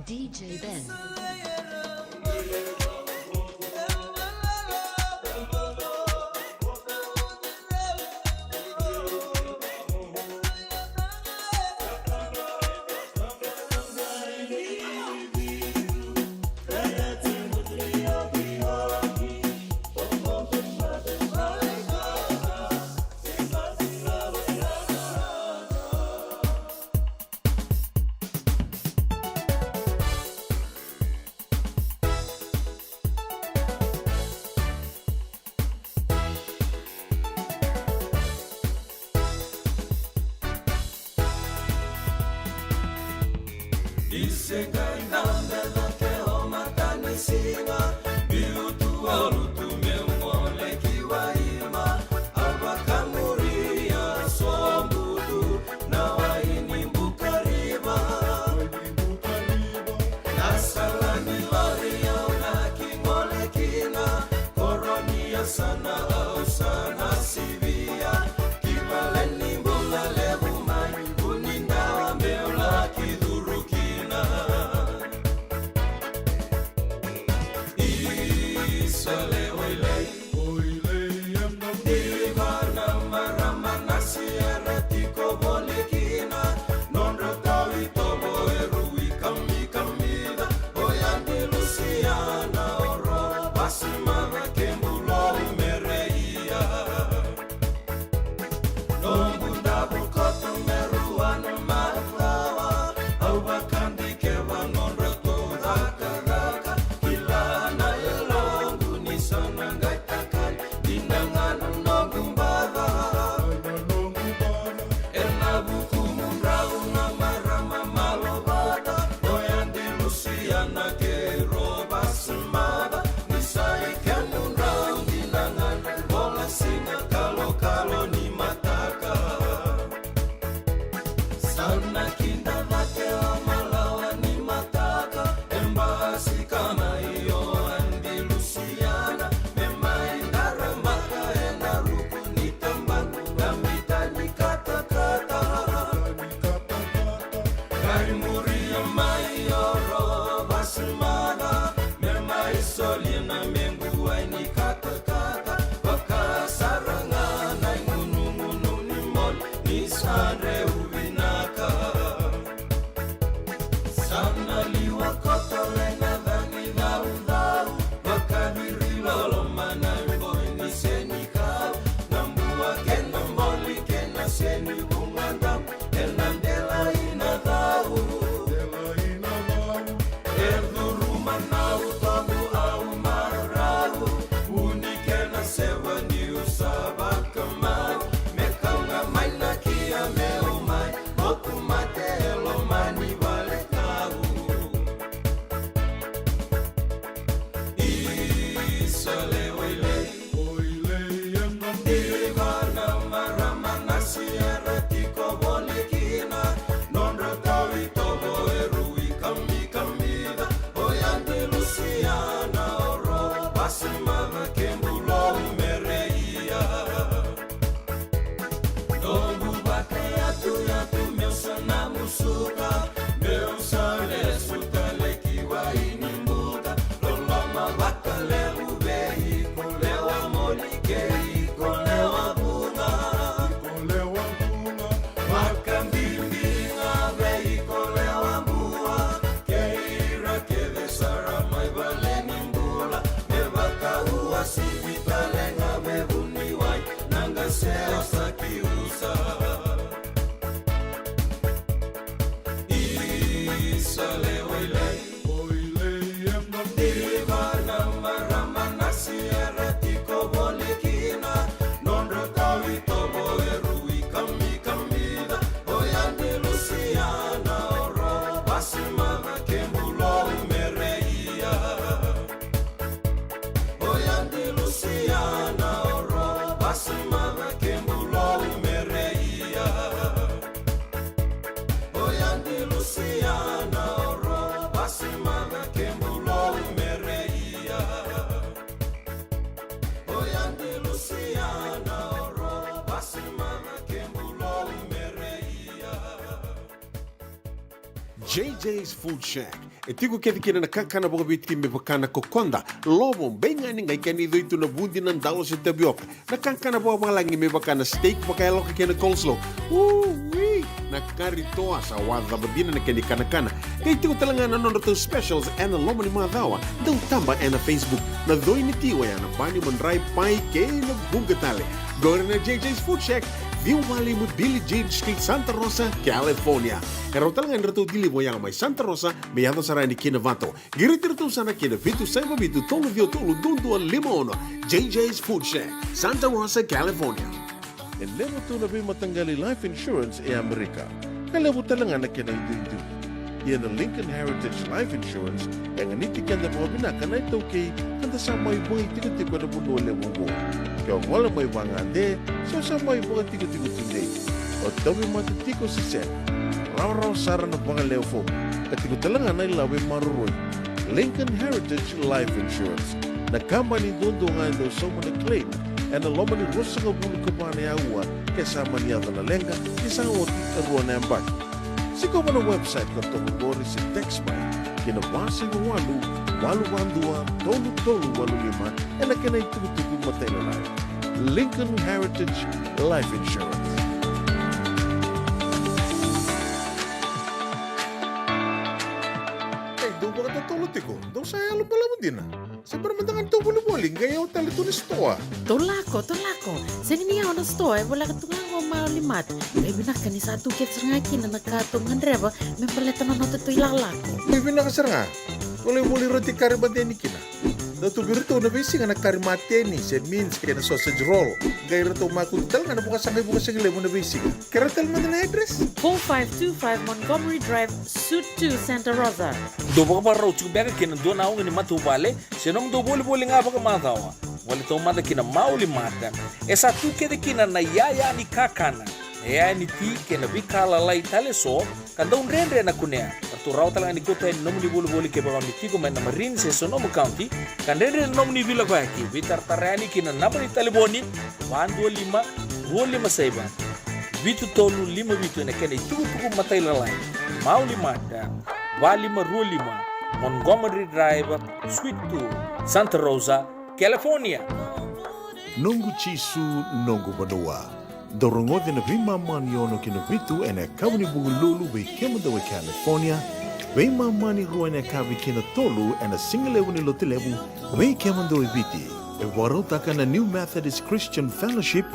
D J Ben. Ni se qai dabe cake o matanisiga, biu tu a lutu meu gole ki Waima. A vakamuria sobutu na wai ni buka Sana au sana sivia ki vale ni bula levu mai, vuni dawa meu laki curu kina. Isa le oilei, oilei ena diva na marama na siara tiko voli kina. Nodra tau itovo e rui kamikamica, o yadi Lusiana o ro vasimava ke bulou me reia. Noqu davo koto me rua na macawa, au vakadikeva nodratou cakacaka. Kila na yaloqu ni sa na qai takali, dina ga na noqu baca. Ena vuku mudrau na marama malovata, o yadi Lusiana kei ro vasimava. Ni sa i kemudrau dina ga na vola siga kalokalo ni mataka. Sa na kida cake o malawa ni mataka, e basika mai o yadi Lusiana, me mai daramaka ena ruku ni tabana, na mita ni katakata. Qai muria mai o ro vasimava, me mai solia na mequ wai ni katakata. Vakasara ga na igunugunu ni moli, ni sa dreu vinaka. Sa na liwa koto le na cagi caucau, vakaciri loloma na iboi ni senikau, na bua kei na boli kei na seni vugadau, ena delai na cau. E curuma na utovu au marau, vuni kei na sewa niu sa vakamau, me kau ga mai na kia meu mai, moku mate e loma ni vale kau. Isa le oilei, oilei ena diva na marama na siara tiko voli kina. Nodra tau itovo e rui kamikamica, o yadi Lusiana o ro vasimava ke bulou me reia. Noqu vakayatuyatu meu sa na musuka, meu sa lesu tale ki wai ni buka. Loloma vakalevu vei iko lewa moli kei iko lewa vuqa. Iko lewa vuqa. Vakabibi ga vei iko lewa bua, kei ira kece sara mai vale ni bula. Me vakauasivi tale ga me vuniwai, na qase o Sakiusa. Isa le oilei, oilei ena diva na marama na siara tiko voli kina. Nodra tau itovo e rui kamikamica, o yadi Lusiana o ro vasimava ke bulou me reia. O yadi Lusiana o ro vasimava ke bulou me reia. O yadi Lusiana o ro vasimava ke bulou me reia. O yadi Lusiana o ro vasimava ke bulou me reia. J J's Food Shack. E tiko kece kina na kakana vakaviti me vaka na kokoda, lovo, beigani, qai kena icoi tu na vudi, na dalo se tavioka. Na kakana vakavalagi me vaka na steak vakayaloka kei na coleslaw. Ui! Na kari toa, sa wacava dina na kena ikanakana. Qai tiko tale ga na nodratou specials ena loma ni macawa. Dau taba ena Facebook. Na coi ni ti oya na bani, madrai, pai kei na vuqa tale. Qori na J J's Food Shack, ciwa walu lima Billie Jean Street, Santa Rosa, California. E rawa tale ga ni ratou deliver oya mai Santa Rosa me yaco sara yani ki Novato. Qiriti iratou sara ki na vitu saiva vitu tolu ciwa tolu dua dua lima ono. J J's Food Shack, Santa Rosa, California. E levu tu na veimataqali life insurance e Amerika, ka levu tale ga na kena iduidui. Ia na Lincoln Heritage Life Insurance e ganiti keda vakavinaka na iTaukei, ka da sa mai vakaitikotiko ena vanua levu oqo. Ke o gole mai vagade se o sa mai vakatikotiko tudei, o tauvimate tiko se sega, rawarawa sara na vagalewe fomu, ka tiko tale ga na ilavo e maroroi. Lincoln Heritage Life Insurance. Na kabani duadua ga e dau sauma na claim ena loma ni ruasagavulu ka va na aua ke sa mani yaco na leqa ni sa oti e rua na yabaki. Sikova na website ka toka qori se text mai ki na va saiva walu, walu va dua, tolu tolu walu lima ena kena itukutuku matailalai. Lincoln Heritage Life Insurance. Ei, dou vakatotolo tiko, dou sa yalo balavu dina. Se bera mada ga ni tou volivoli, qai yawa tale tu na sitoa. Tou lako, tou lako. Sega ni yawa na sitoa, e voleka tu ga qo Mauli Mart. E vinaka ni sa tu kece sara ga kina na ka tou gadreva me baleta na noda tou ilakolako. E vinaka sara ga. Tou lai voli roti kari mateni kina. Dau tu vei iratou na veisiga na kari mateni, se mince kei na sausage roll. Qai ratou makutu tale ga na vakasaqai vukasaqa levu na veisiga. Kerea tale mada na address? Four five two five Montgomery Drive, Suite two, Santa Rosa. Dou vakavakarau tiko beka kei na dua na auga ni matavuvale se nomudou volivoli ga vakamacawa. Gole taumada ki na Mauli Mart. E sa tu kece kina na yaya ni kakana, na yaya ni ti kei na veika lalai tale eso ka dau dredre na kunea. Ratou rawa tale ga ni kauta yani na nomuni volivoli kevaka o ni tiko mai na Marin se Sonoma County ka dredre na nomuni veilakoyaki. Veitaratara yani ki na naba ni talevoni: va dua lima, rua lima saiva, vitu tolu lima vitu ena kena itukutuku matailalai. Mauli Mart, va lima rua lima Montgomery Drive, Suite two, Santa Rosa, California. Noqu Jisu, noqu vanua. Dou rogoca na veimama ni ono ki na vitu ena yakavi ni Vukelulu vei kemudou e California, veimama ni rua ena yakavi ki na tolu ena sigalevu ni Lotulevu vei kemudou e Viti. E vakarautaka na New Methodist Christian Fellowship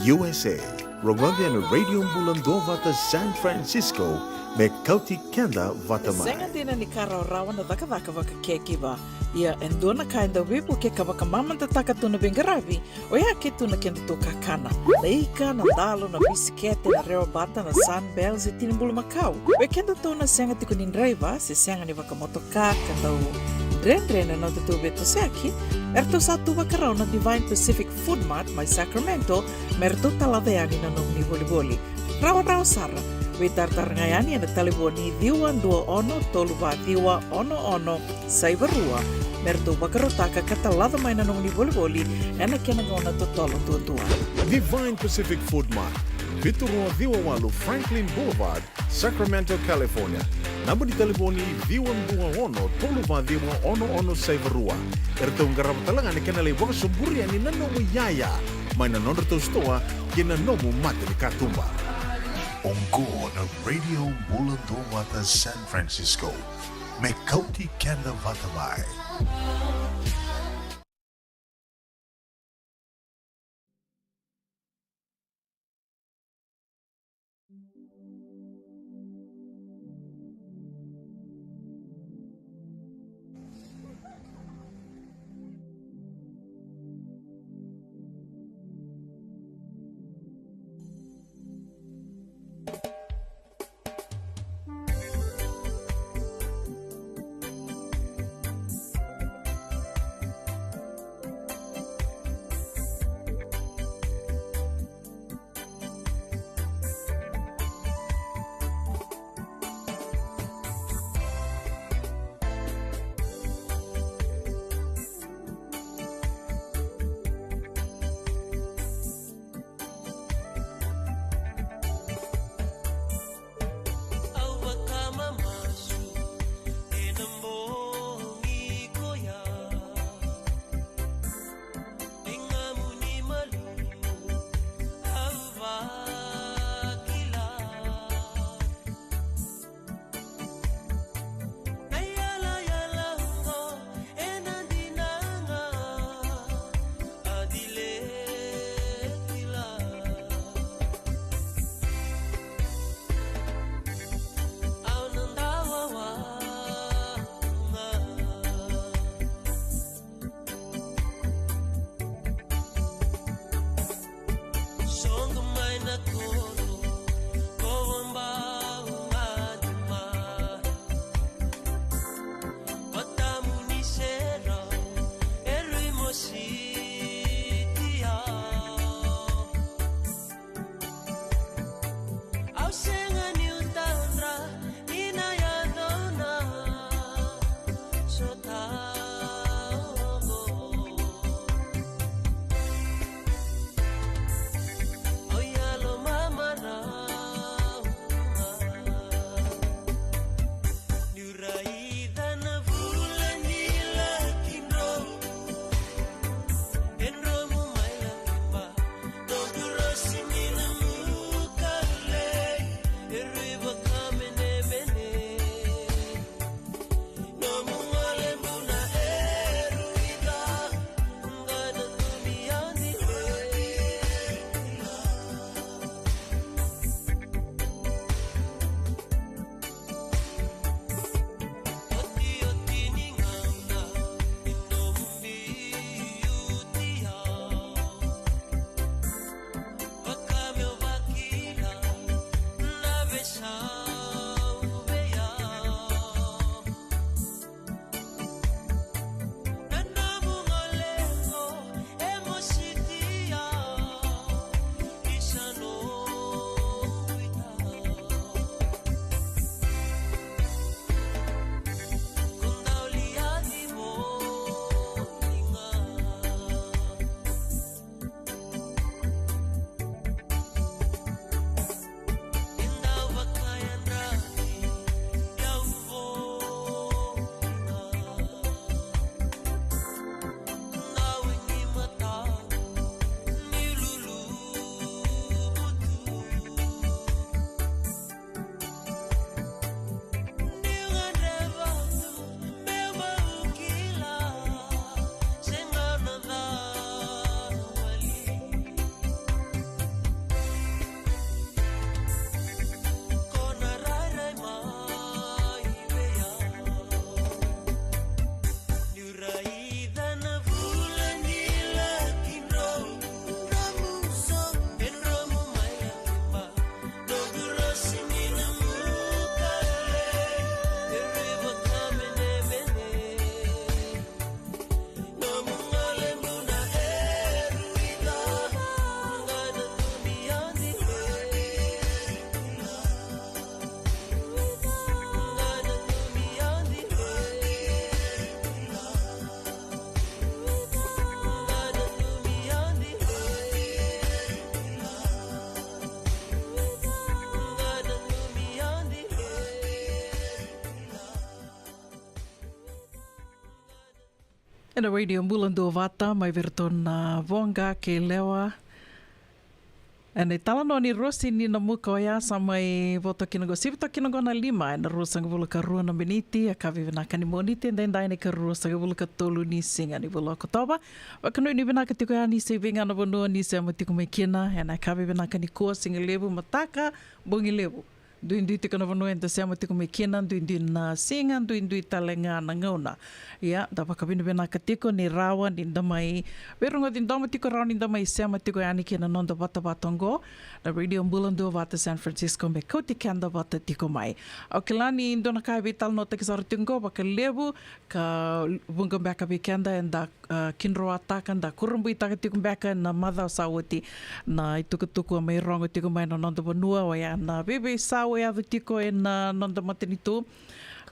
U S A. Rogoca ena Radio Bula Duavata San Francisco, me kauti keda vata mai. Sega dina ni ka rawarawa na cakacaka vaka caregiver. Ia e dua na ka e dau veivukei ka vakamamadataka tu na veiqaravi, oya ke tu na kedatou kakana. Na ika, na dalo, na bisikete, na rewabata, na Sunbell se tini bulumakau. Vei kedatou na sega tiko ni draiva se sega ni vakamotoka ka dau dredre na nodatou veitosoyaki, eratou sa tu vakarau na Divine Pacific Food Mart mai Sacramento me ratou talaca yani na nomuni volivoli. Rawarawa sara. Veitaratara ga yani ena talevoni ciwa dua ono tolu va ciwa ono ono saiva rua me ratou vakarautaka ka talaca mai na nomuni volivoli ena kena gauna totolo duadua. Divine Pacific Food Mart, vitu rua ciwa walu Franklin Boulevard, Sacramento, California. Naba ni talevoni ciwa dua ono tolu va ciwa ono ono saiva rua. Eratou qarava tale ga na kena lai vakasoburi yani na nomu iyaya mai na nodratou sitoa ki na nomu mata ni katuba. Oqo na Radio Bula Duavata San Francisco, me kauti keda vata mai. Ena Radio Bula Duavata, mai vei iratou na Voqa kei Lewa. Ena italanoa ni Rosi ni Namuka oya sa mai voto kina qo, sivi toka kina qo na lima ena ruasagavulu ka rua na miniti, a ka vivinaka ni Moniti, edaidai na ikaruasagavulu ka tolu ni siga ni vula o Okotova. Vakanuinui vinaka tiko yani se vei ga na vanua ni sema tiko mai kina, ena ka vivinaka nikua, siga levu, mataka, bogi levu. Duidui tiko na vanua eda sema tiko mai kina, duidui na siga, duidui tale ga na gauna. Ia, da vakavinavinaka tiko ni rawa ni da mai veirogoci domo tiko, rawa ni da mai sema tiko yani kina noda vatavata oqo na Radio Bula Duavata San Francisco, me kauti keda vata tiko mai. Au kila ni dua na ka e veitalanoataki sara tiko oqo vakalevu, ka vuqa beka vei keda eda, a, kidroataka, da kurabuitaka tiko beka ena macawa sa oti na itukutuku a mai rogo tiko mai na noda vanua, oya na veiveisau e yaco tiko ena noda matanitu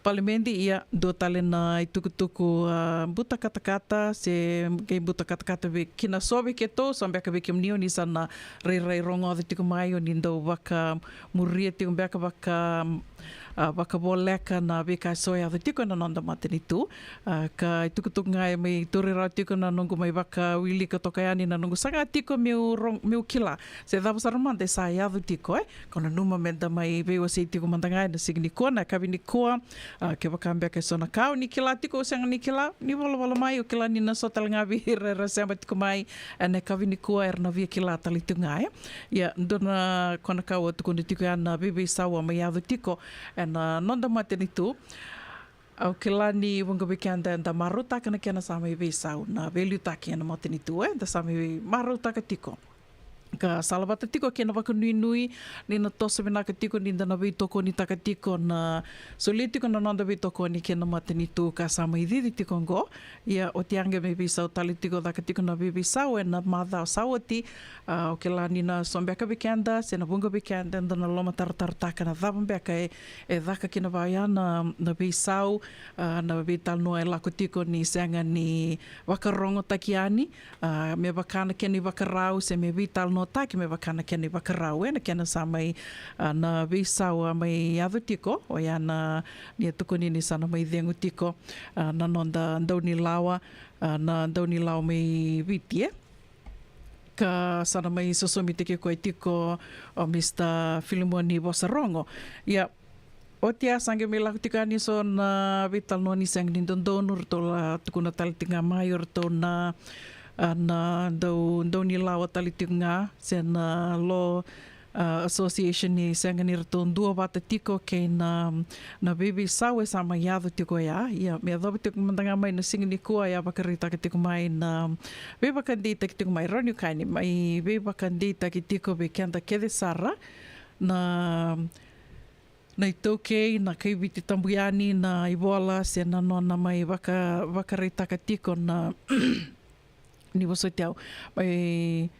Palimedi. Ia, dua tale na itukutuku, a, buta katakata, se qai buta katakata vei kina so vei keitou, so beka vei kemuni o ni sa na rairai rogoca tiko mai, o ni dau vakamuria tiko beka vaka, a, vakavoleka na veika eso e yaco tiko ena noda matanitu. A, ka itukutuku ga e mai tauri rawa tiko na noqu mai vakawilika toka yani, na noqu saga tiko meu rog-, meu kila se cava sara mada e sa yaco tiko, e. Ko nanuma meda mai veiwasei tiko mada ga ena siga nikua, na yakavi nikua. A, kevaka beka eso na ka o ni kila tiko, o sega ni kila, ni volavola mai, au kila ni na so tale ga vei ira era sema tiko mai ena yakavi nikua era na via kila tale tiko ga, e. Ia, dua na kena ka au a tukuna tiko ya na veiveisau a mai yaco tiko ena noda matanitu. Au kila ni vuqa vei keda eda marautaka na kena sa mai veisau, na veiliutaki ena matanitu, e, eda sa mai marautaka tiko. Ka salavata tiko kei na vakanuinui ni na toso vinaka tiko ni da na veitokonitaka tiko, na solia tiko na noda veitokoni kei na matanitu ka sa mai cici tiko oqo. Ia, oti ya qai mai veisau tale tiko, caka tiko na veiveisau ena macawa sa oti. A, au kila ni na so beka vei keda se na vuqa vei keda eda na lomataratarataka na cava beka e, e caka kina vaya na, na veisau, a, na veitalanoa e lako tiko ni sega ni vakarogotaki yani, a, me vaka na kena ivakarau, se me veitalanoataki me vaka na kena ivakarau, e, na kena sa mai, a, na veisau a mai yaco tiko, oya na, ni a tukuni ni sa na mai cegu tiko, a, na noda daunilawa, a, na daunilawa mai Viti, e. Ka sa na mai sosomitaki koya tiko o Mr Filimoni Vosarogo. Ia, oti ya sa qai mai lako tiko yani so na veitalanoa ni sega ni dodonu, ratou la tukuna tale tiko ga mai o ratou na, a, na dau, daunilawa tale tiko ga, se na law, a, association ni sega ni ratou duavata tiko kei na, na veiveisau e sa mai yaco tiko ya. Ia, me yacova tiko mada ga mai na siga nikua, ya vakaraitaka tiko mai na veivakadeitaki tiko mai, rawa ni kaya ni mai veivakadeitaki tiko vei keda kece sara na, na iTaukei, na kai Viti Tabu yani, na ivola se na nona mai vaka, vakaraitaka tiko na, ni vosoti au, mai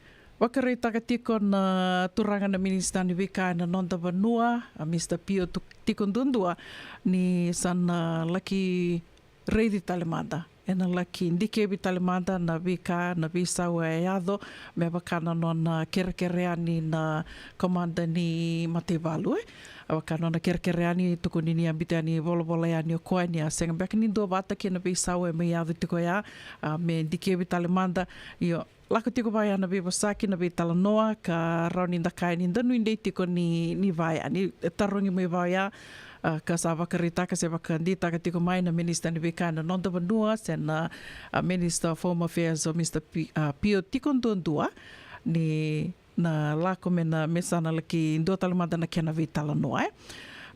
vakaraitaka tiko na turaga na minisita ni veika ena noda vanua, a Mr Pio Tu-, Tikoduadua, ni sa na laki raici tale mada, ena laki dikevi tale mada na veika, na veisau e yaco, me vaka na nona kerekere yani na komada ni mataivalu, e. A vaka nona kerekere yani, tukuni ni a biuta yani, volavola yani o koya ni a sega beka ni duavata kei na veisau e mai yaco tiko ya, a, me dikevi tale mada. Io, lako tiko vaya na veivosaki, na veitalanoa, ka rawa ni da kaya ni da nuidei tiko ni, ni vaya, ni tarogi mai vaya, a, ka sa vakaraitaka se vakadeitaka tiko mai na minisita ni veika ena noda vanua, se na, a, Minister of Home Affairs o Mr Pi-, a, Pio Tikoduadua, ni na lako me na, me sa na laki dua tale mada na kena veitalanoa, e.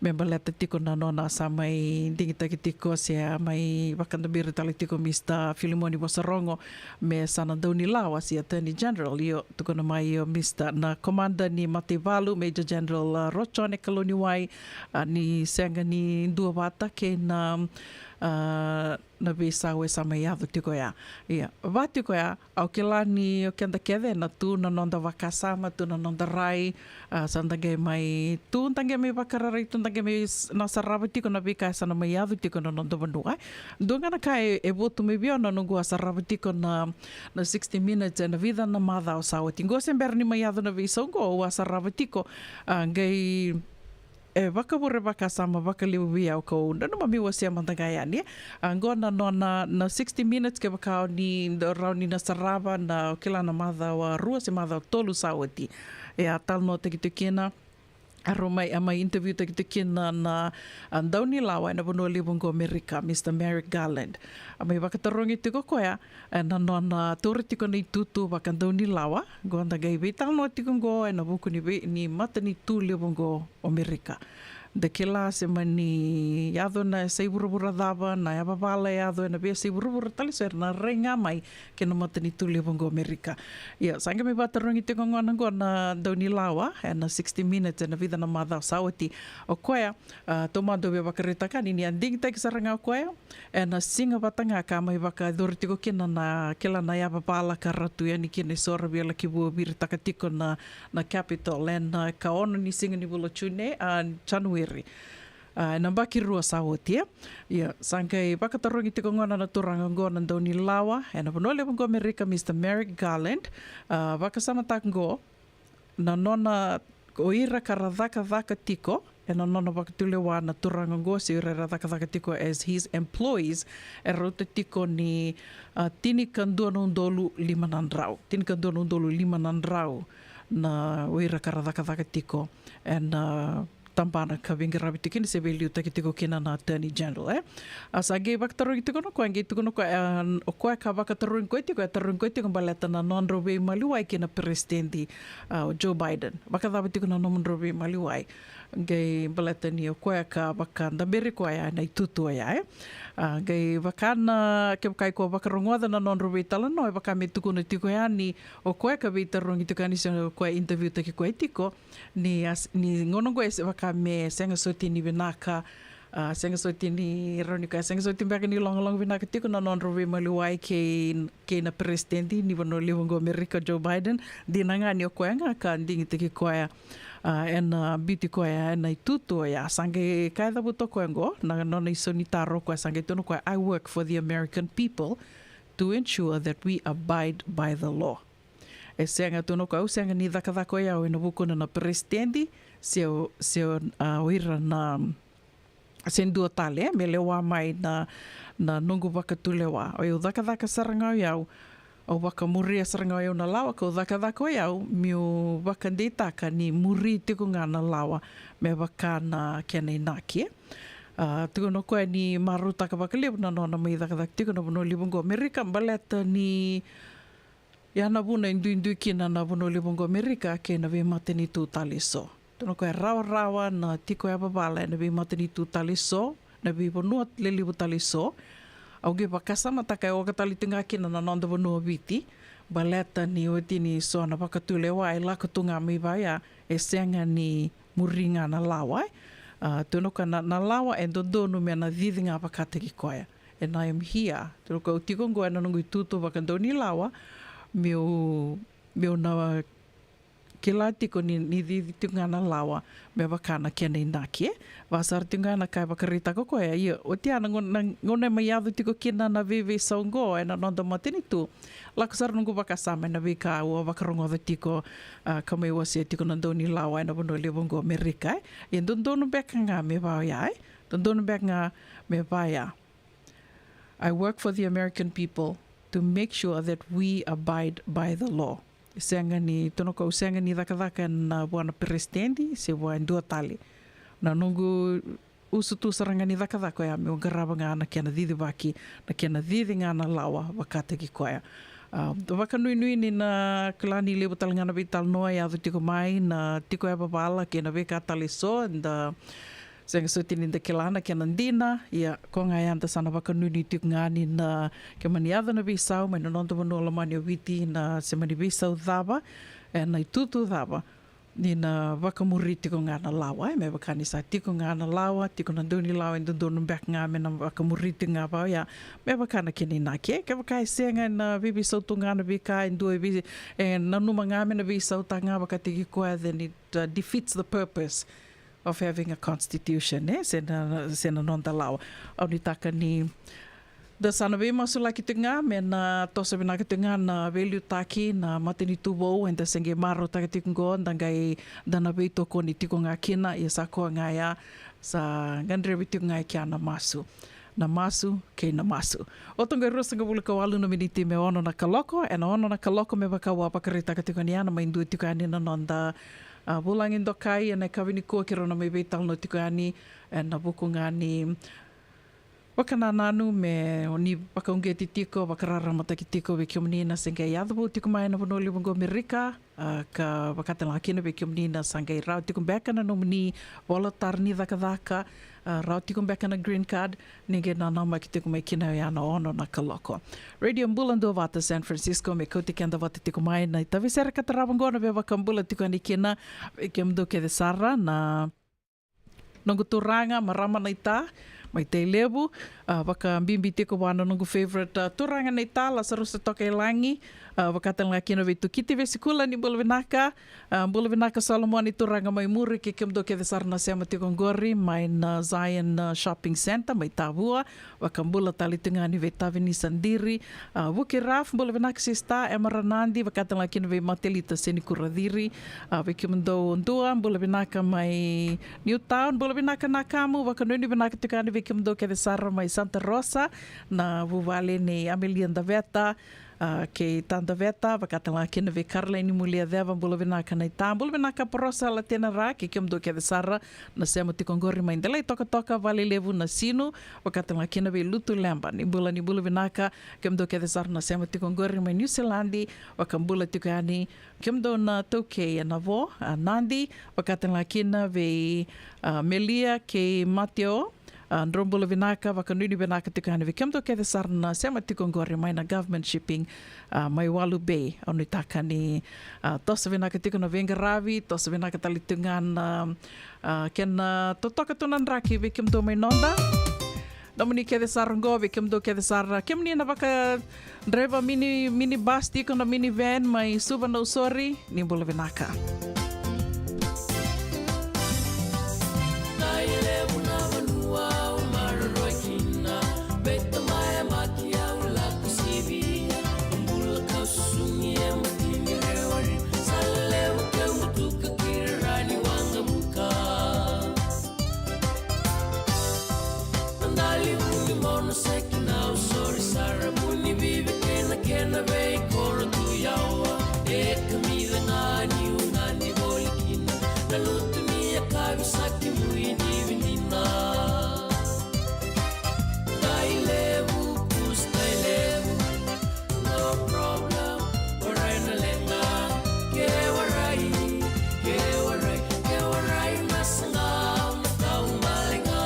Me baleta tiko na nona sa mai digitaki tiko se a mai vakadabiri tale tiko Mr Filimoni Vosarogo me sa na daunilawa se Attorney General. Io, tukuna mai o Mr, na komada ni mataivalu, Major General, a, Rochone Kalauniwai, a, ni sega ni duavata kei na, a, na veisau e sa mai yaco tiko ya. Ia, va tiko ya, au kila ni o keda kece ena tu na noda vakasama, tu na noda rai, a, sa da qai mai, tu da qai mai vakararai, tu da qai mai s-, na sarava tiko na veika e sa na mai yaco tiko na noda vanua. Dua ga na ka e, e votu mai vei au na noqu a sarava tiko na, na sixty Minutes ena vica na macawa sa oti. Qo se bera ni mai yaco na veisau qo, au a sarava tiko, a, qai E vakavure vakasama vakalevu vei au, kau nanuma meu wasea mada ga yani. A, qo na nona na sixty Minutes, kevaka o ni da rawa ni na sarava na, o kila, na macawa rua se macawa tolu sa oti. E a talanoataki tu kina, a rau mai, a mai interview taki tu kina na, a, daunilawa ena vanua levu qo Amerika, Mister Merrick Garland. A mai vakatarogi tiko koya ena nona taura tiko na itutu vakadaunilawa. Qo da qai veitalanoa tiko qo ena vuku ni vei, ni matanitu levu qo o Amerika. Da kila se mani yaco na yasai vuravura cava, na yavavala e yaco ena veiyasai vuravura tale so era na rai ga mai kei na matanitu levu qo Amerika. Ia, sa qai mai vakatarogi tiko gona qo na daunilawa ena sixty Minutes ena vica na macawa sa oti. O koya, a, taumada au via vakaraitaka yani ni a digitaki sara ga o koya ena siga vata ga ka mai vakayacori tiko kina na, kila, na yavavala ka ra tu yani kina e so ra via laki vuaviritaka tiko na, na Capitol ena ika ono ni siga ni vula June, a, January. A, ena yabaki rua sa oti, e. Ia, sa qai vakatarogi tiko gona na turaga qo na daunilawa ena vanua levu qo Amerika, Mister Merrick Garland. A, vakasamataka qo na nona, o ira ka ra cakacaka tiko ena nona vakatulewa na turaga qo, se o ira era cakacaka tiko as his employees, e rauta tiko ni, a, tinikadua na udolu lima na drau. Tinikadua na udolu lima na drau na o ira ka ra cakacaka tiko ena, a, tabana ka veiqaravi tiko kina se veiliutaki tiko kina na Attorney General, e. A, sa qai vakatarogi tiko na koya, qai tukuna o koya, e, o koya ka vakatarogi koya tiko, e tarogi koya tiko baleta na nodrau veimaliwai kei na peresitedi, a, o Joe Biden. Vakacava tiko na nomudrau veimaliwai? Qai baleta ni o koya ka vakadaberi koya ena itutu oya, e. A, qai vaka na, kevaka iko vakarogoca na nodrau veitalanoa, e vaka me tukuna tiko yani o koya ka veitarogi tiko yani se o koya interview taki koya tiko, ni as-, ni gauna qo e se vaka me sega soti ni vinaka, a, sega soti ni rawa ni kaya, sega soti beka ni logaloga vinaka tiko na nodrau veimaliwai kei, kei na peresitedi ni vanua levu qo Amerika, Joe Biden. Dina ga ni o koya ga ka digitaki koya, a, ena, a, biuti koya ena itutu oya. Sa qai kaya cavuta o koya qo na nona isaunitaro, o koya sa qai tukuna o koya, "I work for the American people to ensure that we abide by the law." E sega, tukuna o koya, au sega ni cakacaka o yau ena vukuna na peresitedi se o, se o, a, o ira na, se dua tale, e, me lewa mai na, na noqu vakatulewa. O yau cakacaka sara ga o yau, au vakamuria sara ga o yau na lawa, kau cakacaka o yau meu vakadeitaka ni muri tiko ga na lawa me vaka na kena inaki, e. A, tukuna o koya ni marautaka vakalevu na nona mai cakacaka tiko na vanua levu qo Amerika, baleta ni ya na vuna e duidui kina na vanua levu qo Amerika kei na veimatanitu tale eso. Tukuna o koya e rawarawa na tiko yavavala ena veimatanitu tale eso, na veivanua lelevu tale eso. Au qai vakasamataka e oka tale tiko ga kina na noda vanua o Viti, baleta ni oti ni so na vakatulewa e lako tu ga mai vaya, e sega ni muri ga na lawa, e. A, tukuna o koya na, na lawa e dodonu me na cici ga vakataki koya. And I am here. Tukuna o koya au tiko qo ena noqu itutu vakadaunilawa, meu, meu na kila tiko ni, ni cici tiko ga na lawa me vaka na kena inaki, e. Vaka sara tiko ga na ka e vakaraitaka o koya. Ia, oti ya na gauna, na gauna e mai yaco tiko kina na veiveisau qo ena noda matanitu, lako sara noqu vakasama ena veika au a vakarogoca tiko, a, ka mai wasea tiko na daunilawa ena vanua levu qo Amerika, e. Ia dodonu beka ga me vaya, e. Dodonu beka ga me vaya. I work for the American people to make sure that we abide by the law. Sega ni, tukuna o koya, sega ni cakacaka ena vua na peresitedi se vua e dua tale. Na noqu usutu sara ga ni cakacaka oya meu qarava ga na kena cicivaki, na kena cici ga na lawa vakataki koya. A, vakanuinui ni na kila ni levu tale ga na veitalanoa e yaco tiko mai, na tiko yavavala kei na veika tale eso, da sega soti ni da kila na kena dina. Ia, ko ga ya da sa na vakanuinui tiko ga ni na, ke mani yaco na veisau mai na noda vanua lomani o Viti, na se mani veisau cava, ena itutu cava, ni na vakamuri tiko ga na lawa, e, me vaka ni sa tiko ga na lawa, tiko na daunilawa, e dodonu beka ga me na vakamuri tiko ga vaya, me vaka na kena inaki, e. Kevaka e sega, ena veiveisau tu ga na veika e dua e vei, e nanuma ga me na veisautaka ga vakataki koya, then it, uh, defeats the purpose of having a constitution, e, se na, se na noda lawa. Au nuitaka ni Da sa na veimasulaki tiko ga me na toso vinaka tiko ga na veiliutaki na matanitu vou eda se qai marautaka tiko qo, da qai da na veitokoni tiko ga kina. Ia sa koya ga ya, sa gadrevi tiko ga e kea na masu. Na masu kei na masu. O toqo e ruasagavulu ka walu na miniti me ono na kaloko, ena ono na kaloko me vaka au a vakaraitaka tiko yani, a na mai dua tiko yani na noda, a, vulagi dokai ena yakavi nikua, keirau na mai veitalanoa tiko yani ena vuku ga ni vakanananu me ni vakauqeti tiko, vakararamataki tiko vei kemuni na se qai yaco vou tiko mai na vanua levu qo Amerika, a, ka vakatalega kina vei kemuni na sa qai rawa tiko beka na nomuni vola tara ni cakacaka, a, rawa tiko beka na green card, ni qai nanamaki tiko mai kina, oya na ono na kaloko. Radio Bula Duavata San Francisco me kauti keda vata tiko mai na itavi sere ka tarava qo, na veivakabula tiko yani kina vei kemudou kece sara na noqu turaga, marama naita mai Tailevu, a, vakabibi tiko vua na noqu favorite, a, turaga naita Lasarusa Tokailagi, a, vakatalega kina vei Tukiti Vesikula, ni bula vinaka, a, bula vinaka Solomoni turaga mai muri, kei kemudou kece sara na sema tiko qori mai na Zion, a, Shopping Centre mai Tavua, vakabula tale tiko ga yani vei Tavinisa Diri, a, Vuki Raf, bula vinaka sista, Emma Ranadi, vakatalega kina vei Matelita Senikura Ciri, a, vei kemudou dua, bula vinaka mai Newtown, bula vinaka Nakamu, vakanuinui vinaka tiko yani vei kemudou kece sara mai Santa Rosa, na vuvale nei Amelia Daveta, a, kei Ta Daveta, vakatalega kina vei Caroline Muliaceva, bula vinaka naita, bula vinaka Porosa Latenara, kei kemudou kece sara na sema tiko qori mai Delai Tokatoka, Valelevu, Nasinu, vakatalega kina vei Lutu Leba, ni bula, ni bula vinaka, kemudou kece sara na sema tiko qori mai Niusiladi, vakabula tiko yani, kemudou na taukei ena vo, a, Nadi, vakatalega kina vei, a, Melia kei Mateo, a, drau bula vinaka, vakanuinui vinaka tiko yani vei kemudou kece sara na sema tiko qori mai na Government Shipping, a, mai Walu Bay, au nuitaka ni, a, toso vinaka tiko na veiqaravi, toso vinaka tale tiko ga na, a, kena totoka tu na draki vei kemudou mai noda. Nomuni kece sara qo, vei kemudou kece sara, kemuni na vaka driver mini, mini bus tiko, na mini van mai Suva, Nausori, ni bula vinaka. Tailevu na vanua au maroroi kina, vei tamai yabaki au lako sivia, bula kau susumi e matini rewari, sa levu keu mutuka kira rani waqamuka. Na dali vuni mono seki Nausori sara, vuni vivi kena kena veikoro tu yawa. E kamica ga niu gani voli kina, na lutu ni yakavi sa kemui ni vinina. Tailevu, kus Tailevu. No problem, warai na leqa, ke warai, ke warai, ke warai na saqa, na kau baleqa.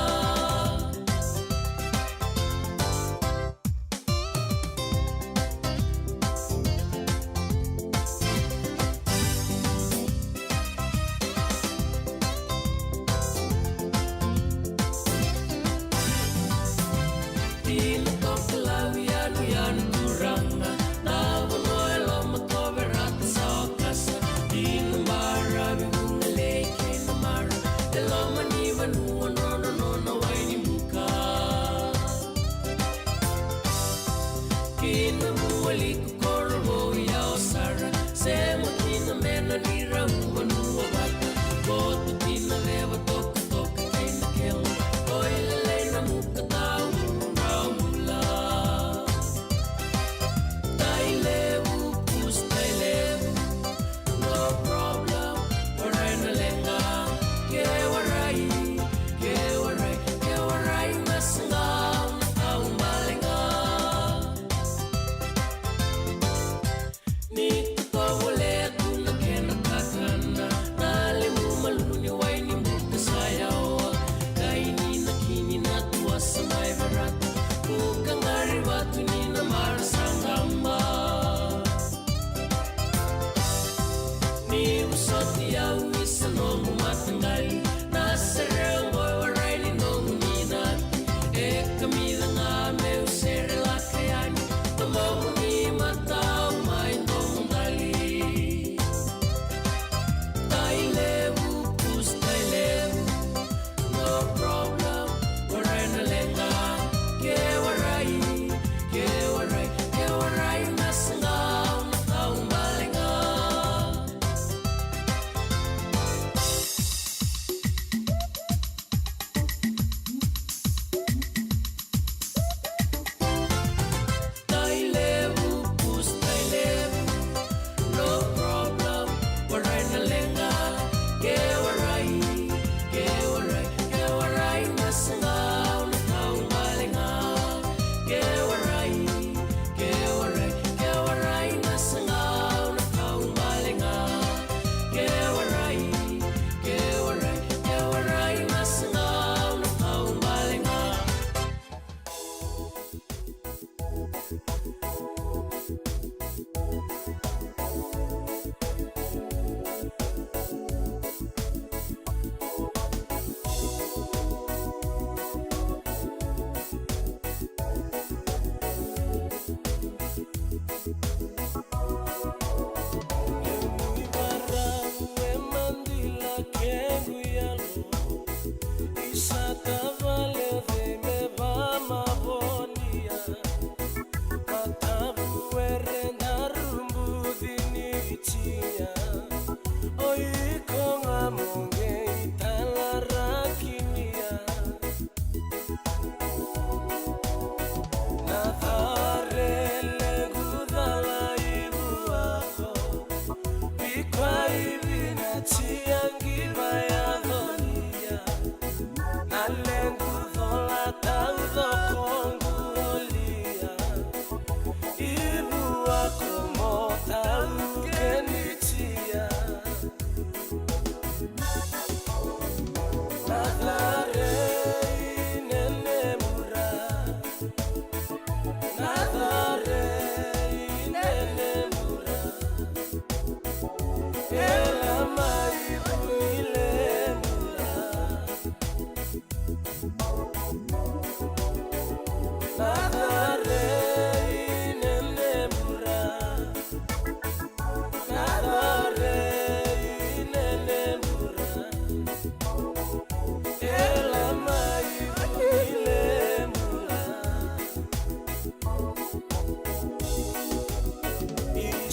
Dina toka lau yanuyanu turaga, na vanua e loma kovera sa okasa. Dina baravi vuqa lei kei na mara, e loma ni vanua nona nona wai ni buka. Kina mua liku koro vou yawa sara, sema kina me na ni rau vanua vata. Koto kina leva toka toka kei na kela, oi lelei na muka tau Raula. Tailevu, kus Tailevu, no problem. Warai na leqa, ke warai, ke warai, ke warai na saqa, na kau baleqa. Ni tovolea tu na kena kakana, na lemu malu ni wai ni buka sa yawa. Kai ni na kini na tuasa mai Verata, buka qari vatu ni na mara sa qaba. Ni vosoti au ni sa noqu mataqali, na sere oqo e warai ni noqu ni nati. E kamica ga meu sere laka yani, na boku ni matau mai domo dali. Tailevu, kus Tailevu, no problem. Warai na leqa, ke warai,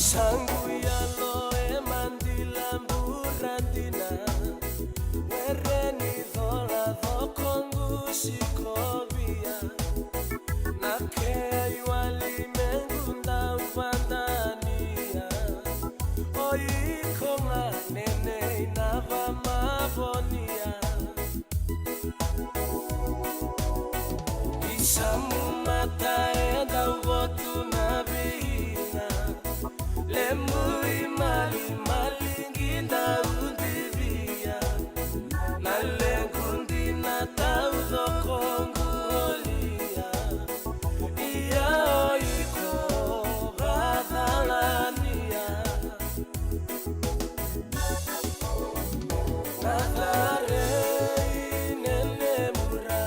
Sa qu yalo e madila bura dina, were ni cola coqu sikovia. Na kei wali me qu dau vadania, o iko ga nenei na vamavonia. Ni sa mu mata e dau votu na viina, levu i malimali qi dau divia. Na lequ dina taucoko qu olia, ia o iko vacalania. Na carei ne lemura,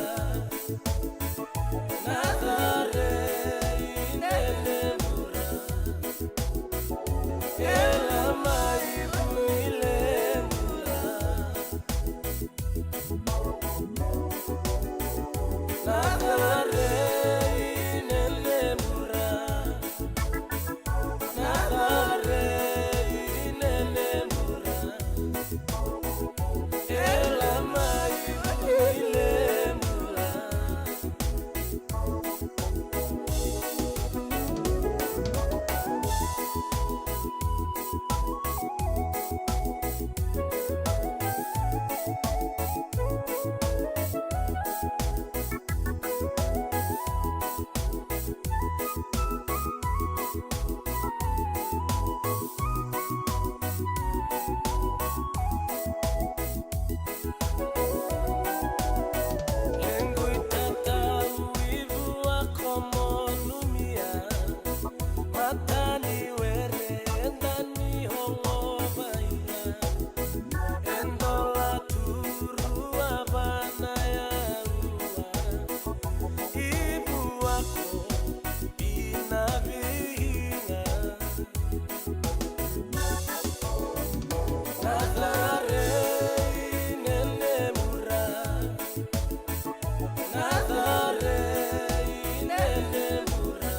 na carei ne lemura, e la mai vui lemura. Na carei ne lemura, na carei ne lemura, e la mai vui lemura. Lequ i tatau i vua ko monumia, mata ni were e dani holovaina, e dola tu rua vana yaua, i vua ko i na viina. Na carei ne lemura, na carei ne lemura,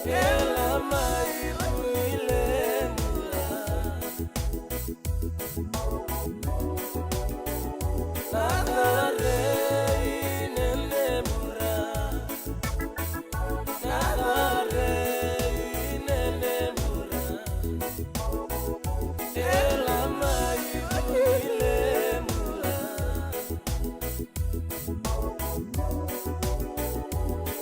e la mai vui lemura. Na carei ne lemura, na carei ne lemura, e la mai vui lemura.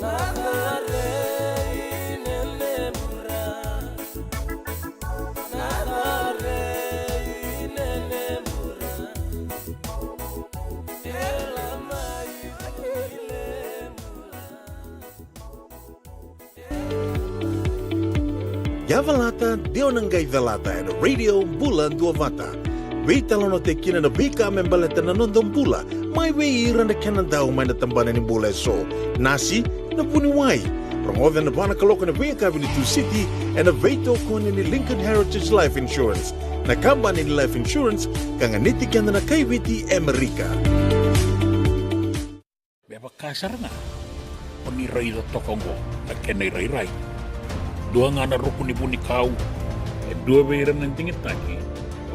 Na carei ne lemura, na carei ne lemura, e la mai vui lemura. Yavalata, de o na qai calata ena Radio Bula Duavata. Veitalanoataki kina na veika me baleta na noda bula, mai vei ira na kena dau mai na tabana ni bula eso. Nasi, na vuniwai. Rogoca ena va na kaloko ena veiyakavi ni Tusiti, ena veitokoni ni Lincoln Heritage Life Insurance, na kabani ni life insurance ka ganiti keda na kai Viti e Amerika. Me vaka sara ga o ni raica toka oqo na kena irairai. Dua ga na ruku ni vunikau, e dua vei ira na digitaki,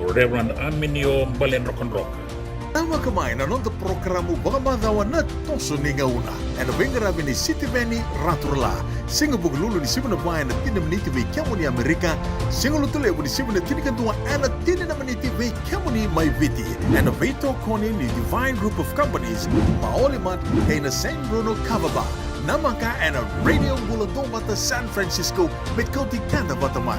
o Reverend Aminio Baledrokadroka. Namaka mai na noda porokaramu vakamacawa na Toso ni Gauna, ena veiqaravi ni Sitiveni Raturala. Siga Vukelulu ni sivi na va ena tini na miniti vei kemuni Amerika, Siga Lotulevu ni sivi na tinikadua ena tini na miniti vei kemuni mai Viti, ena veitokoni ni Divine Group of Companies, Maolimat, kei na San Bruno Kava Bar. Namaka ena Radio Bula Duavata San Francisco, me kauti keda vata mai.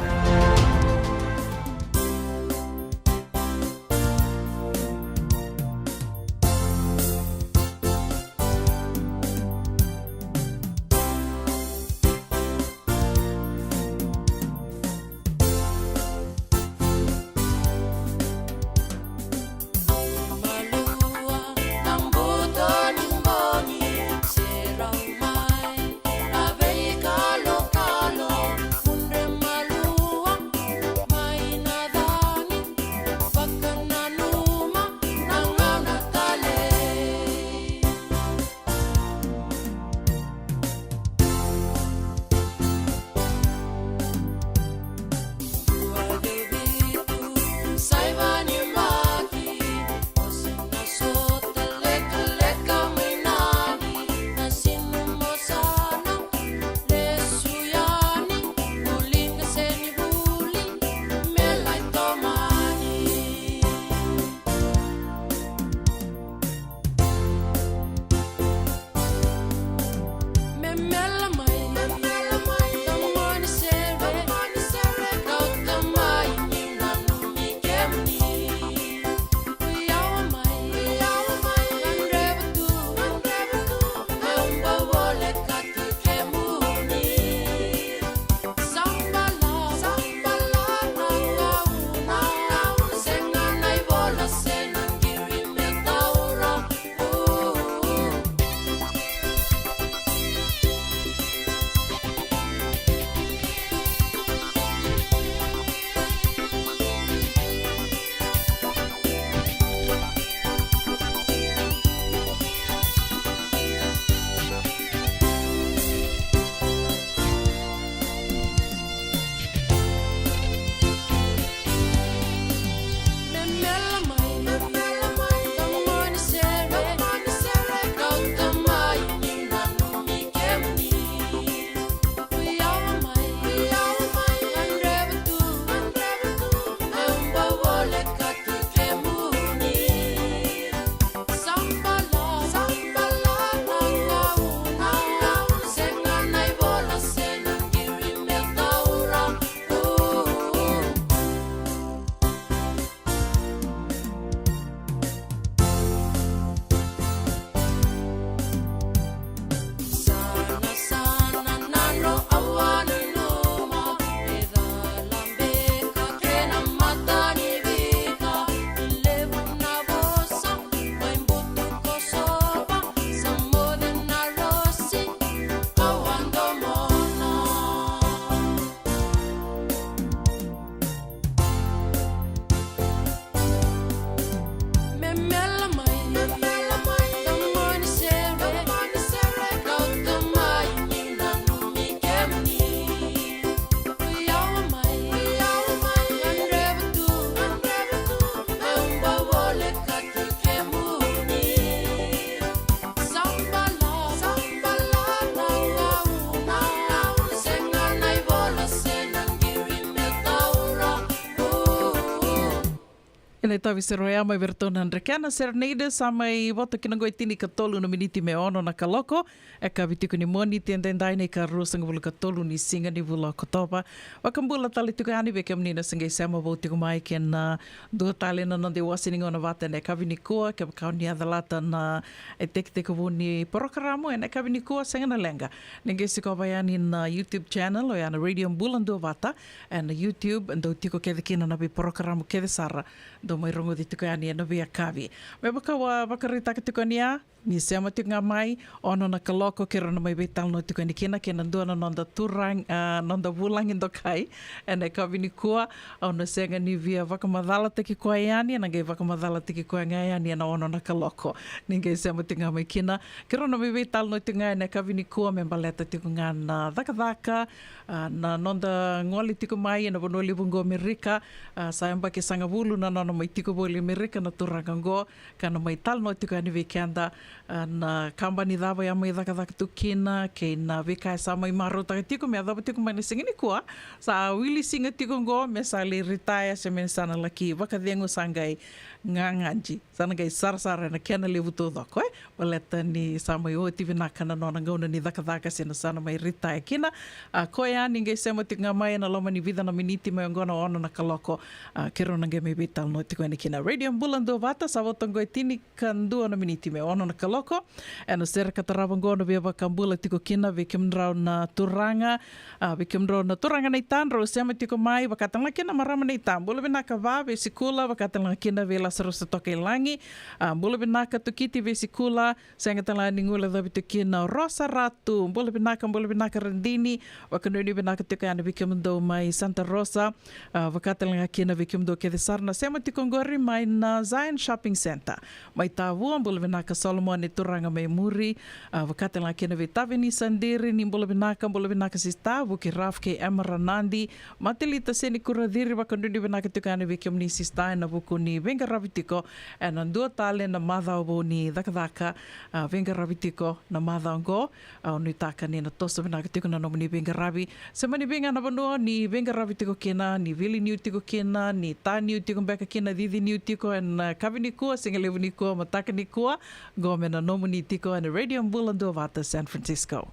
Na itavi sere oya mai vei iratou na Drekena Serenaders, sa mai voto kina qo e tinikatolu na miniti me ono na kaloko. E kavi tiko ni Moniti edaidai, na ikaruasagavulu ka tolu ni siga ni vula o Okotova. Vakabula tale tiko yani vei kemuni na se qai sema vou tiko mai kei na dua tale na noda iwase ni gauna vata ena yakavi nikua, kevaka o ni a calata na itekitekivu ni porokaramu ena yakavi nikua, sega na leqa. Ni qai sikova yani na YouTube channel, oya na Radio Bula Duavata, ena YouTube, dau tiko kece kina na veiporokaramu kece sara dau mai rogoci tiko yani ena veiyakavi. Me vaka au a vakaraitaka tiko yani ya, ni sema tiko ga mai, ono na kaloko keirau na mai veitalanoa tiko yani kina kei na dua na noda turag-, a, noda vulagi dokai ena yakavi nikua. Au na sega ni via vakamacalataki koya yani, ena qai vakamacalataki koya ga yani ena ono na kaloko. Ni qai sema tiko ga mai kina, keirau na mai veitalanoa tiko ga ena yakavi nikua me baleta tiko ga na cakacaka, a, na noda gole tiko mai ena vanua levu qo Amerika. A, sa yabaki sagavulu na nona mai tiko voli Amerika na turaga qo, ka na mai talanoa tiko yani vei keda, a, na kabani cava e a mai cakacaka tu kina, kei na veika e sa mai marautaka tiko me yacova tiko mai na siga nikua. Sa wili siga tiko qo me sa lai ritaya, se me sa na laki vakacegu, sa qai gagadi, sa na qai sarasara ena kena levu taucoko, e. Baleta ni sa mai oti vinaka na nona gauna ni cakacaka, se na sa na mai ritaya kina. A, koya ni qai sema tiko ga mai ena loma ni vica na miniti mai oqo na ono na kaloko. A, keirau na qai mai veitalanoa tiko yani kina. Radio Bula Duavata, sa voto qo e tinikadua na miniti me ono na kaloko. Ena sere ka tarava qo na via vakabula tiko kina vei kemudrau na turaga, a, vei kemudrau na turaga naita drau sema tiko mai, vaka tale ga kina marama naita. Bula vinaka Va Veisikula, vaka tale ga kina vei Lasarusa Tokailagi. A, bula vinaka Tukiti Veisikula, sega tale ga ni guilecavi tiko kina Rosa Ratu. Bula vinaka, bula vinaka Radini, vakanuinui vinaka tiko yani vei kemudou mai Santa Rosa. A, vaka tale ga kina vei kemudou kece sara na sema tiko qori mai na Zion Shopping Centre mai Tavua, bula vinaka Solomone, turaga mai muri. A, vaka tale ga kina vei Tavini Sadiri, ni bula vinaka, bula vinaka sista, Vuki Raf kei Emma Ranadi, Matelita Seni Kuraciri, vakanuinui vinaka tiko yani vei kemuni sista ena vuku ni veiqaravi tiko ena dua tale na macawa vou ni cakacaka, a, veiqaravi tiko na macawa qo. Au nuitaka ni na toso vinaka tiko na nomuni veiqaravi. Se mani vei ga na vanua ni veiqaravi tiko kina, ni vili niu tiko kina, ni ta niu tiko beka kina, cici niu tiko ena, e, kavi nikua, siga levu nikua, mataka nikua, qo me na nomuni tiko ena Radio Bula Duavata San Francisco.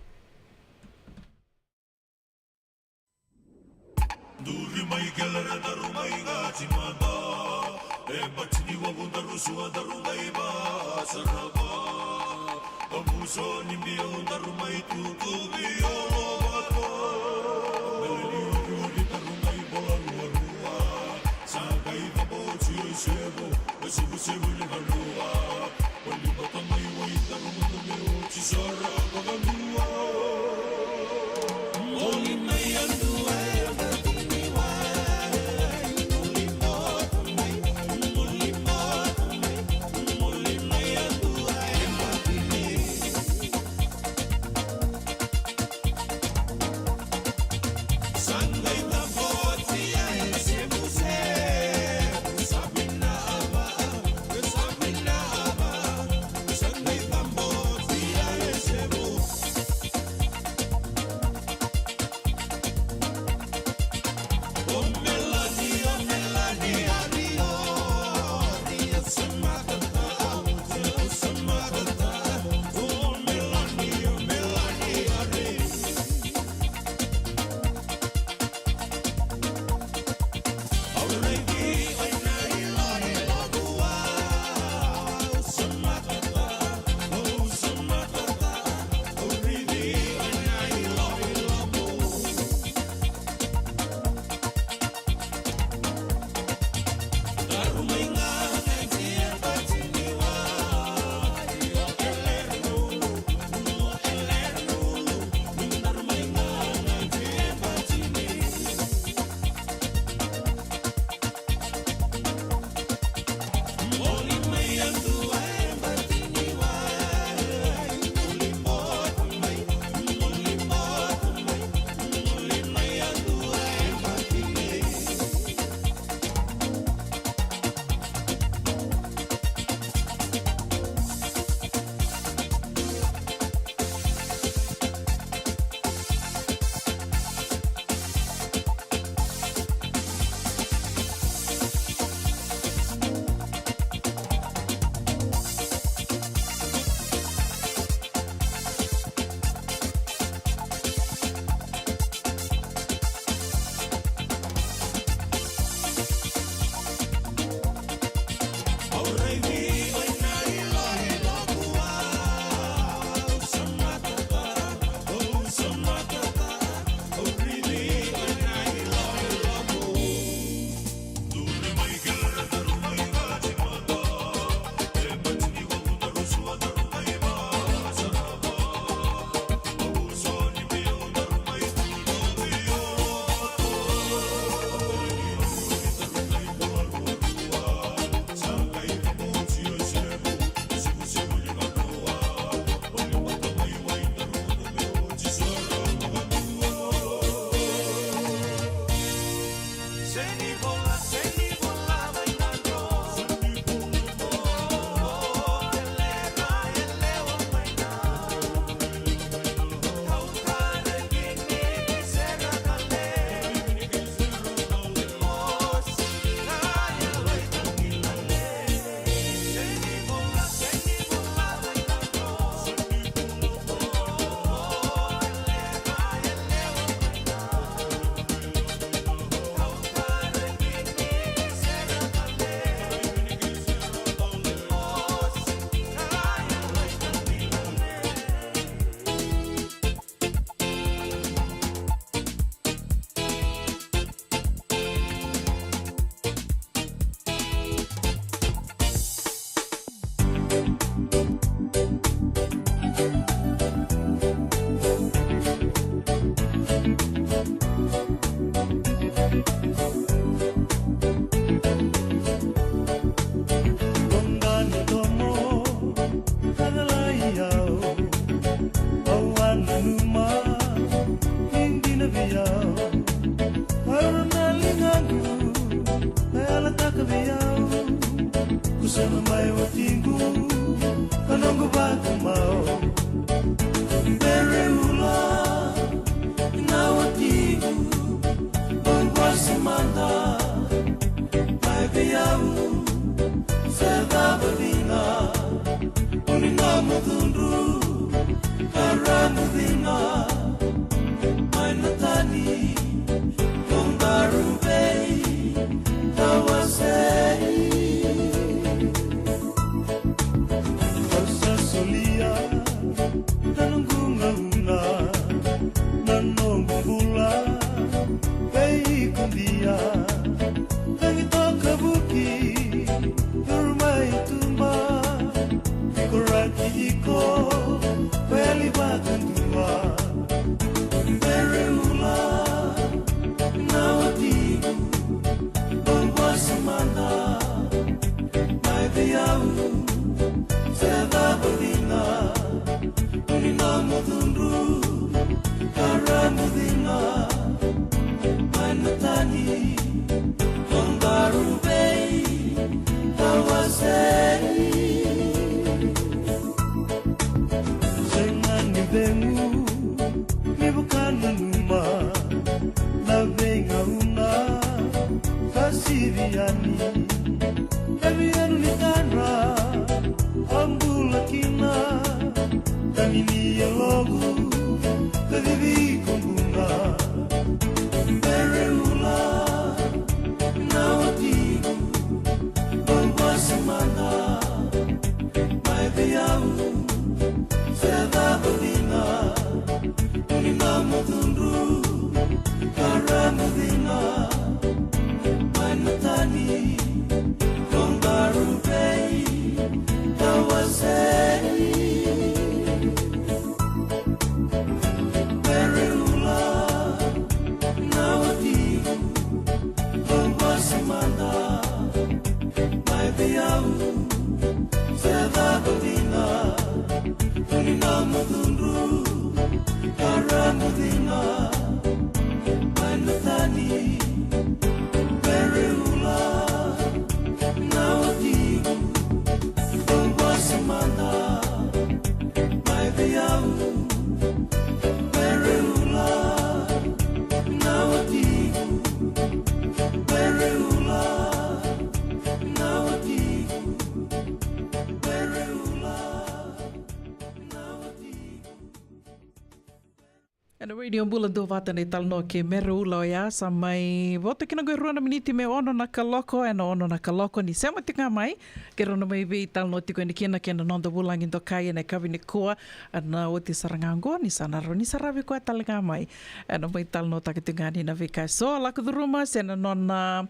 Duri mai kele ra daru mai gati mada. E bati ni wavu daru sua daru mai vasarava. Amuso ni biau daru mai tutu biau lovata. Mele ni uri uri daru mai bola rua rua. Sa kai vaboti o isevo. E sivu sivu ni vanua. Cudru ka ra mucina mai na tani, ko daru vei tawasei. Au sa solia na noqu gauna, na noqu bula vei iko dia. Cagi toka vuki, curu mai tuba, ikoraki iko, veli vakadua. Bere ula na watiqu, bau vosa mada mai vei au, se cava dina. Ni nomu cudru ka ra mucina mai na tani, ko daru vei tawasei. Sega ni cegu ni vakananuma na veigauna ka sivi yani. Na veiyanuyanu ni tadra a bula kina, tagi ni yaloqu ka cici ko buna. Bere ula na watiqu, bau vosa mada mai vei au, se cava dina. Ni nomu cudru ka ra mucina mai na tani, ko daru vei tawasei. Bere ula na watiqu, bau vosa mada mai vei au, se cava dina. Ni nomu cudru ka ra mucina mai na tani, bere ula na watiqu, bau vosa mada mai vei au. Bere ula na watiqu, bere ula na watiqu, bere ula na watiqu. Ena Radio Bula Duavata na italanoa kei Mere Ula oya, sa mai vo toka kina qo e rua na miniti me ono na kaloko, ena ono na kaloko ni sema tiko ga mai. Keirau na mai veitalanoa tiko yani kina kei na noda vulagi dokai ena yakavi nikua, ena oti sara ga qo ni sa na rawa ni saravi koya tale ga mai. Ena mai talanoataka tiko ga yani na veika eso lako curuma, se na nona,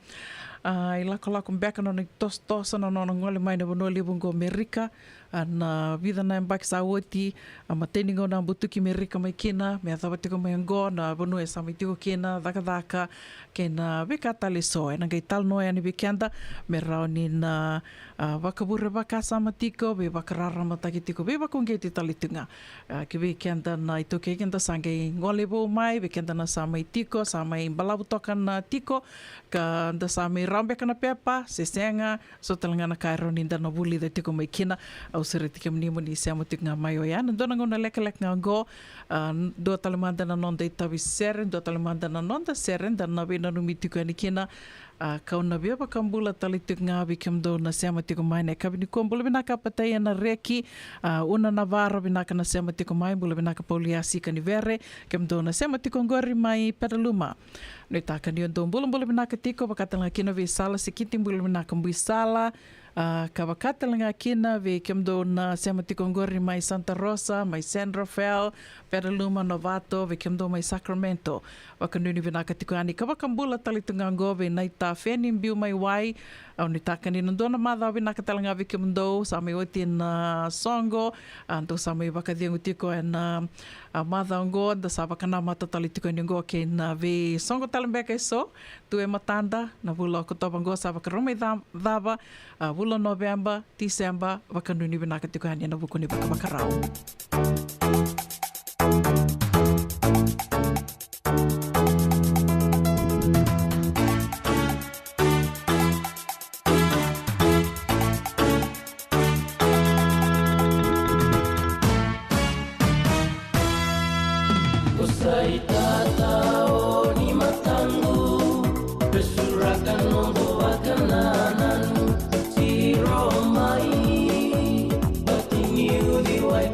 a, ilakolako beka, nona itosotoso, na nona gole mai na vanua levu qo Amerika. A, na vica na yabaki sa oti, a, matai ni gauna a butuki Amerika mai kina, me yacova tiko mai oqo na vanua e sa mai tiko kina, cakacaka, kei na veika tale eso. Ena qai talanoa yani vei keda me rawa ni na, a, vakavure vakasama tiko, veivakararamataki tiko, veivakauqeti tale tu ga. A, ki vei keda na iTaukei keda sa qai gole vou mai, vei keda na sa mai tiko, sa mai balavu toka na tiko, ka da sa mai rawa beka na pepa se sega, so tale ga na ka e rawa ni da na vulica tiko mai kina. Au sureti kemuni mo ni sema tiko ga mai oya ena dua na gauna lekaleka ga oqo. A, dua tale mada na noda itavi sere, dua tale mada na noda sere da na veinanumi tiko yani kina. A, kau na via vakabula tale tiko ga vei kemudou na sema tiko mai ena yakavi nikua. Bula vinaka Pataia na Reki, a, Una Navara, vinaka na sema tiko mai. Bula vinaka Pauliasi Kanivere, kemudou na sema tiko oqori mai Petaluma. Nuitaka ni o dou bulabula vinaka tiko, vaka tale ga kina vei Sala Sikiti, bula vinaka Bui Sala. A, ka vaka tale ga kina vei kemudou na sema tiko oqori mai Santa Rosa, mai San Rafael, Petaluma, Novato, vei kemudou mai Sacramento. Vakanuinui vinaka tiko yani, ka vakabula tale tu ga oqo vei Naita Feni, biu mai Wai. Au nuitaka ni na dua na macawa vinaka tale ga vei kemudou, sa mai oti na soqo, a, dou sa mai vakacegu tiko ena, a, macawa oqo, da sa vakanamata tale tiko yani oqo kei na veisoqo tale beka eso tu e matada. Na vula o Okotova oqo sa vakarau mai ca-, cava, a, vula o Noveba, Tiseba, vakanuinui vinaka tiko yani ena vuku ni vakavakarau. Ko sa itatao ni mataqu, vesuraka noqu vakanananu, siro mai, vati ni uciwai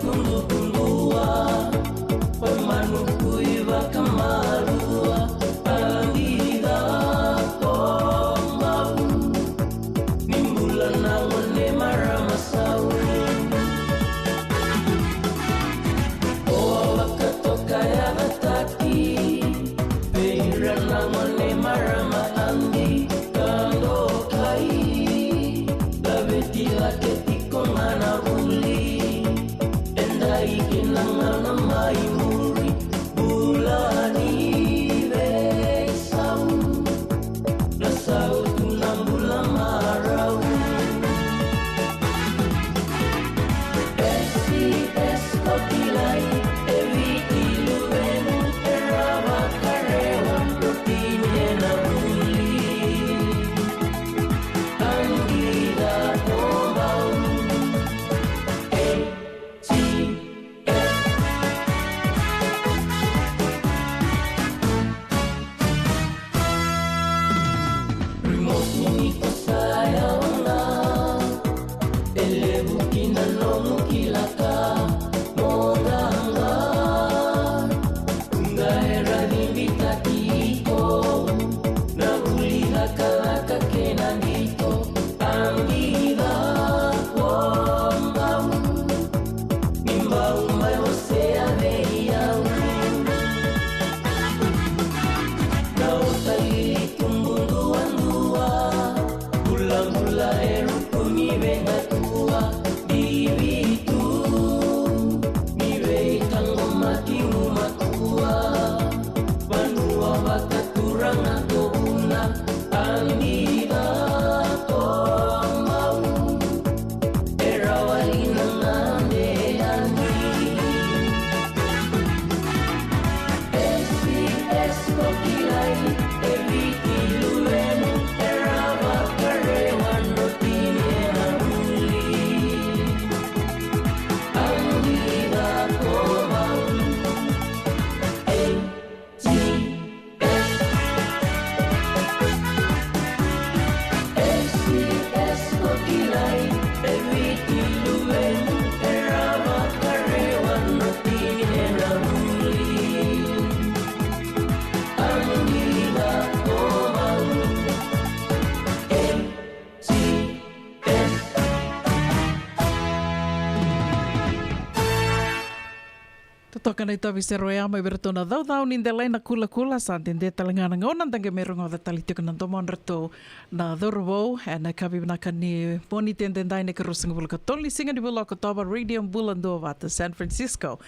Matimu matua, vanua vakaturaga ko Vuna, Amiga ko Mau, e rawa ni na gade yani. S B S ko kilai, e Viti luvemu, e rawa ka rewa, drotini e na vuli. Amiga ko Mau, A G S. S B S ko kilai, e Viti luvemu, e rawa ka rewa, drotini e na vuli. Amiga ko Mau, A G S. Totoka na itovi sere oya mai vei iratou na Caucau ni Delai na Kulakula. Sa dede tale ga na gauna da qai mai rogoca tale tiko na domodratou na cauravou ena yakavi vinaka ni Moniti edaidai, na ikaruasagavulu ka tolu ni siga ni vula o Okotova, Radio Bula Duavata, San Francisco.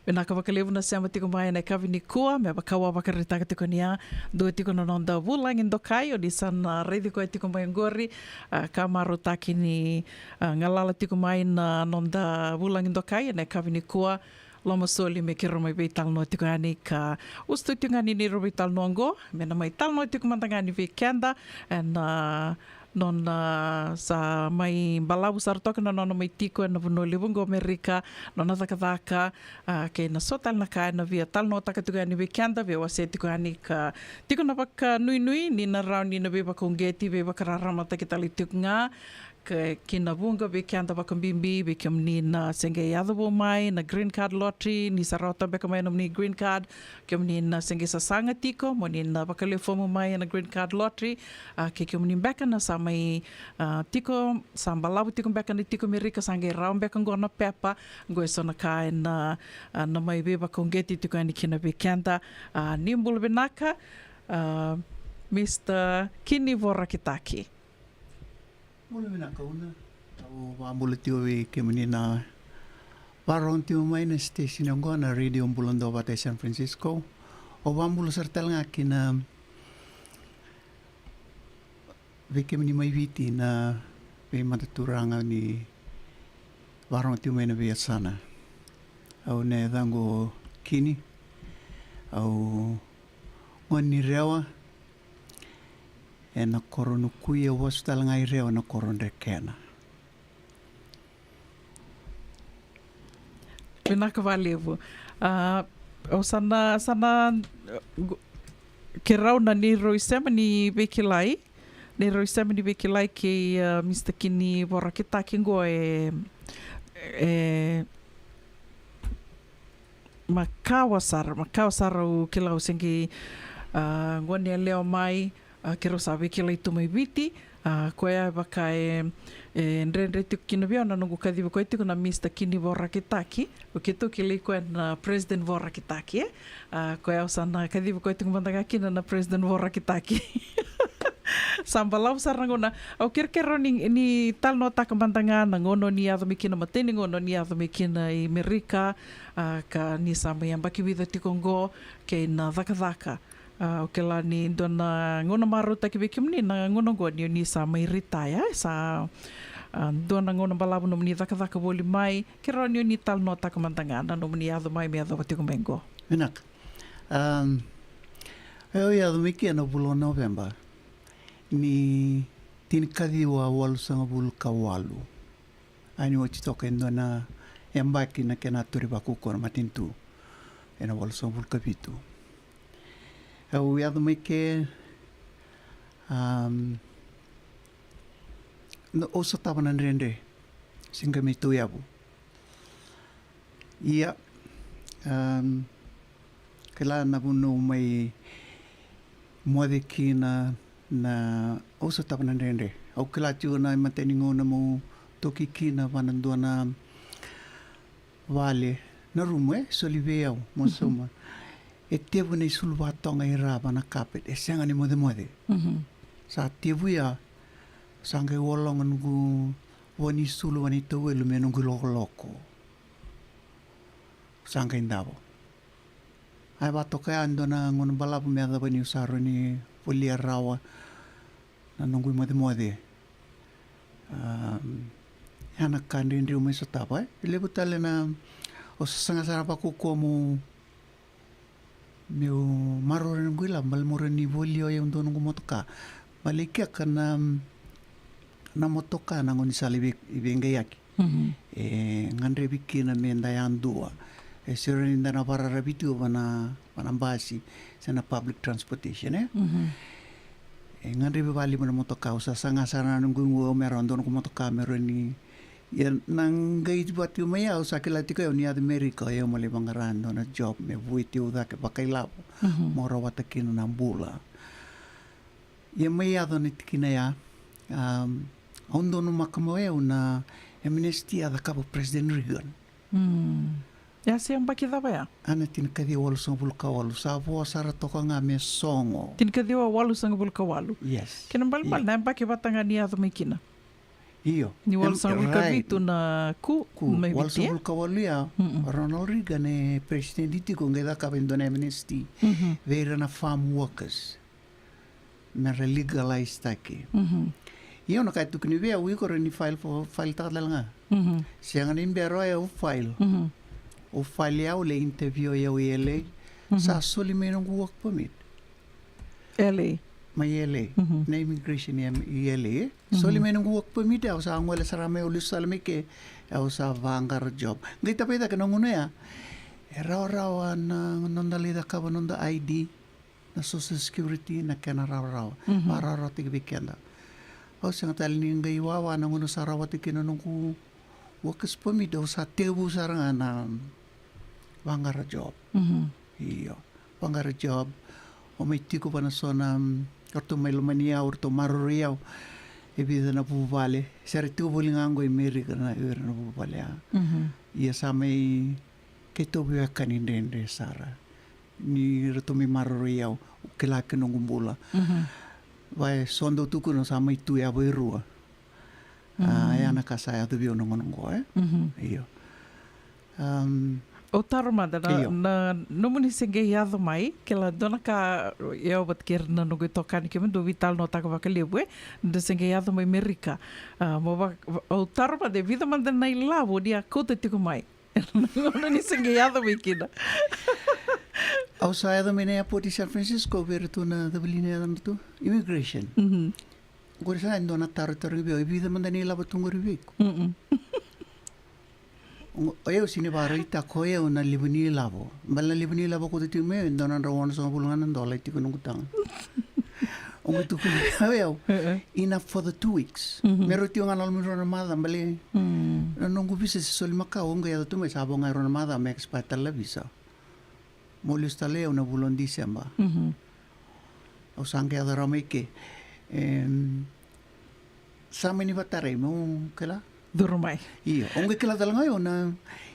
Vinaka vakalevu na sema tiko mai ena yakavi nikua. Me vaka au a vakaraitaka tiko ni a dua tiko na noda vulagi dokai, o ni sa na raici koya tiko mai oqori, a, ka marautaki ni, a, galala tiko mai na noda vulagi dokai ena yakavi nikua. Lomasoli me keirau mai veitalanoa tiko yani ka usutu tiko ga ni neirau veitalanoa oqo, me na mai talanoa tiko mada ga yani vei keda ena, a, nona, a, sa mai balavu sara toka na nona mai tiko ena vanua levu oqo Amerika, nona cakacaka, a, kei na so tale na ka ena via talanoataka tiko yani vei keda, via wasea tiko yani ka tiko na vakanuinui ni na rawa ni na veivakauqeti, veivakararamataki tale tiko ga, ke, ki na vuqa vei keda vakabibi, vei kemuni na se qai yaco vou mai na green card lottery, ni sa rawata beka mai na nomuni green card, kemuni na se qai sasaga tiko mo ni na vakalewe fomu mai ena green card lottery, a, kei kemuni beka na sa mai, a, tiko, sa balavu tiko beka ni tiko Amerika, sa qai rawa beka oqo na pepa, oqo e so na ka ena, a, na mai veivakauqeti tiko yani kina vei keda. A, ni bula vinaka, a, Mister Kini Vorakitaki. Bula vinaka Una. Au vakabula tiko vei kemuni na vakarorogo tiko mai na station oqo na Radio Bula Duavata e San Francisco. Au vakabula sara tale ga kina vei kemuni mai Viti na veimataturaga ni vakarorogo tiko mai na veiyasana. Au na yacaqu o Kini. Au gone ni Rewa. Ena koro Nukui, au vasu tale ga i Rewa ena koro Drekena. Vinaka vakalevu. A, au sa na, sa na, gu-, keirau na neirau isema ni veikilai, neirau isema ni veikilai kei, a, Mister Kini Vorakitaki oqo e, e, makawa sara, makawa sara au kila au se qai, a, gone yalewa mai, a, keirau sa veikilai tu mai Viti, a, koya e vaka e, e dredre tiko kina vei au na noqu kacivi koya tiko na Mister Kini Vorakitaki, o keitou kilai koya na President Vorakitaki, e? A, koya au sa na kacivi koya tiko mada ga kina na President Vorakitaki. Sa balavu sara na gauna. Au kerekere ni, ni talanoataka mada ga na gauna o ni yaco mai kina, matai ni gauna o ni yaco mai kina i Merika, a, ka ni sa mai yabaki vica tiko oqo, kei na cakacaka. A, au kila ni dua na gauna marautaki vei kemuni na gauna oqo ni o ni sa mai ritaya, e sa, a, dua na gauna balavu nomuni cakacaka voli mai, keirau ni o ni talanoataka mada ga na nomuni yaco mai me yacova tiko mai oqo. Vinaka. Am, au yaco mai ke ena vula o Noveba ni tinikaciwa walusagavulu ka walu. A ni oti toka e dua na yabaki na kena turi vakaukaua na matanitu ena walusagavulu ka vitu. Au yaco mai ke, am, na, au sotava na dredre, se qai mai tauyavu. Ia, am, kila na vanua au mai moce kina, na, au sotava na dredre. Au kila tiko na imatai ni gauna meu toki kina vua na dua na vale, na rumu e soli vei au, meu sauma. E tevu na isulu vakatoga i ra vua na carpet, e sega ni mocemoce. Mhm. Sa tevu ya, sa qai ologa noqu vua ni sulu vua ni tauwelu me noqu ilokoloko. Sa qai davo. A vakatoka ya e dua na gauna balavu me yacova niu sa rawa ni volia rawa na noqu imocemoce. Am, ya na ka dredre au mai sotava, e. Levu tale na, au sa saga sara vakaukauwa meu, meu maroroi noqu ilavo, baleta meu rawa ni volia o yau e dua noqu motoka. Baleta e kea na, na motoka na gaunisala i vei, i veiqaiyaki. Mhm. E gadrevi kina me da yadua. E sega ni da na vakararavi tu va na, va na basi se na public transportation, e? Mhm. E gadrevi vakalevu na motoka. Au sa saga sara na noqu igu au me rawa dua noqu motoka me rawa ni, ia na qai vati mai au sa kila tiko au ni yaco Merika, au mo lai vaqara dua na job me vueti au cake vakailavo. Mhm. Mo rawata kina na bula. Ia mai yaco na tikina ya, am, au donumaka mai au na amnesty a cakava o President Reagan. Mm. Ya se yabaki cava ya? A na tinikaciwa walusagavulu ka walu, sa vo sara toka ga me sogo. Tinikaciwa walusagavulu ka walu. Yes. Kena ibalebale, io, na yabaki vata ga ni yaco mai kina. Io. Ni walusagavulu ka vitu na coup, coup mai Viti, e? Walusagavulu ka walu ya, mm-mm, Ronald Reagan e president tiko, qai cakava e dua na amnesty. Mhm. Vei ira na farm workers. Me ra legalize taki. Mhm. Io, na ka e tukuni vei au, iko rawa ni file for, file taka tale ga. Mhm. Sega ni bera o yau file. Mhm. Au file, au lai interview o yau i L A. Mhm. Sa soli mai noqu work permit. L A. Mai L A. Mhm. Na immigration i, i L A, e. Mhm. Soli mai noqu work permit, au sa gole sara mai, au lesu sara mai ke, au sa vaqara job. Qai tavai cake na gauna ya, e rawarawa na noda lai cakava noda I D, na Social Security, na kena rawarawa. Mhm. Varawarawataki vei keda. Au sega tale ni qai wawa na gauna sa rawata kina noqu workers permit, au sa tekivu sara ga na vaqara job. Mhm. Io. Vaqara job. Au mai tiko va na so na, mm, ratou mai lomani au, ratou maroroi au. E vica na vuvale. Sa ra tiko voli ga qo i Merika na, ira na vuvale ya. Mhm. Ia sa mai keitou veiwekani dredre sara. Ni ratou mai maroroi au, kila ki noqu bula. Mhm. Va e so dau tukuna sa mai tu yava e rua. A, mhm, ya na ka sa yaco vei au na gauna qo, e? Mhm. Io. Am, au taro mada na, io, na nomuni se qai yaco mai, kila dua na ka, au vata kei ira na noqu itokani keimami dau veitalanoataka vakalevu, e? Da se qai yaco mai Merika. A, mo va, au taro mada e vica mada na ilavo ni a kauta tiko mai. Na gauna ni se qai yaco mai kina. Au sa yaco mai na airport i San Francisco, vei iratou na cava li na yacana tu? Immigration. Mhm. Qori sa e dua na taro e tarogi vei au, e vica mada na ilavo tu qori vei iko? Mm-mm. O, o yau sega ni vakaraitaka o yau na levu ni ilavo. Baleta na levu ni ilavo au kauta tiko mai, e dua na drau onosagavulu ga na dola e tiko noqu taga. Au qai tukuna vei au, e, e, enough for the two weeks. Mhm. Me rauti au ga na loma ni rua na macawa, baleta, mm, na noqu visa se soli makawa, au qai yaco tu mai sa vo ga e rua na macawa me expire tale na visa. Mo lesu tale au na vula o December. Mhm. Au sa qai yaco rawa mai ke. Em, sa mani vatarai meu kila. Curu mai. Io, au qai kila tale ga o yau na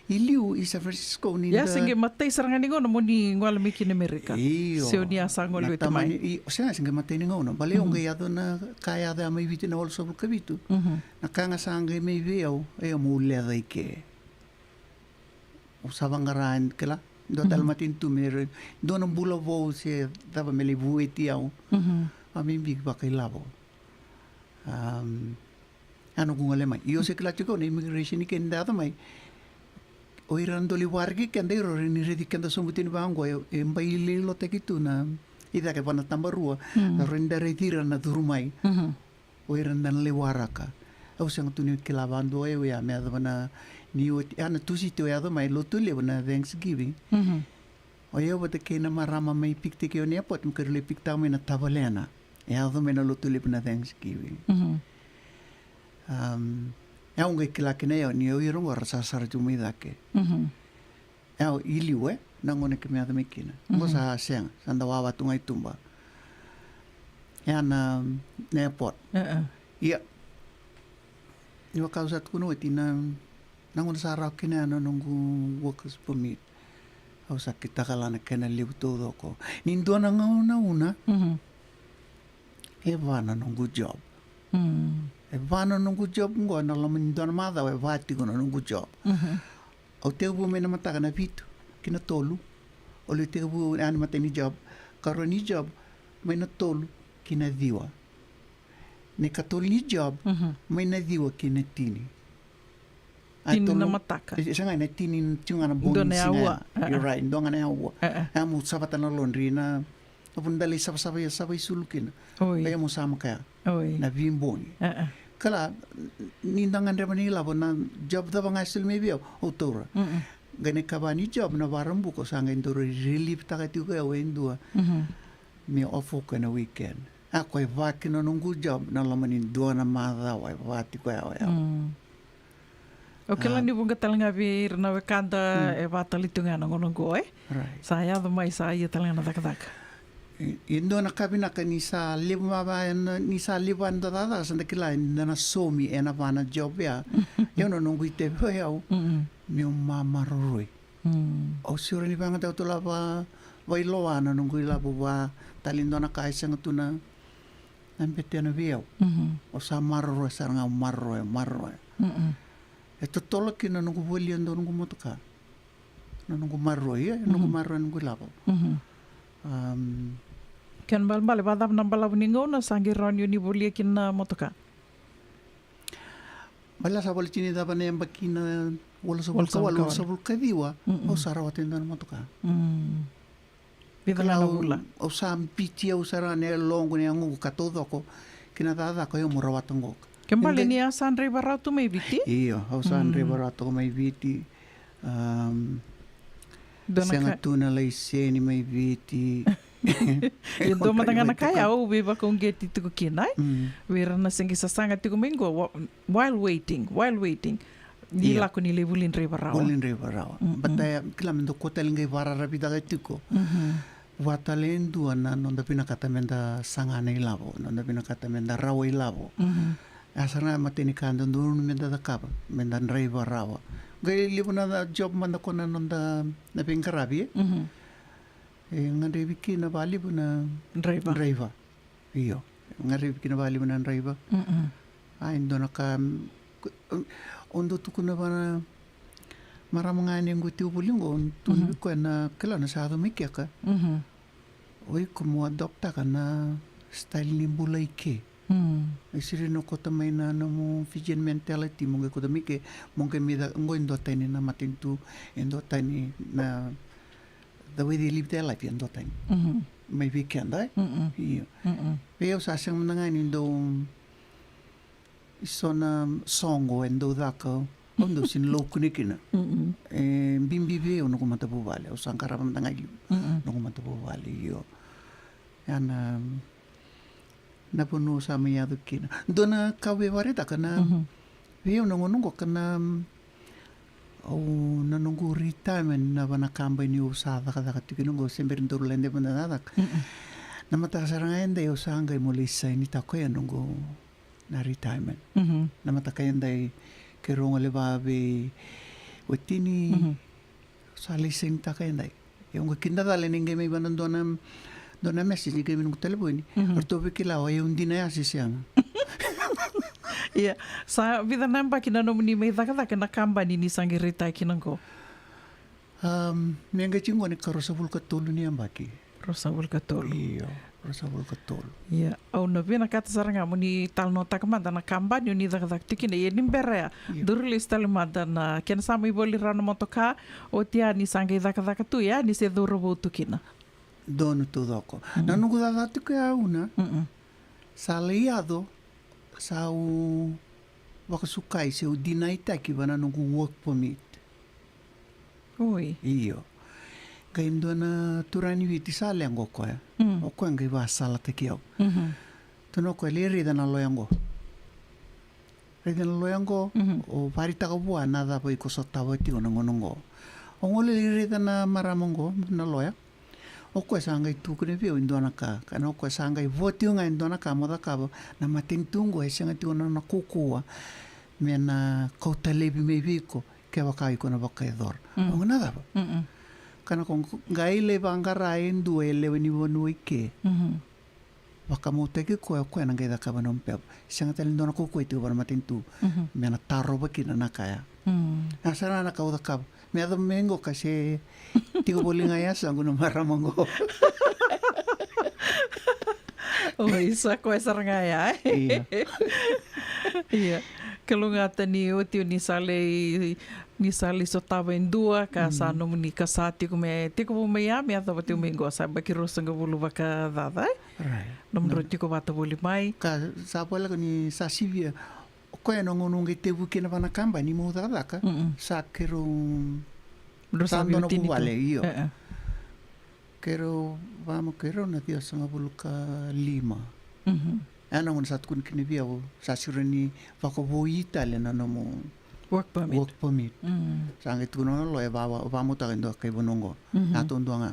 i liu i San Francisco ni, ia, da se qai matai sara ga ni gauna mo ni gole mai kina Amerika. Io. Se o ni a sa gole oti mai. Tamani, i, o se ga se qai matai ni gauna. Baleta au, mhm, qai yaco na ka yaco ya mai Viti na walusagavulu ka vitu. Mhm. Na ka ga sa qai mai vei au, e, meu leca i ke. Au sa vaqara, kila, dua tale, mhm, matanitu me ra, dua na bula vou se cava me lai vueti au. Mhm. A me biki vakailavo. Am, a noqu gole mai. Io, se kila tiko na immigration i ke ni da yaco mai. O ira na dau lai waraki keda, ira rawa ni raici keda sobu tiko ni vaqo, e, e bai leilotaki tu na i cake va na tabarua. Mm. Rawa ni da raici ira na curu mai. Mhm. O ira na lai waraka. Au sega tu ni kila vadua o yau ya me yacova na, ni oti, a, na Tusiti o yaco mai Lotulevu na Thanksgiving. Mhm. O yau vata kei na marama mai pikitaki au na airport, me keirau lai pikitaka mai na tavalena. E yaco mai na Lotulevu na Thanksgiving. Mhm. Am, au qai kila kina o yau ni o ira qo ra sa sara tu mai cake. Mhm. Au i liu, e, na gauna keimami yaco mai kina. Qo, mhm, sa sega, sa da wawa tu ga i tuba. Ia na, na airport. E, e. Ia. Ni vaka au sa tukuna oti na, na gauna sa rawa kina ya na noqu workers permit. Au sa kitaka la na kena levu taucoko. Ni dua na gauna una. Mhm. E va na noqu job. Mm. E va na noqu job qo, na loma ni dua na macawa e va tiko na noqu job. Mhm. Au tekivu mai na mataka na vitu ki na tolu. O lewe tekivu yani matai ni job, karua ni job, mai na tolu ki na ciwa. Na ikatolu ni job, mai na ciwa ki na tini. A tini na tolu, mataka. E, sega, na tini tiko ga na bogi ni siga ya. Dua na aua. You're right, dua ga na aua. E, e. Ia mo savata na laundry na, na vanua da lai savasava, ia sava isulu kina. Oi. Ia mo samaka ya. Oi. Na veibogi. E, e. Kila, ni da gadreva na ilavo, na job cava ga e soli mai vei au, au taura. Qai na ikava ni job na Vakaraubuka, au sa qai dau relieve-taka tiko au e dua. Me off-taka ena weekend. A, koya e va kina na noqu job, na loma ni dua na macawa e va tiko ya o yau. Au kila ni vuqa tale ga vei ira na wekada e va tale tu ga na gauna oqo, e? Right. Sa yaco mai, sa ia tale ga na cakacaka. E, e dua na ka vinaka ni sa levu vava, e na, ni sa levu vava na cakacaka, sa da kila ni da na saumi ena va na job ya. Ia na noqu itavi o yau, meu mamaroroi. Au siro ni vakayagataki au tu la va, vakailoa na noqu ilavo, va tale e dua na ka e sega tu na, na betena vei au. Au sa maroroya sara ga, au maroroya, maroroya. E totolo kina na noqu volia e dua noqu motoka. Na noqu maroroya, e noqu maroroya noqu ilavo. Kena ibalebale, vakacava na balavu ni gauna sa qai rawa ni o ni volia kina na motoka? Baleta sa voleka ni cava na yabaki na walusagavulu ka walu, walusagavulu ka ciwa, au sa rawata e dua na motoka. Vica ga na vula. Au sa biuti au sara ga na yaloqu, na yagoqu ka taucoko ki na cakacaka o yau mo rawata qoka. Kena ibalebale ni a sa draiva rawa tu mai Viti? Io, au sa draiva rawa tu mai Viti. Sega tu na laiseni mai Viti. E dua mada ga na ka ya au veivakauqeti tiko kina, e? Vei ira na se qai sasaga tiko mai qo, while waiting, while waiting. Ni lako ni lai vuli draiva rawa. Vuli draiva rawa. Baleta ya, kila, me dau kua tale qai vakararavitaka tiko. Vaka tale e dua na noda vinakata me da saga na ilavo, noda vinakata me da rawa ilavo. A sara ga matai ni ka dodonu me da cakava, me da draiva rawa. Qai levu na job mada ko na noda na veiqaravi, e? E gadrevi kina vakalevu na draiva. Io, gadrevi kina vakalevu na draiva. A, e dua na ka, au dau tukuna vua na marama ga ni qo tiko voli qo, tukuna vei koya na, kila, na sa yaco mai keka. O iko mo adopt-taka na style ni bula i ke. E sega ni o kauta mai na nomu Fijian mentality mo qai kauta mai ke, mo qai mai ca-, qo e duatani na matanitu, e duatani na, the way they live their life, e duatani. Mai vei keda, e? Io. Vei au sa sega mada ga ni dau, e so na soqo e dau caka, au dau sega ni laukune kina. E bibi vei au noqu matavuvale, au sa qarava mada ga i liu noqu matavuvale, io. Ia na, na vanua au sa mai yaco kina. Dua na ka au via vakaraitaka na, vei au na gauna qo ka na, au, na noqu retirement, na va na kabani au sa cakacaka tiko kina qo, se bera ni daru lai dai mada na cakacaka. Na mataka sara ga edai au sa qai mo lai sainitaka ya noqu na retirement. Na mataka edai keirau gole vaka vei watini, sa lai sainitaka edai. Au qai kidacala ni qai mai vaka na dua na, dua na message ni qai mai noqu talevoni. Ratou via kila o yau dina ya se sega. Ia, sa vica na yabaki na nomuni mai cakacaka ena kabani ni sa qai retire kina qo? Me qai tiko qo na ikaruasagavulu ka tolu ni yabaki. Ruasagavulu ka tolu. Io, ruasagavulu ka tolu. Ia, au na vinakata sara ga mo ni talanoataka mada na kabani o ni cakacaka tiko kina, ia ni bera ya. Io. Daru lesu tale mada na kena sa mai voli rawa na motoka, oti ya ni sa qai cakacaka tu ya, ni se cauravou tu kina. Donu taucoko. Na noqu cakacaka tiko ya, au na sa lai yaco, sa au vakasukai se au dinaitaki vaka na noqu work permit. Oi. Io. Qai dua na turaga ni Viti sa leqa o koya. O koya qai vakasalataki au. Tukuna o koya, lai raica na loya qo. Raica na loya qo, o vakaraitaka vua na cava iko sotava tiko na gauna qo. Au qai lai raica na marama qo, na loya. O koya sa qai tukuna vei au e dua na ka, ka na o koya sa qai vo tiko ga e dua na ka mo cakava, na matanitu qo e sega tiko na nona kaukauwa me na kauta laivi mai vei iko kevaka iko na vakayacora. Au qai, na cava? Ka na o koya qai lai vaqara e dua e lewe ni vanua i ke. Vakamautaki koya, o koya na qai cakava na nomu pepa. Sega tale ni dua na kaukauwa e tiko vua na matanitu me na tarova kina na ka ya. A sara na ka au cakava. Me yacova mai qo ka se tiko voli ga e yasaqu na marama qo. Oi, sa koya sara ga ya, e? Ia. Ia. Kalougata ni oti o ni sa lai, ni sa lai sotava e dua ka sa nomuni ka sa tiko me, tiko vou mai ya, me yacova tiko mai qo, sa yabaki ruasagavulu vakacaca, e? Right. Nomudrau tiko vata voli mai. Ka sa voleka ni sa sivia. O koya na gauna au qai tekivu kina vua na kabani meu cakacaka. Mm-mm. Sa keirau Drau sa dua na veiwatini tu. Vuvale, io. E, e. Keirau vaka mo keirau na ciwasagavulu ka lima. Mhm. E na gauna sa tukuni kina vei au, sa siro ni vakavoui tale na nomu work permit. Work permit. Mm. Sa qai tukuna na loya, va, va, vakamotaka e dua kai vanua qo. Mhm. Na tou dua ga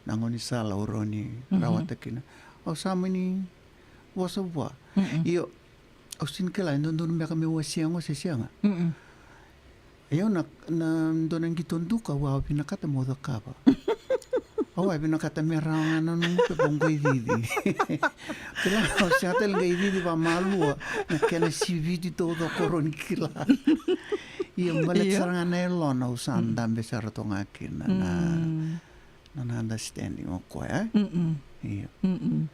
na gaunisala au rawa ni rawata kina. Au sa mani vosa vua. Mm-mm. Io, au sega ni kila e dodonu beka meu wasea qo se sega. Mm-mm. Io, na, na dua na qito duka au a vinakata meu cakava. Au a vinakata me rawa ga na noqu pepa qai cici. Kila, au sega tale qai cici vakamalua na kena siviti taucoko, rawa ni kila. Ia, baleta sara ga na yalona au sa dabe sara toka ga kina na, na, na understanding o koya, e? Mm-mm. Io. Mm-mm.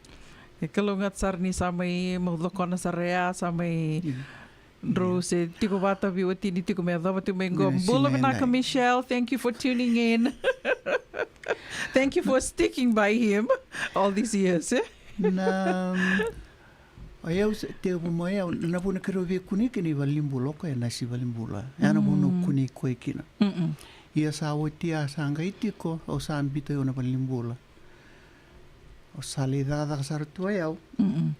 E kalougata sara ni sa mai mau cokona sara ya, sa mai drau se tiko vata veiwatini tiko me yacova tiko mai qo. Bula vinaka, Michelle. Thank you for tuning in. Thank you for sticking by him all these years, e? Na, o yau se, tekivu mai o yau, na vanua keirau veikunei kina i valenibula, o koya e nasi valenibula. Ya na vanua au kunei koya kina. Mm-mm. Ia sa oti ya sa qai tiko, au sa biuta o yau na valenibula. Au sa lai cakacaka sara tu o yau. Mm-mm.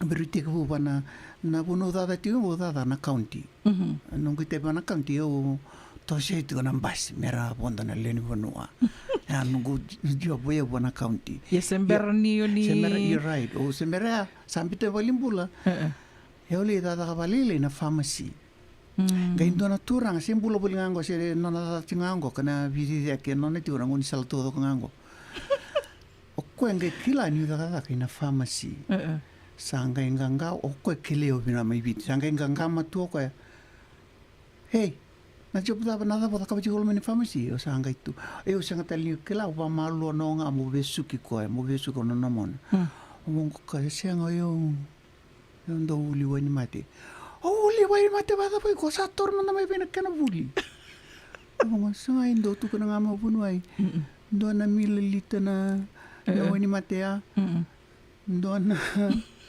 Vei ira tekivu vua na, na vanua au cakacaka tiko, au cakacaka na county. Mhm. Noqu itavi vua na county, au tosoya tiko na basi me ra vodo na lewe ni vanua. Ya noqu job o yau vua na county. Ia se bera ni o ni... Se bera, you're right. O se bera ya, sa biuta valenibula. E, e. Au lai cakacaka vakalailai na pharmacy. Mm. Qai dua na turaga, se bula voli ga qo, se nona cakacaka tiko ga qo, ka na veiciciyaki e nona tiko na gaunisala taucoko ga qo. O koya qai kila niu cakacaka ina pharmacy. E, e. Sa qai qaqa, o koya kilai au vinaka mai Viti. Sa qai qaqa matua o koya. Hey, na job cava, na cava o cakava tiko loma ni pharmacy? Au sa qai tu. Au sega tale ni kila, au vakamalua no ga, meu vesuki koya, meu vesuki o nona mona. Mm. Au qai kaya, sega, o yau, au dau uli wainimate. O uli wainimate vakacava? Iko sa taura mada mai vei na kena vuli. Au qai, sega, e dau tukuna ga mai vanua, e dua na milalita na, na wainimate ya. Mm-mm. Dua na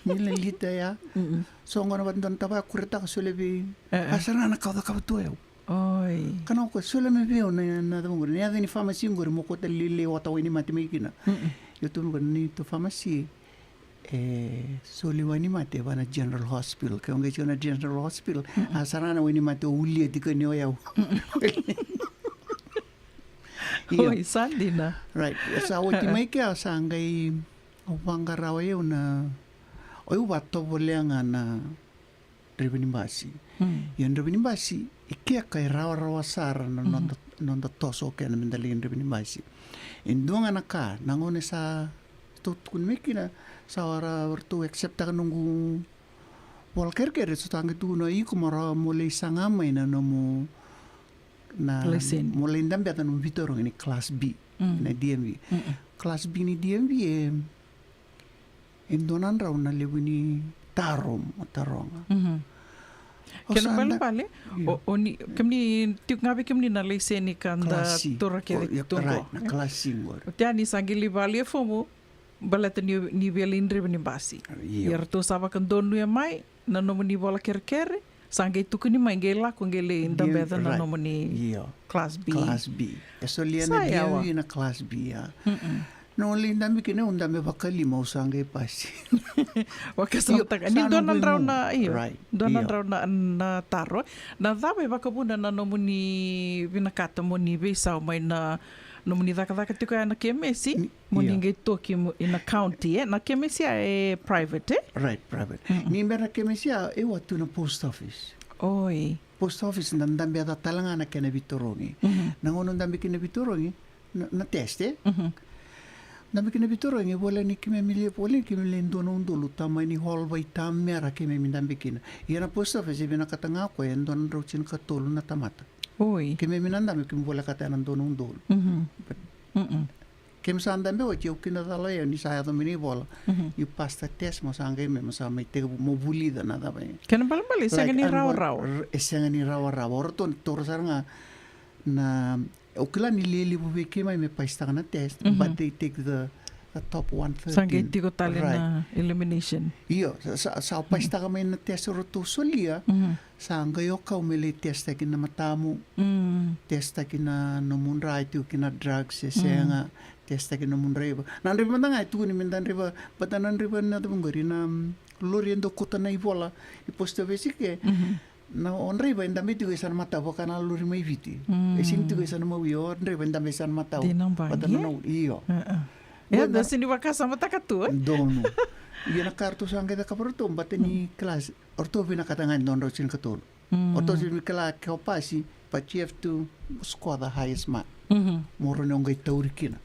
milalita ya. Mm-mm. So qo na vata dua na tavaya, kuretaka, solia vei. E, e. A sara ga na ka au cakava tu o yau. Oi. Ka na o koya, solia mai vei au na, na cava qori, na yaca ni pharmacy qori, mo kauta lailai, ota wainimate mai kina. Mm-mm. Io, tukuna o koya, na neitou pharmacy e soli wainimate vua na General Hospital. Ke o qai tiko na General Hospital, mm-mm, a sara ga na wainimate o ulia tiko ni o yau. Mm-mm. Io. Oi, sa dina. Right. Sa oti mai kea, sa qai, au vaqara o yau na, o yau vakatovolea ga na draiva ni basi. Mm. Ia na draiva ni basi, i kea ka e rawarawa sara na, mm, noda, noda toso kena meda lai draiva ni basi. E dua ga na ka, na gauna sa tou tukuna mai kina, sa ra, ratou acceptaka noqu vola kerekere, so ta qai tukuna, iko mo ra, mo lai saga mai na nomu, na, laiseni, mo lai dabeca nomu veitarogi ni class B, mm, na D M V. Mm-mm. Class B ni D M V e, e dua na drau na levu ni taro mo taroga. Mhm. Kena balebale, io, o, o ni, kemuni, tiko ga vei kemuni na laiseni ka da, class C, tura kece, o, io, tu qo, right, na class C qori. Oti ya ni sa qai lai vakayalia fomu, baleta ni, ni via lai draiva ni basi. Io. Ia ratou sa vakadonuya mai na nomuni vola kerekere, sa qai tukuni mai, qai lako, qai lai dabeca na, right, nomuni, io, class B. Class B. E solia na D M V na class B, ya. Mm-mm. Na gauna au lai dabe kina, au dabe vakalima, au sa qai pasi. Vakasamataka. Io, ni dua na drau na, io. Right. Dua na drau na, na taro. Na cava e vakavuna na nomuni vinakata mo ni veisau mai na nomuni cakacaka tiko ya na kemesi? Ni, mo ni, io, qai toki mo, ina county, e? Na kemesi ya e private, e? Right, private. Mm-mm. Ni bera na kemesi ya, e, au a tu na post office. Oi. Post office, na dabeca tale ga na kena veitarogi. Mhm. Na gauna dabe kina veitarogi, na, na test, e? Mhm. Dabe kina veitarogi, voleka ni keimami levu, voleka ni keimami lewe dua na udolu, tamani hall vaitamera keimami dabe kina. Ia na post office e vinakata ga o koya e dua na drau tinikatolu na tamata. Oi. Keimami na dabe, keimami volekata ena dua na udolu. But keimami sa dabe oti, au kidacala o yau ni sa yaco mai na ivola. You pass the test, mo sa qai mai, mo sa mai tekivu mo vulica na cava e. Kena balebale e sega ni rawarawa. E sega ni rawarawa. O ratou na taura sara ga na, au kila ni lelevu vei keimami me paisitaka na test, but they take the, the top one thirteen. Sa qai tiko tale na elimination. Io, sa, sa, sa paisitaka mai na test o ratou solia. Sa qai o kau me lai testaki na matamu, testaki na nomu dra, e tiko kina drugs e sega, testaki na nomu draiva. Na draiva mada ga e tukuni me da draiva, but na draiva na cava qori na, mm, lori e dau kauta na ivola i post office ke. Na o draiva e dabe tiko e sa na matau vaka na lori mai Viti. E sini tiko e sa na mawi, o draiva e dabe e sa na matau. Dina bagi. Vata na nau, io. Ia, da sini vakasamataka tu, e? Donu. Ia na ka ratou sa qai cakava ratou, bata ni class, o ratou vinakata ga e dua drau tinikatolu. O ratou sini kila ke o pasi, but you have to score the highest mark. Mo rawa ni o qai tauri kina.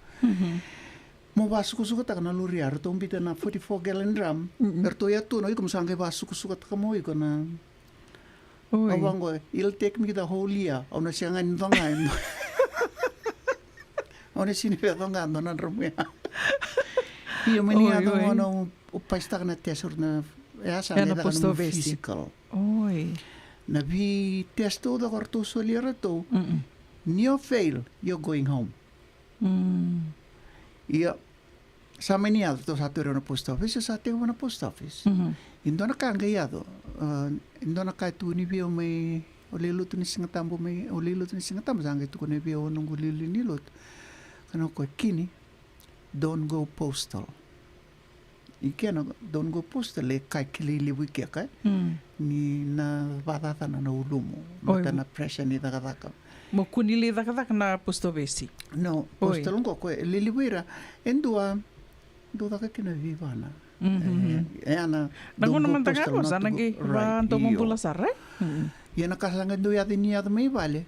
Mo vasukasukataka na lori ya, ratou bita na forty-four gallon drum. Ratou ya tu na iko mo sa qai vasukasukataka mo iko na. Oi. Au vaqo, it'll take me the whole year. Au na sega ni coqa. Au na sini via coqa dua na drum ya. Ia, mani ya coqa na u paisitaka na test na, ya sa na post office. Physical. Oi. Na vi test o ratou solia ratou. Ni o fail, you're going home. Ia, sa mani yaco, ratou sa tauri au na post office, sa tekivu na post office. E dua na ka qai yaco, e dua na ka e tukuni vei au mai, au lai lotu ni Sigatabu mai, au lai lotu ni Sigatabu, sa qai tukuni vei au noqu liuliu ni lotu. Ka na o koya, Kini, don't go postal. I kena don't go postal e ka kilai levu i keka, e? Ni na vakacacana na ulumu, mata na pressure ni cakacaka. Mo kua ni lai cakacaka na post office. No, postal qo ko e lelevu ira, e dua, dua caka kina vivana. E, e ana, na gauna mada ga ko sa na qai vadomobula sara, e? Ia na ka sa qai dau yaco ni yaco mai vale.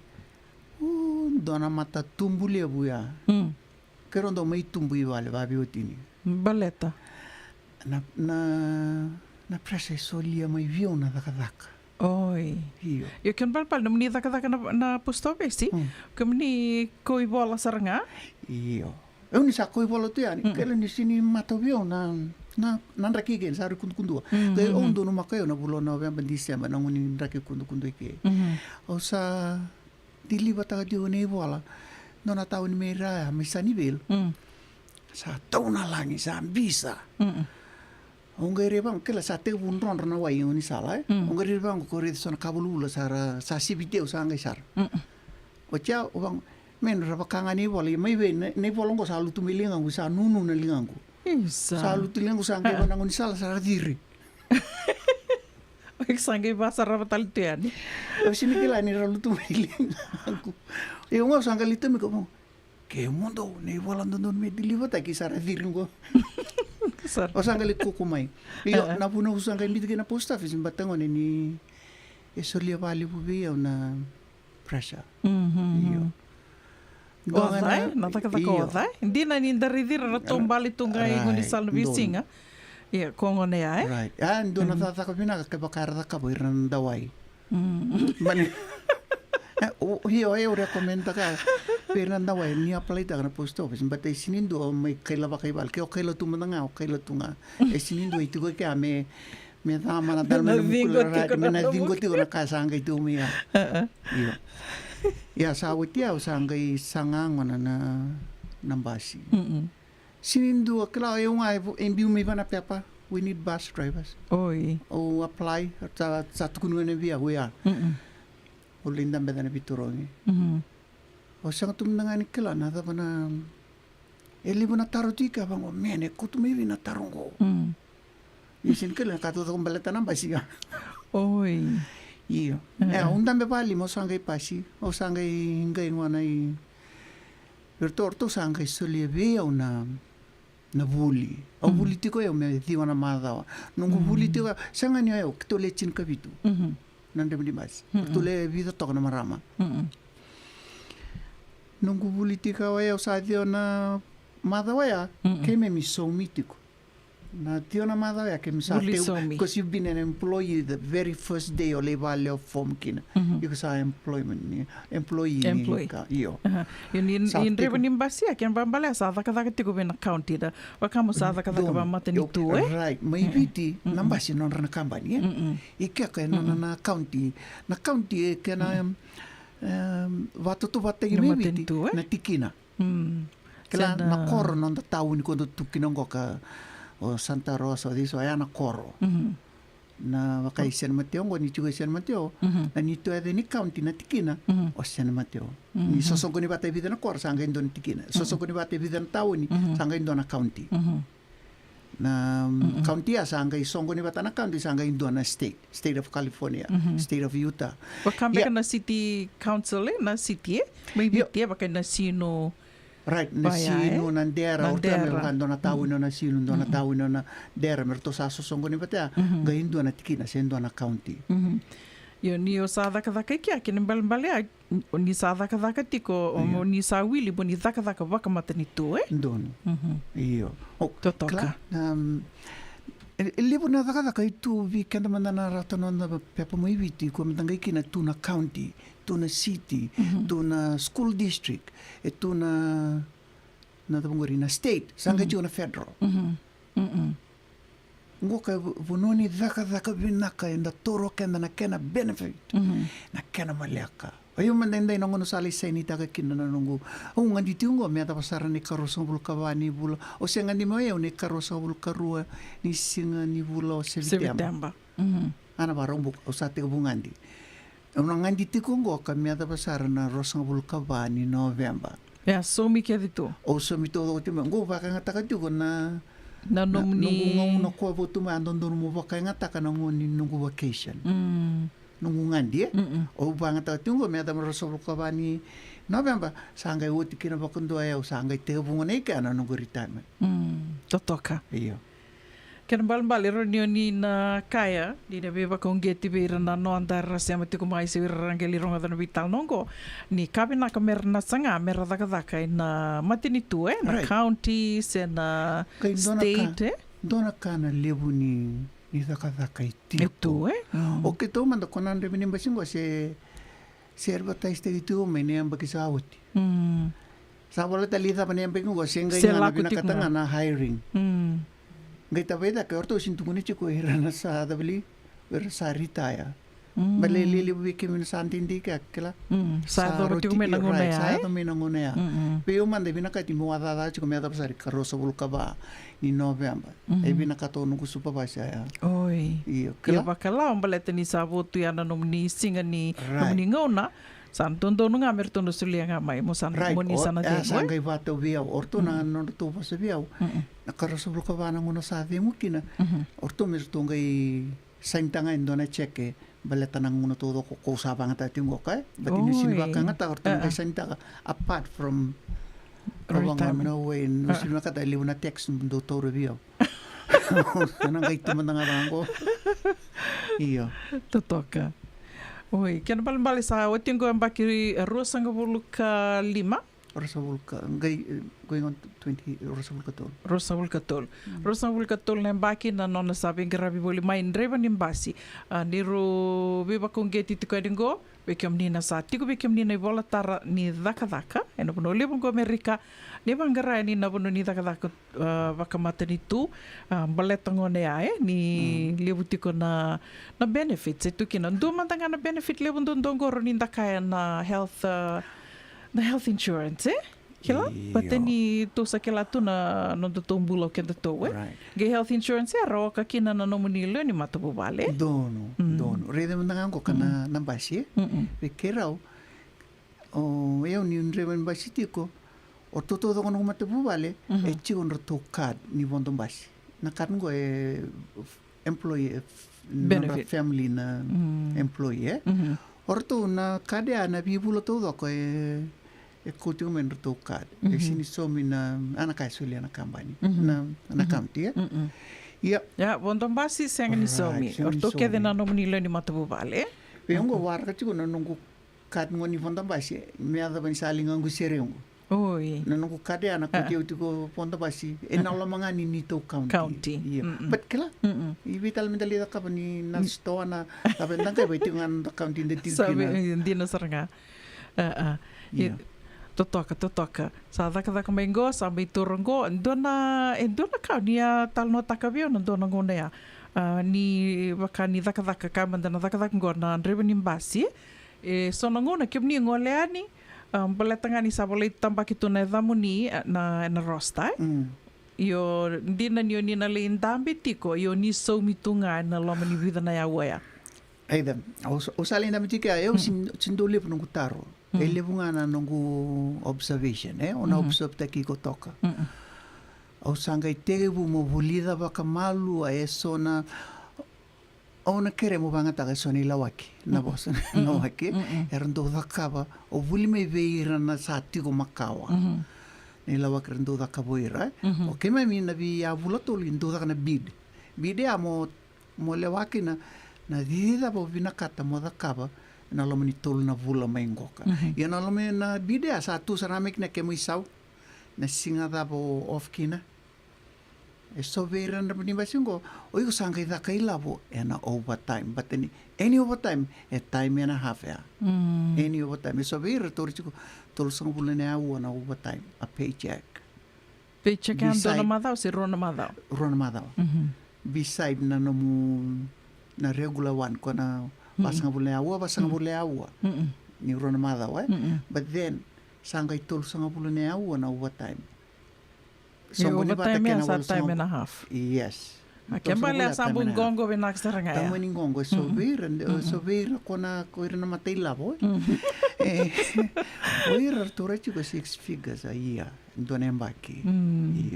U, dua na matatubu levu ya. Keirau dau mai tubu i vale vaveiwatini. Baleta? Na, na, na pressure e solia mai vei au na cakacaka. Oi. Io. Io, kena balebale, nomuni cakacaka na, na post office, kemuni kau ivola sara ga? Io. Au ni sa kau ivola tu yani, kele ni sini matau vei au na, na, na draki kei ni sa rui kudukudua. Qai au donumaka au na vula o Noveba, Diseba, na gauna ni draki kudukudua i ke. Au sa deliver-taka tiko na ivola. Dua na tauni mai ra ya, mai Sunnyvale. Sa tau na lagi, sa bisa. Au qai raica vaqo, kila sa tekivu drodro na wai e gaunisala, e? Au qai raica vaqo, ko raica so na ka vulavula sa ra, sa siviti au sa qai sara. Oti ya, au vaqo, me ra vaka ga na ivola, ia mai vei, na, na ivola qo sa lutu mai ligaqu, sa nunu na ligaqu. Isa. Sa lutu ligaqu, sa qai va na gaunisala, sa ra ciri. Oi, sa qai vasarava tale tu yani. Au sini kila ni ra lutu mai ligaqu. Ia au ga au sa qai lai tomika, au vaqo, ke mudu, na ivola dodonu me deliver-taki sa ra ciri qo. Au sa qai lai kuku mai. Io, na vuna au sa qai biuta kina post office, bata gona ni e solia vakalevu vei au na pressure. Io. Oca, e? Na cakacaka oca, e? Dina ni da raici ira na taubale tu ga i gaunisala na veisiga. Ia, ko gona ya, e? Right. A, dua na cakacaka vinaka kevaka era cakava ira na dawai. Mani. E, o, io, au recommend-taka vei ira na dawai, ni apply-taka na post office, but e sini dua mai kaila vakaivale, ke o kaila tu mada ga, o kaila tu ga. E sini dua e tiko kea me, me cama na dala me na ciqo tiko na ka sa qai tu mai ya. Io. Ia sa oti au sa qai saga gona na, na basi. Sini dua, kila, e, au ga e biu mai vei na pepa, we need bus drivers. Oi. Au apply, sa, sa tukuni gona vei au ya. Au lai dabe ca na veitarogi. Au sega tu mada ga ni kila na cava na, e levu na taro tiko, au vaqo, man, e koto mai vei na taro qo. Ia sini kila na ka taucoko baleta na basi ya. Oi. Io. E, au dabe vakalima, au sa qai pasi, au sa qai, qai gona i, o ratou, o ratou sa qai solia vei au na, na vuli. Au vuli tiko au me ciwa na macawa. Noqu vuli tiko, sega ni o au, keitou le tinikavitu. Na draiva ni basi. Ratou le vica toka na marama. Noqu vuli tiko au, au sa ciwa na macawa ya, keimami saumi tiko. Na tio na macawa ya ke mi sa teu, because you've been an employee the very first day o lai vale o form kina. Iko sa employment ni, employee ni ka, io. Io, ni draiva ni basi ya, kena balebale sa cakacaka tiko vei na county da. Vaka mo sa cakacaka vakamatanitu, e? Right, mai Viti, na basi nodra na kabani, e? I kea ka e nona na county. Na county e kena, em, vatoto vatagi mai Viti, na tikina. Kila na koro noda tauni ko da tu kina oqo ka o Santa Rosa, o ciso, ya na koro. Na vaka i San Mateo oqo, ni tiko i San Mateo, na ni tu yaca ni county na tikina, o San Mateo. Ni sosoqoni vata e vica na koro, sa qai dua na tikina. Sosoqoni vata e vica na tauni, sa qai dua na county. Na county ya sa qai soqoni vata na county, sa qai dua na state, state of California, state of Utah. Vaka beka na city council, e, na city, e? Mai Viti, e, vaka na sinu. Right, na sinu, na dera, o ira me vaka dua na tauni na sinu, dua na tauni na dera, me ratou sa sosoqoni vata ya, qai dua na tikina, se dua na county. Io, ni o sa cakacaka i kea, kena balebale ya, ni sa cakacaka tiko, o ni sa wili mo ni cakacaka vakamatanitu, e? Donu. Io. Totoka. E levu na cakacaka e tu vei keda mada na rata noda pepa mai Viti, ko mada qai kina tu na county, tu na city, tu na school district, e tu na, na cava qori, na state, sa qai tiko na federal. Qo ka vanua ni cakacaka vinaka eda taura o keda na kena benefit, na kena maleka. O yau mada edai na gauna sa lai sainitaka kina na noqu, au gadi tiko qo me yacova sara na ikaruasagavulu ka va ni vula. O se gadi mai o yau na ikaruasagavulu ka rua ni siga ni vula o Seviteba. Ana varau buka, au sa tekivu gadi. Au na gadi tiko qo ka me yacova sara na ruasagavulu ka va ni Noveba. E a saumi kece tu. Au saumi taucoko tiko mai. Qo vakayagataka tiko na, na noqu gauna ko a votu mai, a dodonu mo vakayagataka na gauna ni noqu vacation. Noqu gadi, e? Au vakayagataka tiko qo me yacova na ruasagavulu ka va ni Noveba, sa qai oti kina vakadua, e, au sa qai tekivu gona i kea na noqu retirement. Totoka. Io. Kena balebale, rawa ni o ni na kaya ni na veivakauqeti vei ira na noda era sema tiko mai se o ira ra qai lai rogoca na veitalanoa oqo, ni ka vinaka me ra na saga me ra cakacaka ena matanitu, e, na county se na state, e? Dua na ka na levu ni, ni cakacaka e tiko, e? O keitou mada ko na draiva ni basi qo se, se advertise-taki tiko mai na yabaki sa oti. Sa vola tale i cava na yabaki qo, se qai ga na vinakata ga na hiring. Qai tavai cake, o ratou sega ni tukuna tiko ira na sa cava li, ira sa retire. Baleta e levu vei kemuni na sa dede kea, kila. Sa yacova tiko mai na gauna ya, sa yacova mai na gauna ya. Vei au mada e vinakati meu a cakacaka tiko me yacova sara ikaruasagavulu ka va ni Noveba. E vinakata o noqu supervisor ya. Oi. Io, kila. Ia vakalawa baleta ni sa votu ya na nomuni siga ni, nomuni gauna. Sa dodonu ga me ratou na solia ga mai, mo sa, mo ni sa na cegu, e? Sa qai vakatau vei au, o ratou na nodratou vosa vei au. Na ikaruasagavulu ka va na gauna sa cegu kina, o ratou me ratou qai sainitaka ga e dua na jeke, baleta na gauna taucoko ko sa vakayagataka tiko qo, e? Baleta ni sega ni vakayagataka, o ratou na qai sainitaka, apart from, au vaqo, no way, au sega ni vakayagataka, e levu na text dau taura vei au. Na qai tu mada ga vaqo. Io. Totoka. Oi, kena balebale sa oti qo yabaki ruasagavulu ka lima. Ruasagavulu ka, qai, e, going on to twenty, ruasagavulu ka tolu. Ruasagavulu ka tolu. Ruasagavulu ka tolu na yabaki na nona sa veiqaravi voli mai draiva ni basi. A, ni rau veivakauqeti tiko yani qo, vei kemuni na sa tiko vei kemuni na ivolatara ni cakacaka ena vanua levu qo Amerika, ni vaqara yani na vanua ni cakacaka, a, vakamatanitu, a, baleta gona ya, e, ni levu tiko na, na benefits e tu kina. Dua mada ga na benefit levu duadua qo rawa ni da kaya na health, a, na health insurance, e? Kila? Io. Baleta ni tou sa kila tu na nodatou bula o kedatou, e? Qai health insurance e rawa ka kina na nomuni lewe ni matavuvale. Donu, donu. Raica mada ga qo ka na, na basi, e? Vei keirau, o yau niu draiva ni basi tiko, o ratou taucoko noqu matavuvale, e tiko nodratou card ni vodo basi. Na card qo e employee, e nodra family na employee, e? O ratou na card ya na veivula taucoko e, e kau tiko mai nodratou card. E sega ni saumi na, a, na ka e solia na kabani. Na, na county, e? Ia. Ia, vodo basi sega ni saumi. O ratou kece na nomuni lewe ni matavuvale. Vei au qo waraka tiko na noqu card qo ni vodo basi, me yacova ni sa liga qu sere qu. Oi. Na noqu card ya na kauti au tiko vodo basi. E na loma ga ni neitou county. County. Io. Mm-mm. But kila, i vei tale me da lai cakava ni na sitoa na cava e da qai, e tiko ga na county da tiko kina. Dina sara ga. Io. Totoka, totoka. Sa cakacaka mai qo, sa mai toro qo. Dua na, e dua na ka ni a talanoataka vei au na dua na gauna ya. Ni vaka ni cakacaka, ka mada na cakacaka qo na draiva ni basi. E so na gauna kemuni gole yani, baleta ga ni sa volai tabaki tu na yacamuni na, na roster. Io, dina ni o ni na lai dabe tiko, io ni saumi tu ga ena loma ni vica na aua ya. Either, au sa lai dabe tiko ya, au si dau levu noqu taro. E levu ga na noqu observation, e, au na observe-taki iko toka. Au sa qai tekivu mo vulica vakamalua e so na, au na kere mo vagataka e so na ilawaki, na vosa na ilawaki era dau cakava, o vuli mai vei ira na sa tiko makawa. Na ilawaki era dau cakava o ira, e. O keimami na veiyavula tolu e dau caka na bid. Bid ya mo, mo lewa kina na cici cava o vinakata mo cakava ena loma ni tolu na vula mai qoka. Ia na loma na bid ya sa tu sara mai kina kemu isau, na siga cava o off kina. E so vei ira na draiva ni basi qo, o iko sa qai caka ilavo ena overtime. But then, any overtime, e time and a half ya. Any overtime. E so vei ira taura tiko tolusagavulu na aua na overtime, a paycheck. Paycheck ya dua na macawa se rua na macawa? Rua na macawa. Beside na nomu, na regular one, ko na vasagavulu na aua, vasagavulu na aua. Ni rua na macawa, e? But then, sa qai tolusagavulu na aua na overtime. So qo ni vata overtime kena ya sa time and a half. Yes. A ke bale a sa bu qoqo vinaka sara ga ya. Tamani qoqo, e so vei ira, e so vei ira ko na, ko ira na matailavo, e. E, o ira ratou rai tiko six figures a year, dua na yabaki.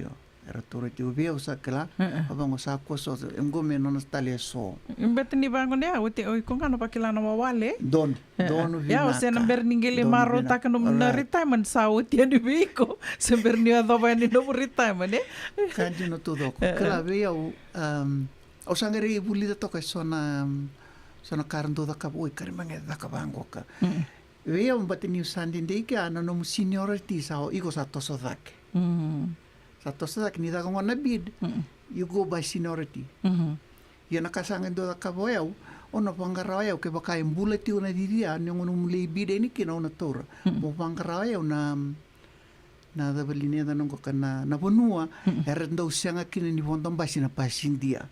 Io. Era tou rai tiko vei au sa kila, a vaqo sa kua so, e qo me nona tale e so. Beta ni vaqo ni a, oti o iko ga na vakila na wawale. Donu. Donu vinaka. Ia, o se na bera ni qai lai marautaka nomu na retirement sa oti yani vei iko. Se bera ni yacova yani nomu retirement, e? Ka dina taucoko. Kila vei au, au sa qai rai vulica toka e so na, so na ka ra dau cakava, oi, ka ra mai qai caka vaqoka. Vei au bata niu sa dede i kea na nomu seniority sa o iko sa toso cake. Sa toso cake ni caka gona na bid, you go by seniority. Ia na ka sa qai dau cakava o yau, o na vaqara o yau kevaka e bula tiko na cici ya, ni gona nomu lai bid yani kina o na taura. Mo vaqara o yau na, na cava li na yaca noqoka na, na vanua era dau sega kina ni vodo basi na pasidia.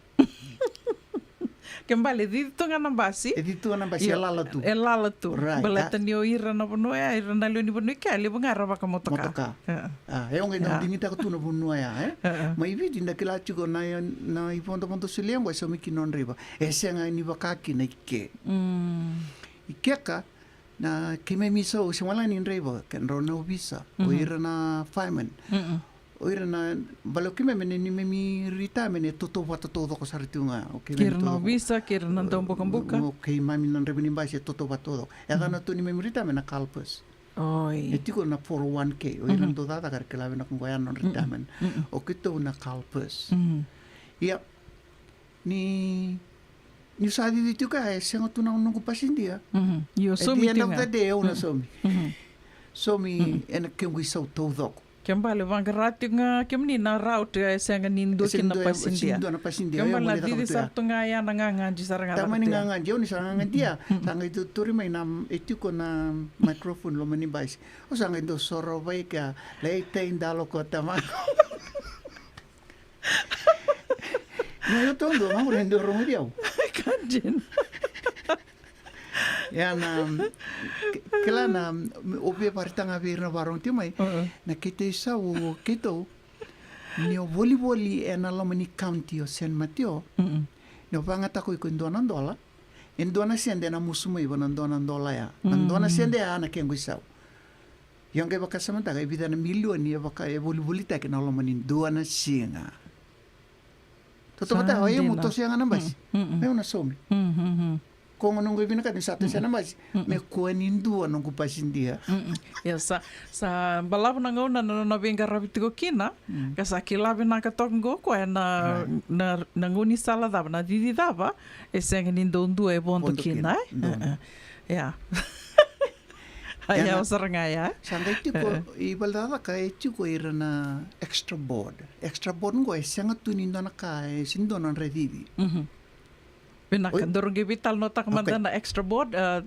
Ke bale, cici tu ga na basi. E cici tu ga na basi, e lala tu. E lala tu. Right. Baleta ni o ira na vanua ya, ira na lewe ni vanua i kea, levu ga era vakamotoka. Motoka. A, e o qai dau digitaka tu na vanua ya, e? Mai Viti da kila tiko na, na ivodovodo solia qo e saumi kina o draiva. E sega ni vaka kina i ke. I keka, na keimami isau, se wale ga ni draiva, kedrau na ovisa, o ira na fireman. O ira na, bale o keimami ni neimami retirement e tautauvata taucoko sara tiko ga. O keimami taucoko. Kei ira na ovisa, kei ira na daubokabuka. O keimami na draiva ni basi e tautauvata taucoko. E yaca tu neimami retirement na CalPERS. Oi. E tiko na four oh one K, o ira na dau cakacaka era kila vinaka qo ya na retirement. O keitou na CalPERS. Ia, ni, niu sa cici tiko ya, e sega tu na noqu pasidia. Io, at the end of the day, au na saumi. Saumi ena kequ isau taucoko. Ke bale, vaqara tiko ga kemuni na route e sega ni dua kina na pasidia. Ke bale na cici sara tu ga ya na gagadi sara ga. Tamani gagadi, au ni sa gagadi ya. Sa qai tuturi mai na, e tiko na microphone loma ni basi. Au sa qai dau sorova i kea, lai tai dalo ko tamaqu. Ni o tou dua, ma ure dua rogo di au. Ka dina. Ia na, kila na, o via vakaraica ga vei ira na vakarorogo tiko mai. Na keitou isau, keitou, ni o volivoli ena loma ni county o San Mateo. Ni o vagataka o iko e dua na dola. E dua na sede ena musu mai vua na dua na dola ya. Na dua na sede ya na kequ isau. Ia o qai vakasamataka e vica na milioni e vaka e volivolitaki ena loma ni dua na siga. Totoka vata, o ia mo toso yaga na basi. Meu na saumi. Ko gona qai vinakata ni sa toso na basi. Me kua ni dua noqu pasidia. Ia sa, sa balavu na gauna na nona veiqaravi tiko kina. Ka sa kila vinaka toka qo koya na, na, na gaunisala cava, na cici cava e sega ni dau dua e vodo kina, e? Ia. A, ia, yawa sara ga ya. Sa qai tiko, e, i valecaca e tiko ira na extra board. Extra board qo e sega tu ni dua na ka, e sega ni dua na nodra cici. Mhm. Vinaka, oi, daru qai veitalanoataka mada, okay, na extra board, a,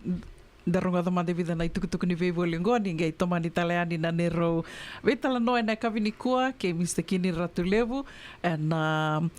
da rogoca mada e vica na itukutuku ni veivoli qo, ni qai tomani tale yani na neirau veitalanoa ena yakavi nikua kei Mister Kini Ratulevu, ena, a,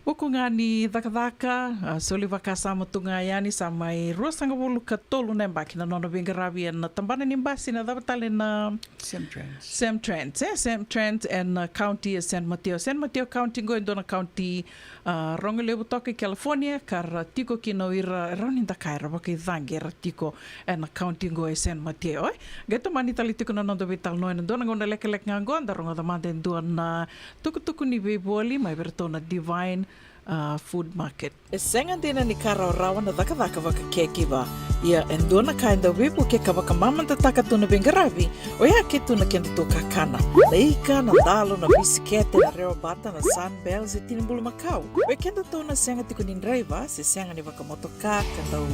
vuku ga ni cakacaka, a, soli vakasama tu ga yani, sa mai ruasagavulu ka tolu na yabaki na nona veiqaravi ena tabana ni basi, na cava tale na Sam Trent. Sam Trent, e, Sam Trent, ena, a, county e San Mateo. San Mateo County qo e dua na county, a, rogo levu toka i California, ka ra tiko kina o ira, e rawa ni da kaya era vakaicagi era tiko ena county qo e San Mateo, e. Qai tomani tale tiko na noda veitalanoa ena dua na gauna lekaleka ga qo, da rogoca mada e dua na tukutuku ni veivoli mai vei iratou na Divine, a, Food Market. E sega dina ni ka rawarawa na cakacaka vaka caregiver. Ia e dua na ka e dau veivuke ka vakamamadataka tu na veiqaravi, oya ke tu na kedatou kakana. Na ika, na dalo, na bisikete, na rewa bata, na Sunbell, se tini bulumakau. Vei kedatou na sega tiko ni draiva, se sega ni vakamotoka, ka dau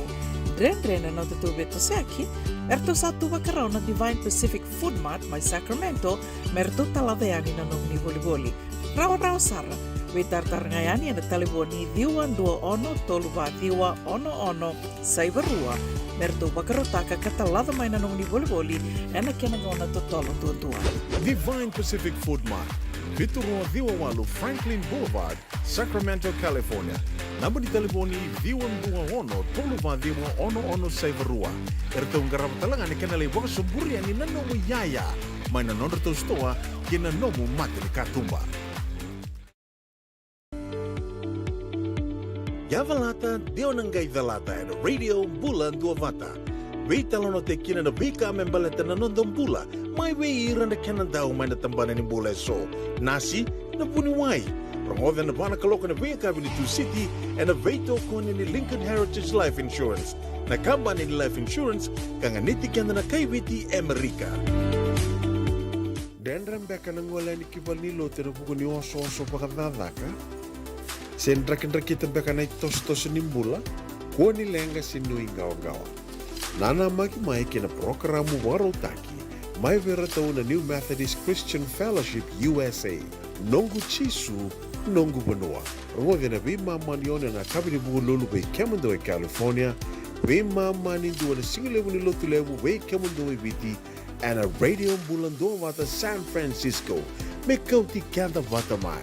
dredre na nodatou veitosoyaki, eratou sa tu vakarau na Divine Pacific Food Mart mai Sacramento, me ratou talaca yani na nomuni volivoli. Rawarawa sara, veitaratara ga yani ena talevoni ciwa dua ono tolu va ciwa ono ono saiva rua, me ratou vakarautaka ka talaca mai na nomuni volivoli ena kena gauna totolo duadua. Divine Pacific Food Mart, vitu rua ciwa walu Franklin Boulevard, Sacramento, California. Naba ni talevoni ciwa dua ono tolu va ciwa ono ono saiva rua. Eratou qarava tale ga na kena lai vakasoburia ni na nomu iyaya mai na nodratou sitoa ki na nomu mata ni katuba. Ia calata, de o na qai calata ena Radio Bula Duavata. Veitalanoataki kina na veika me baleta na noda bula, mai vei ira na kena dau mai na tabana ni bula eso. Nasi, na vuniwai. Rogoca ena va na kaloko ena veiyakavi ni Tusiti ena veitokoni ni Lincoln Heritage Life Insurance, na kabani ni life insurance ka ganiti keda na kai Viti e Amerika. Dredre beka na gole yani ki valenilotu ena vuku ni osooso vakacakacaka? Se drakidrakita beka na itosotoso ni bula? Kua ni leqa se nuiqawaqawa. Nanamaki mai ki na parokaramu vakarautaki mai vei iratou na New Methodist Christian Fellowship U S A, Noqu Jisu, Noqu Vanua. Rogoci ena veimama ni ono ena yakavi ni Vukelulu vei kemudou e California, veimama ni dua na sigalevu ni Lotulevu vei kemudou e Viti, ena Radio Bula Duavata San Francisco. Me kauti keda vata mai.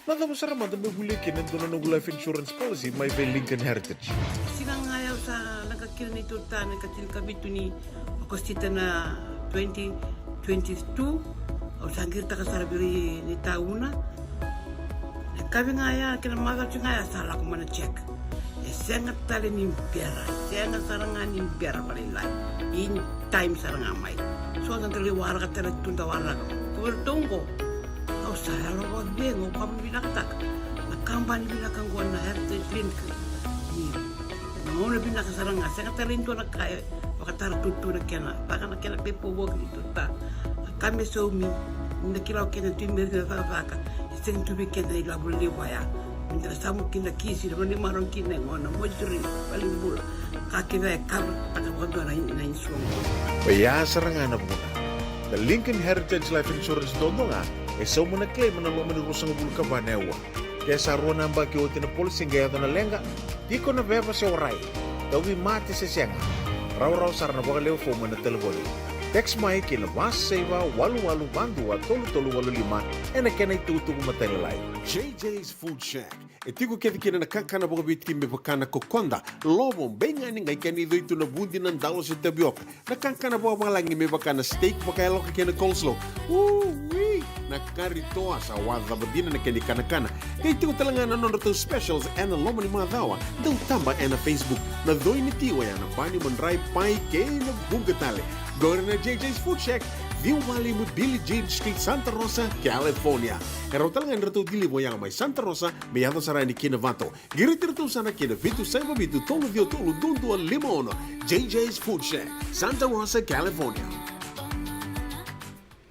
Na cava sara mada meu volia kina e dua na noqu life insurance policy mai vei Lincoln Heritage? Siga ga ya au sa leqa kina neitou ta na ikatinikavitu ni Okosita na twenty twenty-two, au sa qiritaka sara vei ira ni tauna. Na yakavi ga ya kei na macawa ga ya sa lako mai na check. E sega tale ni bera, sega sara ga ni bera vakalailai. In time sara ga mai. So da dau lai waraka tale tu, da waraka. Ko vei iratou oqo, au sa yalo vakacegu, au ka vinakataka na kabani vinaka oqo na Heritage Link. Ni na gauna vinaka sara ga, sega tale ni dua na ka e vakatara tutu na kena, vaka na kena paperwork ni tuta. Na ka me saumi, ni da kila o keda tu i Merika na cakacaka, e sega ni tu vei keda na ilavo lelevu vaya. Ni da na samu kina kisi, na vanua ni marau kina e gona, mortuary, valenibula. Ka kece e cover taka vakadua na, na insurance. Oya sara ga na vuna. Na Lincoln Heritage Life Insurance duadua ga e sauma na claim ena loma ni ruasagavulu ka va na aua. Ke sa rua na yabaki oti na policy qai yaco na leqa, tiko na veva se warai, tauvimate se sega, rawarawa sara na vakalewe fomu ena talevoni. Text mai ki na va saiva walu walu va dua tolu tolu walu lima ena kena itukutuku matailalai. J J's Food Shack. E tiko kece kina na kakana vakaviti me vaka na kokoda, lovo, beigani, qai kena icoi tu na vudi, na dalo se tavioka. Na kakana vakavalagi me vaka na steak vakayaloka kei na coleslaw. Ui! Na kari toa sa wacava dina na kena ikanakana. Qai tiko tale ga na nodratou specials ena loma ni macawa. Dau taba ena Facebook. Na coi ni ti oya na pani, madrai, pai kei na vuqa tale. Qori na J J's Food Shack, ciwa walu lima Billie Jean Street, Santa Rosa, California. E rawa tale ga ni ratou deliver oya mai Santa Rosa me yaco sara yani ki Novato. Qiriti iratou sara ki na vitu saiva vitu tolu ciwa tolu dua dua lima ono. J J's Food Shack, Santa Rosa, California.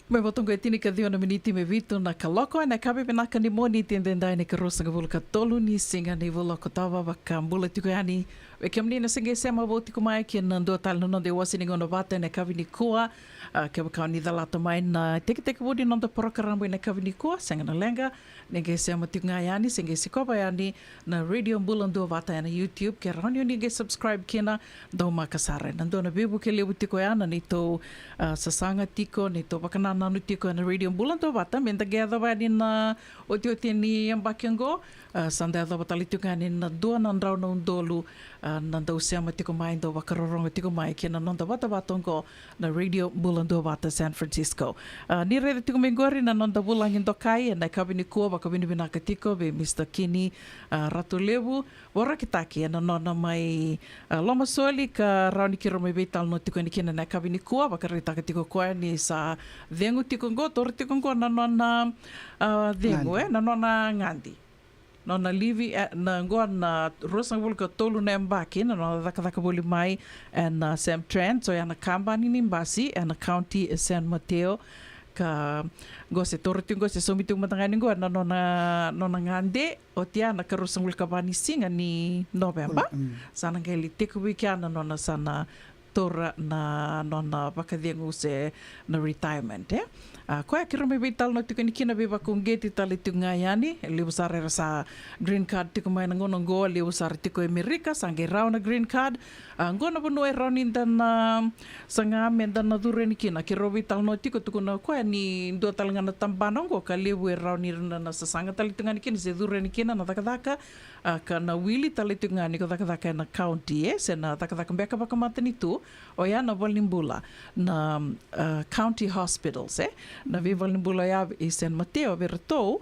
Mai vata oqo e tini ka ciwa na miniti me vitu na kaloko, ena yakavi vinaka ni Moniti edaidai, na ikaruasagavulu ka tolu ni siga ni vula o Okotova. Vakabula tiko yani vei kemuni na se qai sema vou tiko mai ki na dua tale na noda iwase ni gauna vata ena yakavi nikua. A, kevaka o ni calata mai na tekitekivu ni noda porokaramu ena yakavi nikua, sega na leqa, ni qai sema tiko ga yani, se qai sikova yani na Radio Bula Duavata ena YouTube, ke rawa ni o ni qai subscribe kina, daumaka sara. Ena dua na veivuke levu tiko ya na neitou, a, sasaga tiko, neitou vakanananu tiko ena Radio Bula Duavata, me da qai yacova yani na otioti ni yabaki oqo, a, sa da yacova tale tiko yani na dua na drau na udolu, a, na dau sema tiko mai, dau vakarorogo tiko mai ki na noda vatavata oqo, na Radio Bula Duavata San Francisco. A, ni raica tiko mai qori na noda vulagi dokai ena yakavi nikua, vakavinavinaka tiko vei Mister Kini, a, Ratulevu, Vorakitaki ena nona mai, a, lomasoli ka rawa ni keirau mai veitalanoa tiko yani kina ena yakavi nikua. Vakaraitaka tiko o koya ni sa cegu tiko oqo, toro tiko oqo na nona, a, cegu, gadi, e, na nona gadi. Nona livi, e, na oqo na ruasagavulu ka tolu na yabaki na nona cakacaka voli mai ena, a, Sam Trans, oya na kabani ni basi ena county e San Mateo. Ka qo se toro tiko, qo se saumi tiko mada ga yani qo na nona, nona gade, oti ya na ikaruasagavulu ka va ni siga ni Noveba. Sa na qai lai tekivu kina na nona sa na taura na nona vakacegu se na retirement, e. A, koya keirau mai veitalanoa tiko yani kina, veivakauqeti tale tiko ga yani, e levu sara era sa green card tiko mai na gauna oqo, levu sara tiko e Amerika sa qai rawa na green card. A, qo na vanua e rawa ni da na saga me da na curu yani kina. Keirau veitalanoa tiko, tukuna o koya ni dua tale ga na tabana oqo ka levu e rawa ni ra na, na sasaga tale tu ga yani kina se curu yani kina na cakacaka, a, ka na wili tale tu ga ni ko cakacaka ena county, e, se na cakacaka beka vakamatanitu, oya na valenibula, na, a, county hospitals, e. Na veivalenibula oya e San Mateo vei iratou,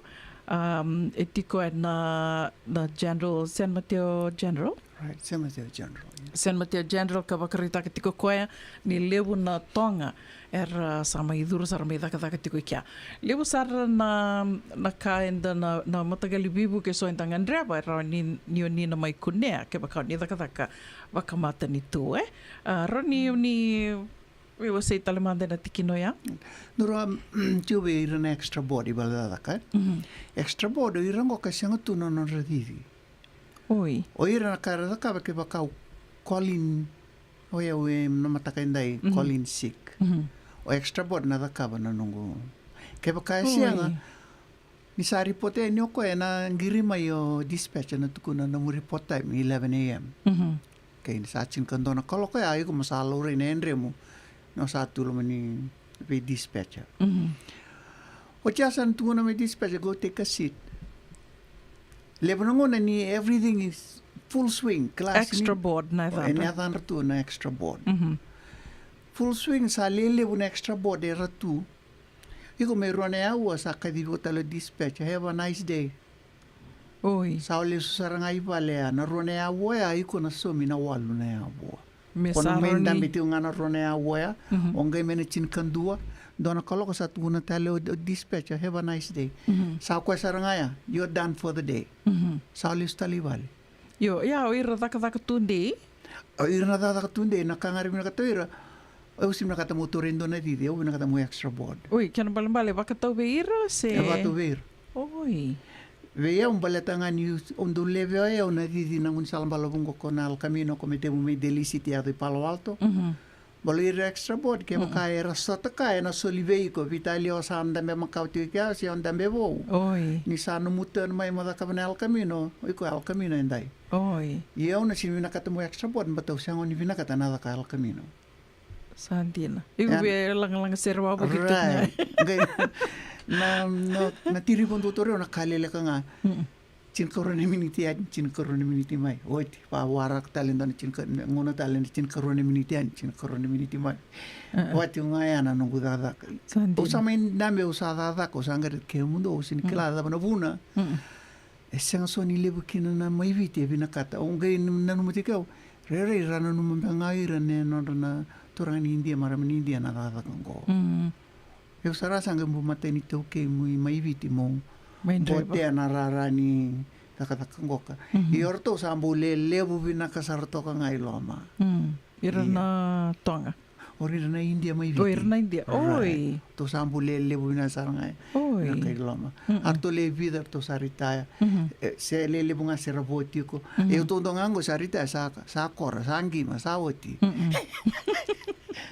um, e tiko ena, na General, San Mateo General. Right, San Mateo General, yeah. San Mateo General, ka vakaraitaka tiko o koya ni levu na Toga era sa mai curu sara mai cakacaka tiko i kea. Levu sara na, na ka eda na, na mataqali veivuke eso eda gadreva, e rawa ni, ni o ni na mai kunea kevaka o ni cakacaka vakamatanitu, e. A, rawa ni o ni veiwasei tale mada ena tikina oya. Nodra, tiko vei ira na extra board i vale cakacaka, e. Mhm. Extra board, o ira qo ka sega tu na nodra cici. Oi. O ira na ka era cakava, kevaka o call in, o yau ena mataka edai, mhm, call in sick. Mhm. O extra board na cakava na noqu. Kevaka e sega, oi, ni sa report yani o koya, ena qiri mai o dispatcher, na tukuna na nomu report time eleven a.m. Mhm. Kei ni sa tinikadua na kaloko ya, iko mo sa laurai na yadremu ni o sa tu loma ni vei dispatcher. Mhm. Oti ya sa na tukuna mai dispatcher, go take a seat. Levu na gauna ni everything is full swing, class ni extra board na, e, yacadra, na yacadra tu na extra board. Mhm. Full swing, sa lelevu na extra board era tu. Iko mai rua na aua sa kacivi iko tale o dispatcher, have a nice day. Oi. Sa o lesu sara ga i vale ya, na rua na aua ya, iko na saumi na walu na aua. Me ko na sa mai rawa ni dabe tiko ga na rua na aua ya, mhm, o qai mai na tinikadua, dua na kaloko sa tukuna tale o, o dispatcher, have a nice day. Mhm. Sa o koya sara ga ya, you're done for the day. Mhm. Sa o lesu tale i vale. Io, ia o ira cakacaka tudei. O ira na cakacaka tudei, na ka ga era vinakata o ira. Au sega ni vinakata meu taura e dua na cici, au vinakata meu extra board. Oi, kena ibalebale vakatau vei ira se? E vakatau vei ira. Oi. Vei au baleta ga niu, au dau levea o yau na cici na gaunisala balavu qo ko na El Camino, ko Metemuu mai Daly City yaco i Palo Alto. Mhm. Bale ira extra board, kevaka, mm-mm, era sota ka ena soli vei iko, veitalia o sa dabe makawa tiko i kea se o dabe vou. Oi. Ni sa nomu turn mai mo cakava na El Camino, o iko El Camino edai. Oi. Ia au na sega ni vinakata meu extra board, baleta au sega ni vinakata na caka El Camino. Sa dina. Iko via lagalaga sere wavoki tu ga. Right. Qai, na, na, na tiri vakadua o ira na ka leleka ga. Mm-mm. Tinikarua na miniti yani, tinikarua na miniti mai. Oti, vakawaraka tale dua na tinika, gauna tale na tinikarua na miniti yani, tinikarua na miniti mai. Uh-uh. Oti ga ya na noqu cakacaka. Sa dina. Au sa mai dabe, au sa cakacaka, au sa qai raica kemudou, au sega ni kila cava na vuna. Mm-mm. E sega soti ni levu kina na mai Viti e vinakata. Au qai nanuma tiko au, rairai ra nanuma beka ga o ira na nodra na turaga ni Idia, marama ni Idia na cakacaka qo. Mm. Au sara sa qai bau matai ni taukei mai Viti meu botea na rara ni cakacaka qoka. Mhm. Ia o ratou sa bau lelevu vinaka sara toka ga i loma. Mm. Ira na Toga. O ira na Idia mai Viti. O ira na Idia. Right. Oi. Ratou sa bula e levu vinaka sara ga. Oi. Na kai loma. Mm-mm. Ratou le vica ratou sa retire. Mhm. E, se le levu ga se ra vo tiko. Mhm. E, o tou dua ga qo sa retire, sa, sa kora, sa qima, sa oti. Mm-mm.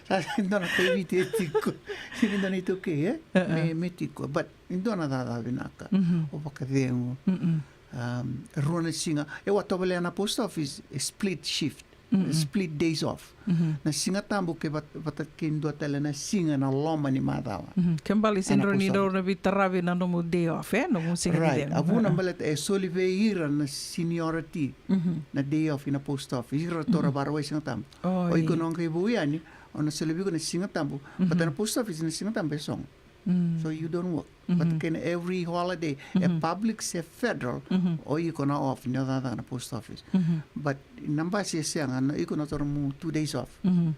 Sa, sa dua na kai Viti e tiko. Sega ni dua na iTaukei, e? Uh-uh. Me, me tiko. But e dua na cakacaka vinaka. Mhm. O vakacegu. Mm-mm. Um, rua na siga. E, au a tovolea na post office, e split shift. Mm-mm. Split days off. Mhm. Na Siga Tabu ke vat-, vata kei dua tale na siga na loma ni macawa. Mhm. Ke bale se drau ni drau na veitaravi na nomu day off, e? Nomu siga ni cegu. Right. A vuna baleta e soli vei ira na seniority, mhm, na day off ina post office. Ira ratou ra, mhm, vakarau e Siga Tabu. Oi. O iko na qai vou yani, o na soli vei iko na Siga Tabu. Mhm. But na post office na Siga Tabu e sogo. Mm. So you don't work. But, mhm, kena every holiday, e, mhm, public se federal, mhm, o iko na off, ni o cakacaka na post office. Mhm. But na basi e sega, na iko na taura mo two days off. Mhm.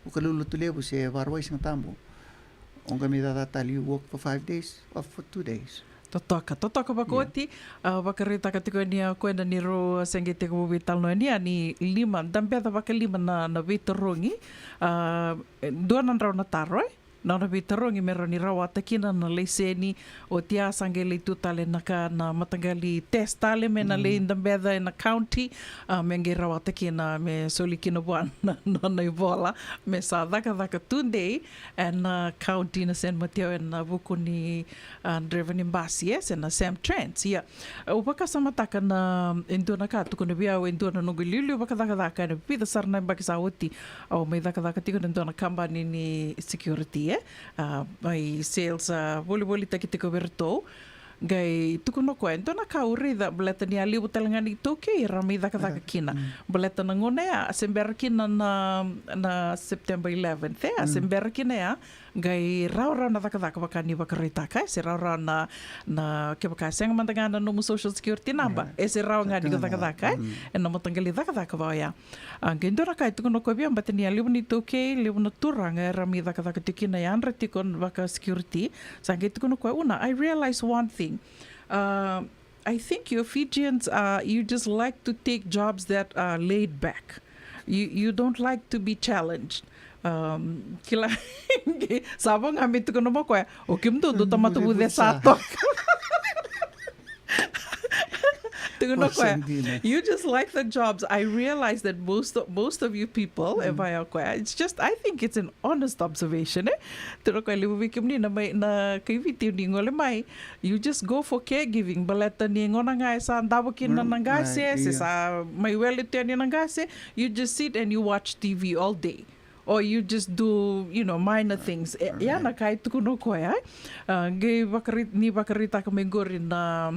O ka lulutu levu se vakarau e Siga Tabu. O qai mai cakacaka tale, you work for five days, off for two days. Totoka, totoka vakaoti. Yeah. A, vakaraitaka tiko yani o koya ni rau a se qai tekivu veitalanoa yani, a, ni lima, dabeca vakalima na, na veitarogi. A, e, dua na drau na taro, e? Na nona veitarogi me rawa ni rawata kina na laiseni, oti ya sa qai lai tu tale na ka na mataqali test tale me na lai dabeca ena county, a, me qai rawata kina me soli kina vua na nona ivola me sa cakacaka tudei ena county na San Mateo ena vuku ni, a, draiva ni basi, e, se na Sam Trans, ia. Au vakasamataka na, e dua na ka tukuna vei au e dua na noqu iliuliu vakacakacaka ena vica sara na yabaki sa oti. Au mai cakacaka tiko ena dua na kabani ni security, e? A, mai sales, a, volivolitaki tiko vei iratou. Qai tukuna o koya, e dua na ka au raica, baleta ni a levu tale ga na iTaukei era mai cakacaka kina. Mm. Baleta na gauna ya, a se bera kina na, na September eleventh, e? A se bera kina ya, qai rawarawa na cakacaka vaka ni vakaraitaka, e se rawarawa na, na kevaka e sega mada ga na nomu social security number, e se rawa ga ni ko cakacaka, e? Ena mataqali cakacaka va oya. A, qai dua na ka e tukuna o koya vei au, baleta ni a levu na iTaukei, levu na turaga era mai cakacaka tiko kina, yadra tiko vaka security. Sa qai tukuna o koya, Una, I realize one thing. Uh, I think you Fijians, uh, you just like to take jobs that are laid back. You, you don't like to be challenged. Um, kila, sa vo ga me tukuna mai o koya, o kemudou dou tamata vucesa toka. Tukuna o koya, you just like the jobs. I realize that most of, most of you people, e vaya o koya, it's just, I think it's an honest observation, e? Tukuna o koya, levu vei kemuni na mai, na kai Viti ni gole mai, you just go for caregiving. Baleta ni gauna ga e sa davo kina na qase, se sa mai wele tu yani na qase, you just sit and you watch T V all day. Or you just do, you know, minor things. E, ya na ka e tukuna o koya, e? A, qai vakari-, ni vakaraitaka mai qori na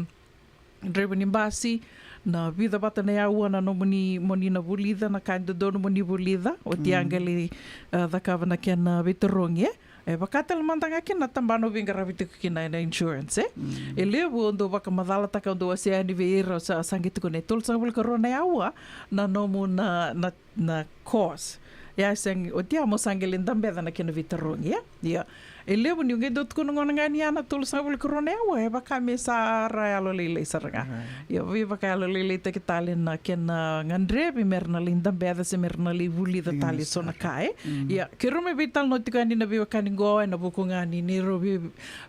draiva ni basi, na vica vata na yaua na nomuni, moni na vulica, na ka e dodonu moni vulica, oti ya qai lai, a, cakava na kena veitarogi, e? E vaka tale mada ga kina na tabana o veiqaravi tiko kina ena insurance, e? E levu o dau vakamacalataka, o dau wasea yani vei ira, sa, sa qai tukuna e tolusagavulu ka rua na yaua na nomu na, na, na course. Ia, sa qai, oti ya mo sa qai lai dabeca na kena veitarogi, ia. Ia. E levu ni qai dau tukuna gona ga ni ya na tolusagavulu ka rua na yaua, e vaka me sa ra yalolailai sara ga. Ia, veivakayalolailaitaki tale na kena gadrevi me ra na lai dabeca se me ra na lai vulica tale so na ka, e. Ia, keirau mai veitalanoa tiko yani na veiwekani qo ena vuku ga ni neirau via,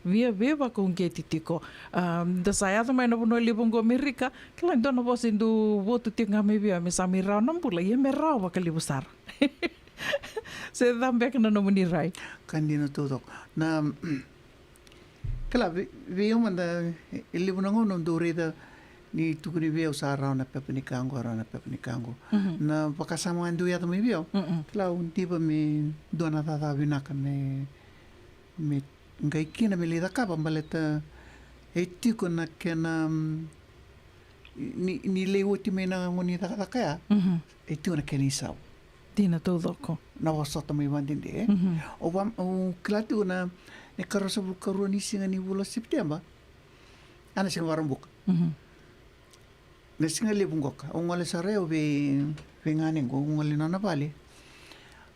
via veivakauqeti tiko. A, da sa yaco mai na vanua levu qo Amerika, kila e dua na vosa e dau votu tiko ga mai vei au, me sa mai rawa na bula, ia me rawa vakalevu sara. Se cava beka na nomuni rai? Ka dina taucoko. Na, kila, vei, vei au mada, e levu na gauna au dau raica ni tukuni vei au sa rawa na pepa ni ka qo, rawa na pepa ni ka qo. Na vakasama ga e dau yaco mai vei au. Kila, au diva me dua na cakacaka vinaka me, me qai kina me lai cakava baleta e tiko na kena, mm, ni, ni lai oti mai na gauna ni cakacaka ya, e tiko na kena isau. Dina taucoko. Na vosota mai vadede. Au va, au kila tiko na, na ikaruasagavulu ka rua ni siga ni vula Sepiteba. A, na siga Vakaraubuka. Na siga levu qoka, au gole sara au vei, vei ganequ, au gole nona vale.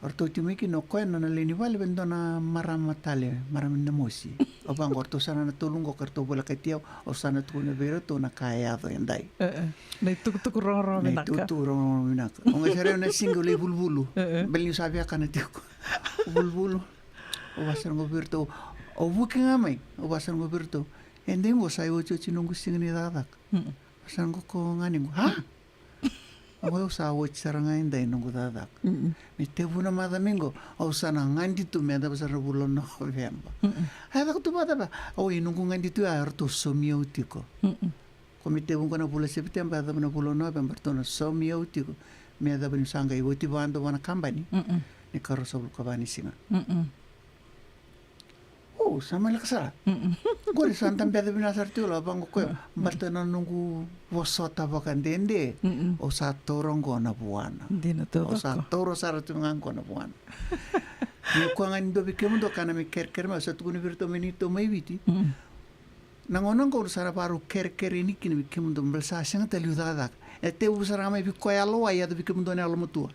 O ratou tiko mai kina o koya na nona lewe ni vale vei dua na marama tale, marama ni Namosi. Au vaqo, o ratou sa na tolu qo ka ratou volekati au, au sa na tukuna vei iratou na ka e yaco edai. E, e. Na itukutuku rogorogo vinaka. Na itukutuku rogorogo vinaka. O qai sa raica na siga au lai vuluvulu. E, e. Baleta niu sa via kana tiko. Vuluvulu. Au vaka sara qo vei iratou. Au vuki ga mai. Au vaka sara qo vei iratou. Edai qo sa iotioti noqu siga ni cakacaka. Mm. Vaka sara qo ko ganequ. Ha? Au sa oti sara ga edai noqu cakacaka. Mm-mm. Me tevu na macawa mai qo, au sa na gadi tu me yacova sara na vula o Noveba. Mm-mm. A yacova tu vakacava? Au, e noqu gadi tu ya, eratou saumi au tiko. Mm-mm. Ko me tevu qo na vula o Sepiteba, yacova na vula o Noveba, eratou na saumi au tiko. Me yacova niu sa qai oti vakadua vua na kabani. Mm-mm. Ni ka ruasagavulu ka va ni siga. Mm-mm. O, sa mai lako sara. Mm-mm. Qori sa dabe vinaka sara tiko, au vaqo o koya. Mm. Baleta na noqu vosota vakadede. Mm-mm. Au sa taura qo na vuana. Dina taucoko. Au sa taura sara tiko ga qo na vuana. Ni o koya ga ni dua vei kemudou kana me kerekere mai, au sa tukuna vei iratou me neitou mai Viti. Mm. Na gauna qo au sa na vakarau kerekere yani kina vei kemudou, baleta sa sega tale niu cakacaka. E tevu sara ga mai vei koya yalowai, yaco vei kemudou na yalomatua.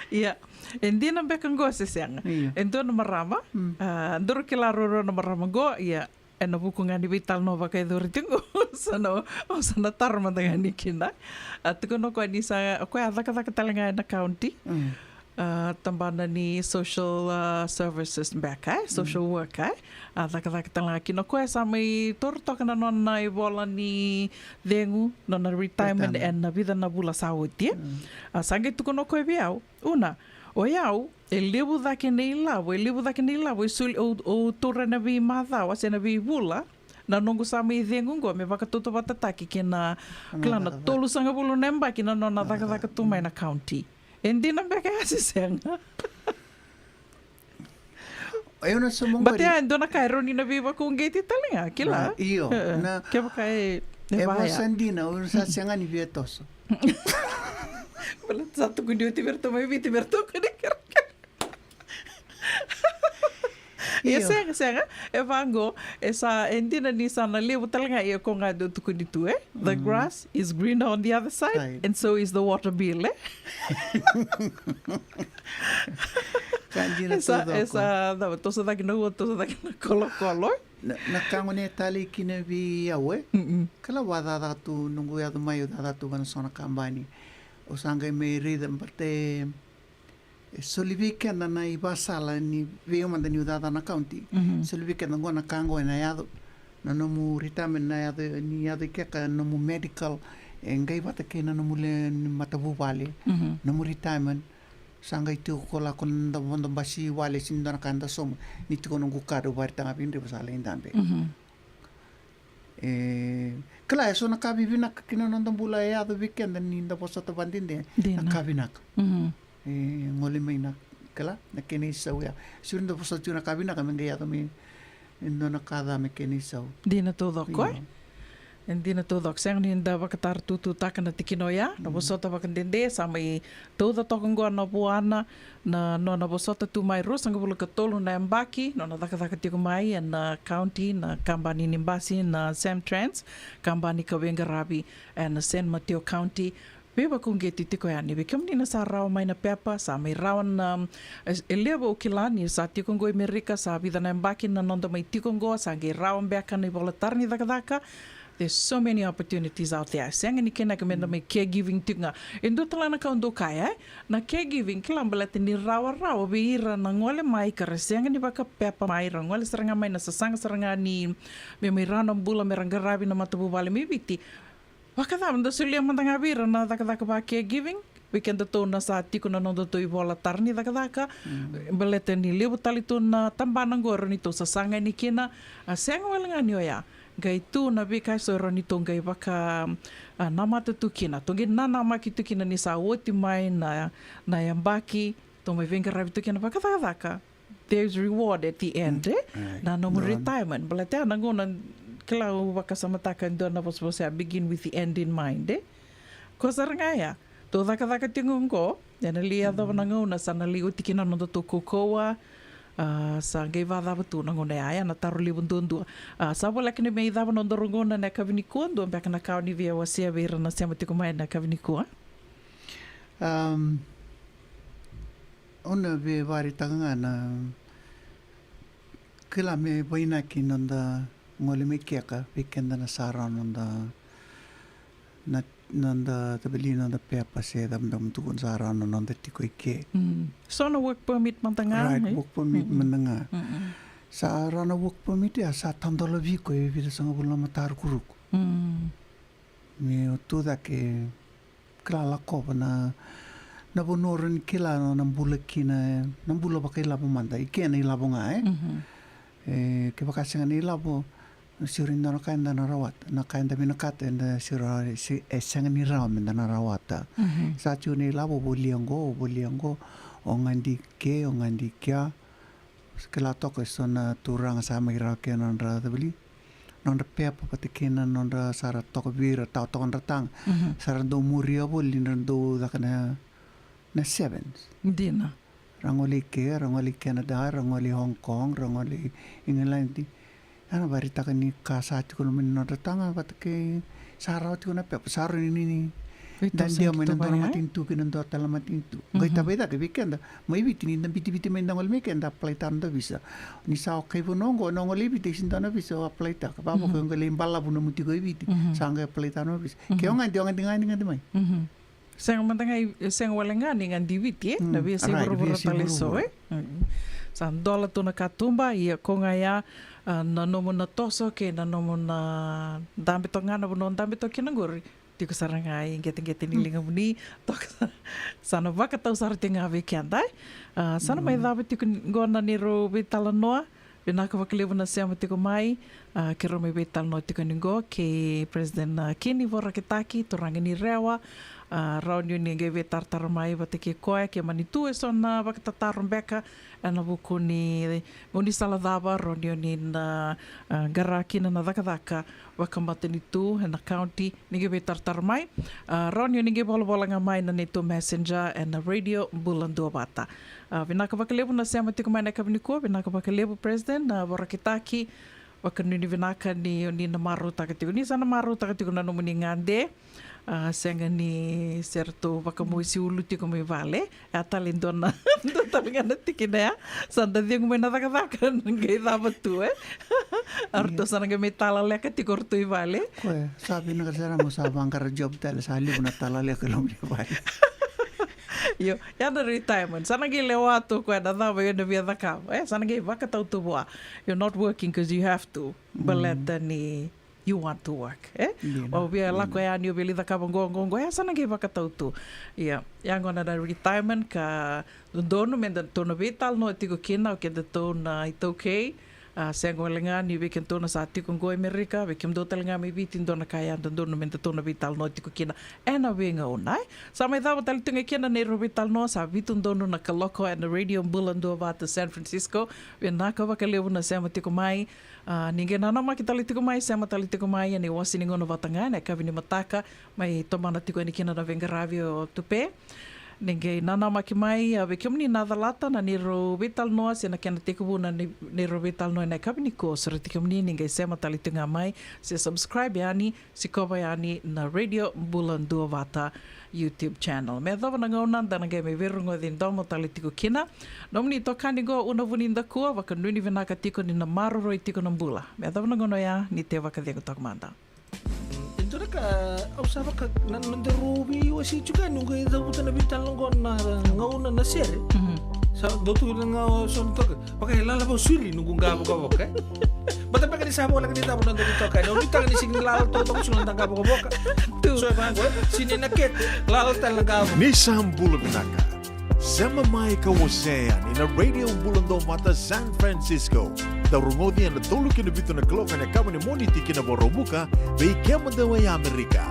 Ia, e dina beka qo se sega? Io. E dua na marama, mm, a, daru kila ruarua na marama qo, ia, ena vuku ga ni veitalanoa vakayacori tiko qo, sa na, au sa na taro mada ga yani kina. A, tukuna o koya ni sa, o koya a cakacaka tale ga ena county. Mm. A, tabana ni social, a, services beka, e? Social, mm, work, e? A cakacaka tale ga kina o koya, sa mai taura toka na nona ivola ni cegu, nona retirement, retirement, ena vica na vula sa oti, e? Mm. A, sa qai tukuna o koya vei au, Una, o yau, e levu cake na ilavo, e levu cake na ilavo e soli, au, au taura ena veimacawa se na veivula na noqu sa mai cegu qo, me vakatautauvatataki kei na, na kila, na cakacaka, tolusagavulu na yabaki na nona, na cakacaka, cakacaka tu mai, mm, na county. E dina beka ya se sega? Io, na sauma qori. Baleta ya e dua na ka e rawa ni na veivakauqeti tale ga, kila. Na, io, e, e, na, kevaka e, e, e vaya. Vosa dina, au sa sega ni via toso. Baleta sa tukuni oti vei iratou mai Viti, vei iratou kani kerekere. Ia, io, sega, sega. E vaqo, e sa, e dina ni sa na levu tale ga, ia ko ga dau tukuni tu, e? The, mm, grass is greener on the other side, side, and so is the water bill, e? Ka dina. E sa, taucoko. E sa, cava, toso cake na ua, toso cake na kolokolo. Na, na ka gona e talei kina vei au, e? Mm-mm. Kila, au a cakacaka tu, noqu yaco mai au cakacaka tu vua na so na kabani. Au sa qai mai raica, baleta e, e soli vei keda na ivakasala ni vei au mada niu cakacaka na county. Mhm. Soli vei keda qo na ka qo ena yaco. Na nomu retirement na yaco, ni yaco i kea na nomu medical, e qai vata kei na nomu lewe ni matavuvale. Mhm. Nomu retirement. Sa qai tiko ko lako na vodo basi wale, sega ni dua na ka da sauma. Ni tiko noqu ka, dau vakaraitaka vei Dreva sa lai dabe. Mhm. E, kila, e so na ka vivinaka kina na noda bula e yaco vei keda ni da vosota vakadede. Dina. Na ka vinaka. Mhm. E gole mai na, kila, na kena isau ya. Sega ni da vosota tiko na ka vinaka me qai yaco mai e dua na ka ca me kena isau. Dina taucoko, e? Io. E dina taucoko. Sega ni da vakatarotututaka na tikina oya, na, mm, vosota vakadede, sa mai tauca toka qo na vuana, na nona vosota tu mai ruasagavulu ka tolu na yabaki, nona cakacaka tiko mai ena county, na kabani ni basi, na Samtrans, kabani ka veiqaravi ena San Mateo County. Veivakauqeti tiko yani vei kemuni na sa rawa mai na pepa, sa mai rawa na, e, e levu au kila ni sa tiko qo i Merika, sa vica na yabaki na noda mai tiko qo, sa qai rawa beka na ivola tara ni cakacaka. There's so many opportunities out there. Sega ni kena ka meda, mm, mai caregiving tiko ga. E dua tale na ka au dau kaya, e? Na caregiving, kila, baleta ni rawarawa vei ira na gole mai ka ra sega ni vakapepa mai, ra gole sara ga mai na sasaga sara ga ni me mai rawa na bula me ra qaravi na matavuvale mai Viti. Vakacava, da solia mada ga vei ira na cakacaka va caregiving? Vei kedatou na sa tiko na nodatou ivola tara ni cakacaka. Mm. Baleta ni levu tale tu na tabana qo e rawa ni tou sasaga yani kina. A, sega wale ga ni oya, qai tu na veika eso e rawa ni tou qai vaka, a, namata tu kina. Tou qai nanamaki tu kina ni sa oti mai na, na yabaki, tou mai veiqaravi tu kina vakacakacaka. There's reward at the end, mm, e? Right. Na nomu, no, retirement. Baleta ya na gauna, kila, au vakasamataka e dua na vosavosa ya, begin with the end in mind, e? Ko sara ga ya, tou cakacaka tiko qo, ena lai yacova, mm, na gauna sa na lai oti kina na nodatou kaukauwa, a, sa qai vakacava tu na gauna ya, ya na taro levu duadua. A, sa voleka ni mai cava na nodaru gauna ena yakavi nikua, dua beka na ka o ni via wasea vei ira na sema tiko mai ena yakavi nikua? Um, au na veivakaraitaka ga na kila me vainaki noda gole mai keka vei keda na sa rawa noda na noda tabeli noda pepa se cava da tukuna sa rawa na noda tiko i ke. Mm. So na work permit mada ga, right, eh? Work permit mada ga. Mm-mm. Sa rawa na work permit ya sa tadola vei iko e vica sagavulu na matarukuruku. Mm. Me o tu cake kila lakova na, na vanua o rawa ni kila na bula kina, na bula vakailavo mada, i ke na ilavo ga, e? Mhm. E, kevaka sega na ilavo, sega ni dua na ka eda na rawata, na ka eda vinakata, eda sega, se, e sega ni rawa meda na rawata. Mhm. Sa tiko na ilavo, volia qo, volia qo, o gadi ke, o gadi kea. Kila toka e so na turaga sa mai rawa kina nodra tabeli, nodra pepa vata kina nodra sa ra toka vei ira, tawa toka nodra taga. Mhm. Sa ra dau muria voli ni ra dau caka na, na sevens. Dina. Ra gole i ke, ra gole i Canada, ra gole i Hong Kong, ra gole i England. Ia na vakaraitaka ni ka sa tiko na mani nodra taga vata kei sa rawa tiko na pepa, sa rawa ni, ni, ni da dia mai na dua na matanitu ki na dua tale na matanitu. Qai tavai cake vei keda mai Viti, ni da bitiviti mai da gole mai ke da apply taka na visa. Ni sa o kai vanua oqo, na gole i Viti e sega ni dua na visa o apply taka. Vavo ke o qai lai balavu na nomu tiko i Viti, sa qai apply taka na visa. Ke o gadi, o gadi, gadi, gadi mai. Sega mada ga i, sega wale ga ni gadi i Viti, e? Mm, na veiyasai vuravura tale eso, e? Mm. Sa dola tu na katuba, ia ko ga ya, a, na nomu na toso kei na nomu na dabe toka ga na vanua dabe toka kina qori. Tiko sara ga i qeteqete ni ligamuni, toka sa, sa na vakatau sara tiko ga vei keda, e? A, sa na mai cava tiko qo na neirau veitalanoa. Vinaka vakalevu na sema tiko mai, a, keirau mai veitalanoa tiko ni qo kei President, a, Kini Vorakitaki, turaga ni Rewa, a, rawa ni o ni qai veitaratara mai vata kei koya ke mani tu eso na vakatataro beka ena vuku ni gaunisala cava rawa ni o ni na, a, qara kina na cakacaka vakamatanitu ena county. Ni qai veitaratara mai, a, rawa ni o ni qai volavola ga mai na neitou messenger ena Radio Bula Duavata. A, vinaka vakalevu na sema tiko mai na yakavi nikua, vinaka vakalevu President, a, Vorakitaki, vakanuinui vinaka ni o ni na marautaka tiko, ni sa na marautaka tiko na nomuni gade. A, sega ni se ratou vakamosi ulu tiko mai vale. E a tale dua na, dua tale ga na tikina ya. Sa da cegu mai na cakacaka, na qai cava tu, e? A ratou sa na qai mai talaleka tiko o ratou i vale. Koya, sa vinaka sara mo sa vaqara job tale, sa levu na talaleka loma ni vale. Io, ya na retirement. Sa na qai lewa tu koya na cava o na via cakava, e? Sa na qai vakatau tu vua. You're not working 'cause you have to. Baleta ni you want to work, e? Dina. O via lako yani, o via lai cakava qo, qo, qo, e, sa na qai vakatau tu. Ia, ia gona na retirement ka dodonu meda tou na veitalanoa tiko kina o kedatou na iTaukei. A, sega wale ga ni vei kedatou na sa tiko qo i Amerika, vei kemudou tale ga mai Viti, dua na ka ya dodonu meda tou na veitalanoa tiko kina ena veigauna, e? Sa mai cava tale tu ga kina neirau veitalanoa, sa vitu donu na kaloko ena Radio Bula Duavata San Francisco. Vinaka vakalevu na sema tiko mai. A, ni qai nanamaki tale tiko mai, sema tale tiko mai ena iwase ni gauna vata ga ena yakavi ni mataka, mai tomana tiko yani kina na veiqaravi o Tupe. Ni qai nanamaki mai, a, vei kemuni na calata na neirau veitalanoa se na kena tekivu na nei-, neirau veitalanoa ena yakavi nikua, sureti kemuni ni qai sema tale tiko ga mai se subscribe yani, sikova yani na Radio Bula Duavata YouTube channel. Me yacova na gauna da na qai mai veirogoci domo tale tiko kina. Nomuni itokani qo Una Vunidakua, vakanuinui vinaka tiko ni na maroroi tiko na bula. Me yacova na gauna oya, ni te vakacegu toka mada. E dua na ka au sa vaka na nodaru veiwasei tiko yani, au qai cavuta na veitalanoa qo na gauna na sere. Mhm. Sa dau tu na gauna so na toka. Vaka e lala vakasururi noqu qa vokavoka, e? Baleta beka ni sa voleka ni cava na noda veitokani. Au nuitaka ni sega ni lala toka, toka sara na noda qa vokavoka. Tu. So e vaqo, e? Sega ni na kete, lala tale na qa vokavoka. Ni sa bula vinaka. Sema mai ka wasea yani na Radio Bula Duavata San Francisco. Dau rogoci ena tolu ki na vitu na kaloko ena yakavi ni Moniti ki na Vakaraubuka, vei kemudou e Amerika.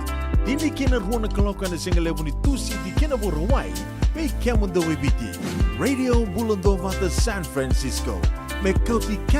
Tini ki na rua na kaloko ena sigalevu ni Tusiti ki na Vakarauwai, vei kemudou e Viti. Radio Bula Duavata San Francisco. Me kauti keda